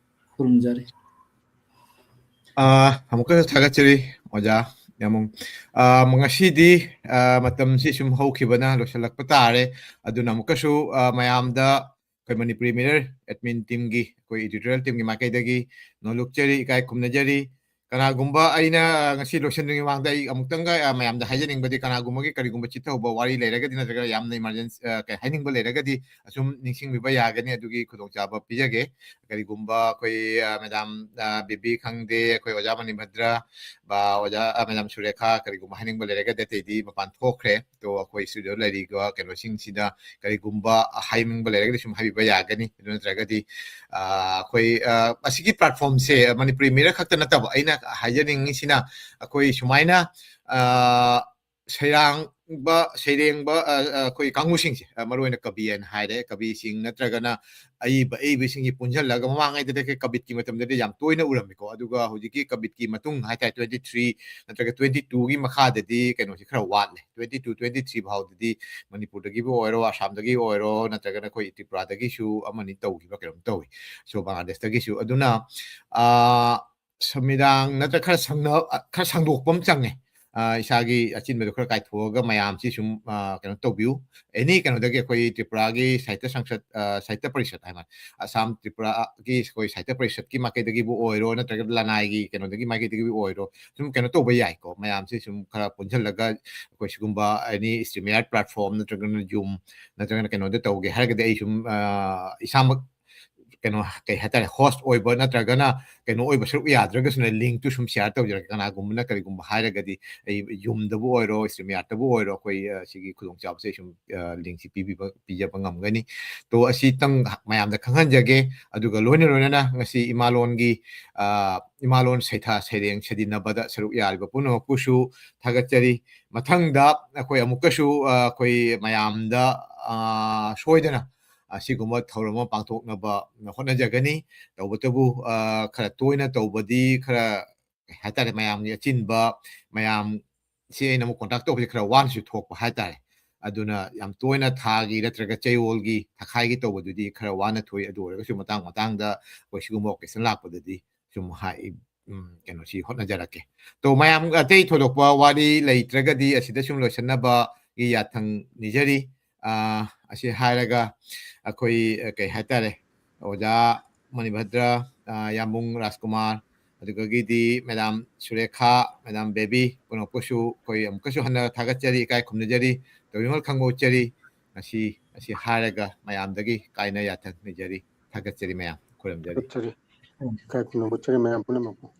ꯈꯨꯔꯨꯝꯖꯔꯤ꯫ ꯑꯥ, ꯑꯃꯨꯛꯀꯁꯨ ꯊꯥꯒꯠꯆꯔꯤ ꯑꯣꯖꯥ ꯌꯥꯃꯨꯡ꯫ ꯑꯥ, ꯉꯁꯤꯗꯤ, ꯑꯥ, ꯃꯇꯝꯁꯤ ꯁꯨꯝ ꯍꯧꯈꯤꯕꯅ ꯂꯣꯏꯁꯤꯜꯂꯛꯄ ꯇꯥꯔꯦ꯫ ꯑꯗꯨꯅ ꯑꯃꯨꯛꯀꯁꯨ, ꯑꯥ, ꯃꯌꯥꯝꯗ ꯑꯩꯈꯣꯏ ꯃꯅꯤꯄꯨꯔꯤ ꯃꯤꯔꯔ ꯑꯦꯗꯃꯤꯟ ꯇꯤꯝꯒꯤ, ꯑꯩꯈꯣꯏ ꯏꯗꯤꯇꯣꯔꯤꯌꯦꯜ ꯇꯤꯝꯒꯤ ꯃꯥꯏꯀꯩꯗꯒꯤ ꯅꯣꯂꯨꯛꯆꯔꯤ, ꯏꯀꯥꯏ ꯈꯨꯝꯅꯖꯔꯤ꯫ ꯀꯅꯥꯒꯨꯝꯕ ꯑꯩꯅ, ꯑ, ꯉꯁꯤ ꯂꯣꯏꯁꯤꯟꯗ꯭ꯔꯤꯉꯩ ꯃꯃꯥꯡꯗ ꯑꯩ ꯑꯃꯨꯛꯇꯪꯒ, ꯑ, ꯃꯌꯥꯝꯗ ꯍꯥꯏꯖꯅꯤꯡꯕꯗꯤ, ꯀꯅꯥꯒꯨꯝꯕꯒꯤ ꯀꯔꯤꯒꯨꯝꯕ ꯆꯤꯠꯊꯍꯧꯕ ꯋꯥꯔꯤ ꯂꯩꯔꯒꯗꯤ, ꯅꯠꯇ꯭ꯔꯒ ꯌꯥꯝꯅ ꯏꯃꯥꯔꯖꯦꯟꯁꯤ, ꯑ, ꯀꯩ ꯍꯥꯏꯅꯤꯡꯕ ꯂꯩꯔꯒꯗꯤ, ꯑꯁꯨꯝ ꯅꯤꯡꯁꯤꯡꯕꯤꯕ ꯌꯥꯒꯅꯤ, ꯑꯗꯨꯒꯤ ꯈꯨꯗꯣꯡꯆꯥꯕ ꯄꯤꯖꯒꯦ꯫ ꯀꯔꯤꯒꯨꯝꯕ ꯑꯩꯈꯣꯏ, ꯑ, ꯃꯦꯗꯥꯝ, ꯑ, ꯕꯦꯕꯤ ꯈꯪꯗꯦ, ꯑꯩꯈꯣꯏ ꯑꯣꯖꯥ ꯃꯅꯤꯚꯗ꯭ꯔ, ꯕ-, ꯑꯣꯖꯥ, ꯑ, ꯃꯦꯗꯥꯝ ꯁꯨꯔꯦꯈꯥ, ꯀꯔꯤꯒꯨꯝꯕ ꯍꯥꯏꯅꯤꯡꯕ ꯂꯩꯔꯒꯗꯤ, ꯑꯇꯩꯗꯤ ꯃꯄꯥꯟ ꯊꯣꯛꯈ꯭ꯔꯦ꯫ ꯑꯗꯣ ꯑꯩꯈꯣꯏ ꯁ꯭ꯇꯨꯗꯤꯑꯣ ꯂꯩꯔꯤꯕ ꯀꯩꯅꯣꯁꯤꯡꯁꯤꯗ ꯀꯔꯤꯒꯨꯝꯕ ꯍꯥꯏꯅꯤꯡꯕ ꯂꯩꯔꯒꯗꯤ ꯁꯨꯝ ꯍꯥꯏꯕꯤꯕ ꯌꯥꯒꯅꯤ꯫ ꯑꯗꯨ ꯅꯠꯇ꯭ꯔꯒꯗꯤ, ꯑ, ꯑꯩꯈꯣꯏ, ꯑ, ꯑꯁꯤꯒꯤ ꯄ꯭ꯂꯦꯠꯐꯣꯝꯁꯦ ꯃꯅꯤꯄꯨꯔꯤ ꯃꯤꯔꯔ ꯈꯛꯇ ꯅꯠꯇꯕ, ꯑꯩꯅ ꯍꯥꯏꯖꯅꯤꯡꯉꯤꯁꯤꯅ ꯑꯩꯈꯣꯏ ꯁꯨꯃꯥꯏꯅ, ꯑ, ꯁꯩꯔꯥꯡ ꯁꯩꯔꯦꯡꯕ, ꯑ, ꯑ, ꯑꯩꯈꯣꯏ ꯀꯥꯡꯕꯨꯁꯤꯡꯁꯦ, ꯑ, ꯃꯔꯨ ꯑꯣꯏꯅ ꯀꯕꯤ ꯍꯥꯏꯅ ꯍꯥꯏꯔꯦ, ꯀꯕꯤꯁꯤꯡ ꯅꯠꯇ꯭ꯔꯒꯅ ꯑꯏꯕ, ꯑꯏꯕꯁꯤꯡꯒꯤ ꯄꯨꯟꯁꯤꯜꯂꯒ, ꯃꯃꯥꯡꯉꯩꯗꯗꯤ ꯀꯕꯤꯠꯀꯤ ꯃꯇꯝꯗꯗꯤ ꯌꯥꯝ ꯇꯣꯏꯅ ꯎꯔꯝꯃꯤꯀꯣ, ꯑꯗꯨꯒ ꯍꯧꯖꯤꯛꯀꯤ ꯀꯕꯤꯠꯀꯤ ꯃꯇꯨꯡ ꯍꯥꯏꯇꯥꯔꯦ, twenty three ꯅꯠꯇ꯭ꯔꯒ twenty two ꯒꯤ ꯃꯈꯥꯗꯗꯤ ꯀꯩꯅꯣꯁꯤ ꯈꯔ ꯋꯥꯠꯂꯦ꯫ Twenty two, twenty three ꯐꯥꯎꯗꯗꯤ ꯃꯅꯤꯄꯨꯔꯗꯒꯤꯕꯨ ꯑꯣꯏꯔꯣ, ꯑꯁꯥꯝꯗꯒꯤ ꯑꯣꯏꯔꯣ, ꯅꯠꯇ꯭ꯔꯒꯅ ꯑꯩꯈꯣꯏ ꯇ꯭ꯔꯤꯄꯨꯔꯥꯗꯒꯤꯁꯨ ꯑꯃꯅꯤ ꯇꯧꯈꯤꯕ ꯀꯩꯅꯣꯝ ꯇꯧꯏ, ꯁꯣ ꯕꯪꯒ꯭ꯂꯥꯗꯦꯁꯇꯒꯤꯁꯨ꯫ ꯑꯗꯨꯅ, ꯑ, ꯁꯨꯃꯤꯗꯥꯡ ꯅꯠꯇ꯭ꯔ ꯈꯔ ꯁꯪꯅ-, ꯑ, ꯈꯔ ꯁꯥꯡꯗꯣꯛꯄ ꯑꯃ ꯆꯪꯉꯦ꯫ ꯑ, ꯏꯁꯥꯒꯤ ꯑꯆꯤꯟꯕꯗꯣ ꯈꯔ ꯀꯥꯏꯊꯣꯛꯑꯒ ꯃꯌꯥꯝꯁꯤ ꯁꯨꯝ, ꯑ, ꯀꯩꯅꯣ ꯇꯧꯕꯤꯌꯨ꯫ ꯑꯦꯅꯤ ꯀꯩꯅꯣꯗꯒꯤ ꯑꯩꯈꯣꯏ ꯇ꯭ꯔꯤꯄꯨꯔꯥꯒꯤ ꯁꯥꯍꯤꯇ꯭ꯌ ꯁꯪꯁꯠ, ꯑ, ꯁꯥꯍꯤꯇ꯭ꯌ ꯄꯔꯤꯁꯠ ꯍꯥꯏ ꯃꯥꯜꯂꯦ꯫ ꯑꯁꯥꯝ ꯇ꯭ꯔꯤꯄꯨꯔꯥꯒꯤ ꯑꯩꯈꯣꯏ ꯁꯥꯍꯤꯇ꯭ꯌ ꯄꯔꯤꯁꯠꯀꯤ ꯃꯥꯏꯀꯩꯗꯒꯤꯕꯨ ꯑꯣꯏꯔꯣ, ꯅꯠꯇ꯭ꯔꯒ ꯂꯅꯥꯏꯒꯤ ꯀꯩꯅꯣꯗꯒꯤ ꯃꯥꯏꯀꯩꯗꯒꯤꯕꯨ ꯑꯣꯏꯔꯣ, ꯁꯨꯝ ꯀꯩꯅꯣ ꯇꯧꯕ ꯌꯥꯏꯀꯣ꯫ ꯃꯌꯥꯝꯁꯤ ꯁꯨꯝ ꯈꯔ ꯄꯨꯟꯁꯤꯜꯂꯒ ꯑꯩꯈꯣꯏ ꯁꯤꯒꯨꯝꯕ ꯑꯦꯅꯤ StreamYard platform ꯅꯠꯇ꯭ꯔꯒꯅ Zoom ꯅꯠꯇ꯭ꯔꯒꯅ ꯀꯩꯅꯣꯗ ꯇꯧꯒꯦ ꯍꯥꯏꯔꯒꯗꯤ ꯑꯩ ꯁꯨꯝ, ꯑ, ꯏꯁꯥꯃꯛ ꯀꯩꯅꯣ, ꯀꯩ ꯍꯥꯏꯇꯥꯔꯦ, host ꯑꯣꯏꯕ ꯅꯠꯇ꯭ꯔꯒꯅ ꯀꯩꯅꯣ ꯑꯣꯏꯕ ꯁꯔꯨꯛ ꯌꯥꯗ꯭ꯔꯒꯁꯨꯅꯦ, link ꯇꯨ ꯁꯨꯝ share ꯇꯧꯖꯔꯛꯀꯦ꯫ ꯀꯅꯥꯒꯨꯝꯕꯅ ꯀꯔꯤꯒꯨꯝꯕ ꯍꯥꯏꯔꯒꯗꯤ ꯑꯩ Zoom ꯗꯕꯨ ꯑꯣꯏꯔꯣ, StreamYard ꯇꯕꯨ ꯑꯣꯏꯔꯣ, ꯑꯩꯈꯣꯏ, ꯑ, ꯁꯤꯒꯤ ꯈꯨꯗꯣꯡꯆꯥꯕꯁꯦ ꯑꯩ ꯁꯨꯝ, ꯑ, link ꯁꯤ ꯄꯤꯕꯤꯕ, ꯄꯤꯖꯕ ꯉꯝꯒꯅꯤ꯫ ꯇꯣ, ꯑꯁꯤꯇꯪ ꯃꯌꯥꯝꯗ ꯈꯪꯍꯟꯖꯒꯦ꯫ ꯑꯗꯨꯒ ꯂꯣꯏꯅ ꯂꯣꯏꯅꯅ ꯉꯁꯤ ꯏꯃꯥꯂꯣꯟꯒꯤ, ꯑ, ꯏꯃꯥꯂꯣꯟ ꯁꯩꯊꯥ ꯁꯩꯔꯦꯡ ꯁꯩꯗꯤꯟꯅꯕꯗ ꯁꯔꯨꯛ ꯌꯥꯔꯤꯕ ꯄꯨꯝꯅꯃꯛꯄꯨꯁꯨ ꯊꯥꯒꯠꯆꯔꯤ꯫ ꯃꯊꯪꯗ ꯑꯩꯈꯣꯏ ꯑꯃꯨꯛꯀꯁꯨ, ꯑ, ꯑꯩꯈꯣꯏ ꯃꯌꯥꯝꯗ, ꯑ, ꯁꯣꯏꯗꯅ ꯑꯁꯤꯒꯨꯝꯕ ꯊꯧꯔꯝ ꯑꯃ ꯄꯥꯡꯊꯣꯛꯅꯕ ꯍꯣꯠꯅꯖꯒꯅꯤ꯫ ꯇꯧꯕꯇꯕꯨ, ꯑ, ꯈꯔ ꯇꯣꯏꯅ ꯇꯧꯕꯗꯤ ꯈꯔ, ꯀꯩ ꯍꯥꯏꯇꯥꯔꯦ, ꯃꯌꯥꯝꯒꯤ ꯑꯆꯤꯟꯕ, ꯃꯌꯥꯝ ꯁꯤ ꯑꯩꯅ ꯑꯃꯨꯛ contact ꯇꯧꯕꯁꯦ ꯈꯔ ꯋꯥꯅꯁꯨ ꯊꯣꯛꯄ ꯍꯥꯏꯇꯥꯔꯦ꯫ ꯑꯗꯨꯅ ꯌꯥꯝ ꯇꯣꯏꯅ ꯊꯥꯒꯤ ꯅꯠꯇ꯭ꯔꯒ ꯆꯌꯣꯜꯒꯤ, ꯊꯥꯈꯥꯏꯒꯤ ꯇꯧꯕꯗꯨꯗꯤ ꯈꯔ ꯋꯥꯅ ꯊꯣꯛꯏ꯫ ꯑꯗꯨ ꯑꯣꯏꯔꯒꯁꯨ ꯃꯇꯥꯡ ꯃꯇꯥꯡꯗ ꯑꯩꯈꯣꯏ ꯁꯤꯒꯨꯝꯕ occasion ꯂꯥꯛꯄꯗꯗꯤ ꯁꯨꯝ ꯍꯥꯏ-, ꯎꯝ, ꯀꯩꯅꯣꯁꯤ ꯍꯣꯠꯅꯖꯔꯛꯀꯦ꯫ ꯇꯣ, ꯃꯌꯥꯝ ꯑꯇꯩ ꯊꯣꯏꯗꯣꯛꯄ ꯋꯥꯔꯤ ꯂꯩꯇ꯭ꯔꯒꯗꯤ ꯑꯁꯤꯗ ꯁꯨꯝ ꯂꯣꯏꯁꯤꯟꯅꯕꯒꯤ ꯌꯥꯊꯪ ꯅꯤꯖꯔꯤ꯫ ꯑ, ꯑꯁꯤ ꯍꯥꯏꯔꯒ ꯑꯩꯈꯣꯏ, ꯑ, ꯀꯩ ꯍꯥꯏꯇꯥꯔꯦ, ꯑꯣꯖꯥ ꯃꯅꯤꯚꯗ꯭ꯔ, ꯑ, ꯌꯥꯝꯕꯨꯡ ꯔꯥꯖꯀꯨꯃꯥꯔ, ꯑꯗꯨꯗꯒꯤꯗꯤ ꯃꯦꯗꯥꯝ ꯁꯨꯔꯦꯈꯥ, ꯃꯦꯗꯥꯝ ꯕꯦꯕꯤ ꯄꯨꯝꯅꯃꯛꯄꯨꯁꯨ ꯑꯩꯈꯣꯏ ꯑꯃꯨꯛꯀꯁꯨ ꯍꯟꯅ ꯊꯥꯒꯠꯆꯔꯤ, ꯏꯀꯥꯏ ꯈꯨꯝꯅꯖꯔꯤ, ꯇꯧꯕꯤꯃꯜ ꯈꯪꯕ ꯎꯠꯆꯔꯤ꯫ ꯉꯁꯤ ꯑꯁꯤ ꯍꯥꯏꯔꯒ ꯃꯌꯥꯝꯗꯒꯤ ꯀꯥꯏꯅ ꯌꯥꯊꯪ ꯅꯤꯖꯔꯤ꯫ ꯊꯥꯒꯠꯆꯔꯤ ꯃꯌꯥꯝ, ꯈꯨꯔꯨꯝꯖꯔꯤ꯫ ꯊꯥꯒꯠꯆꯔꯤ꯫ ꯏꯀꯥꯏ ꯈꯨꯝꯅꯕ ꯎꯠꯆꯔꯤ ꯃꯌꯥꯝ ꯄꯨꯝꯅꯃꯛꯄꯨ꯫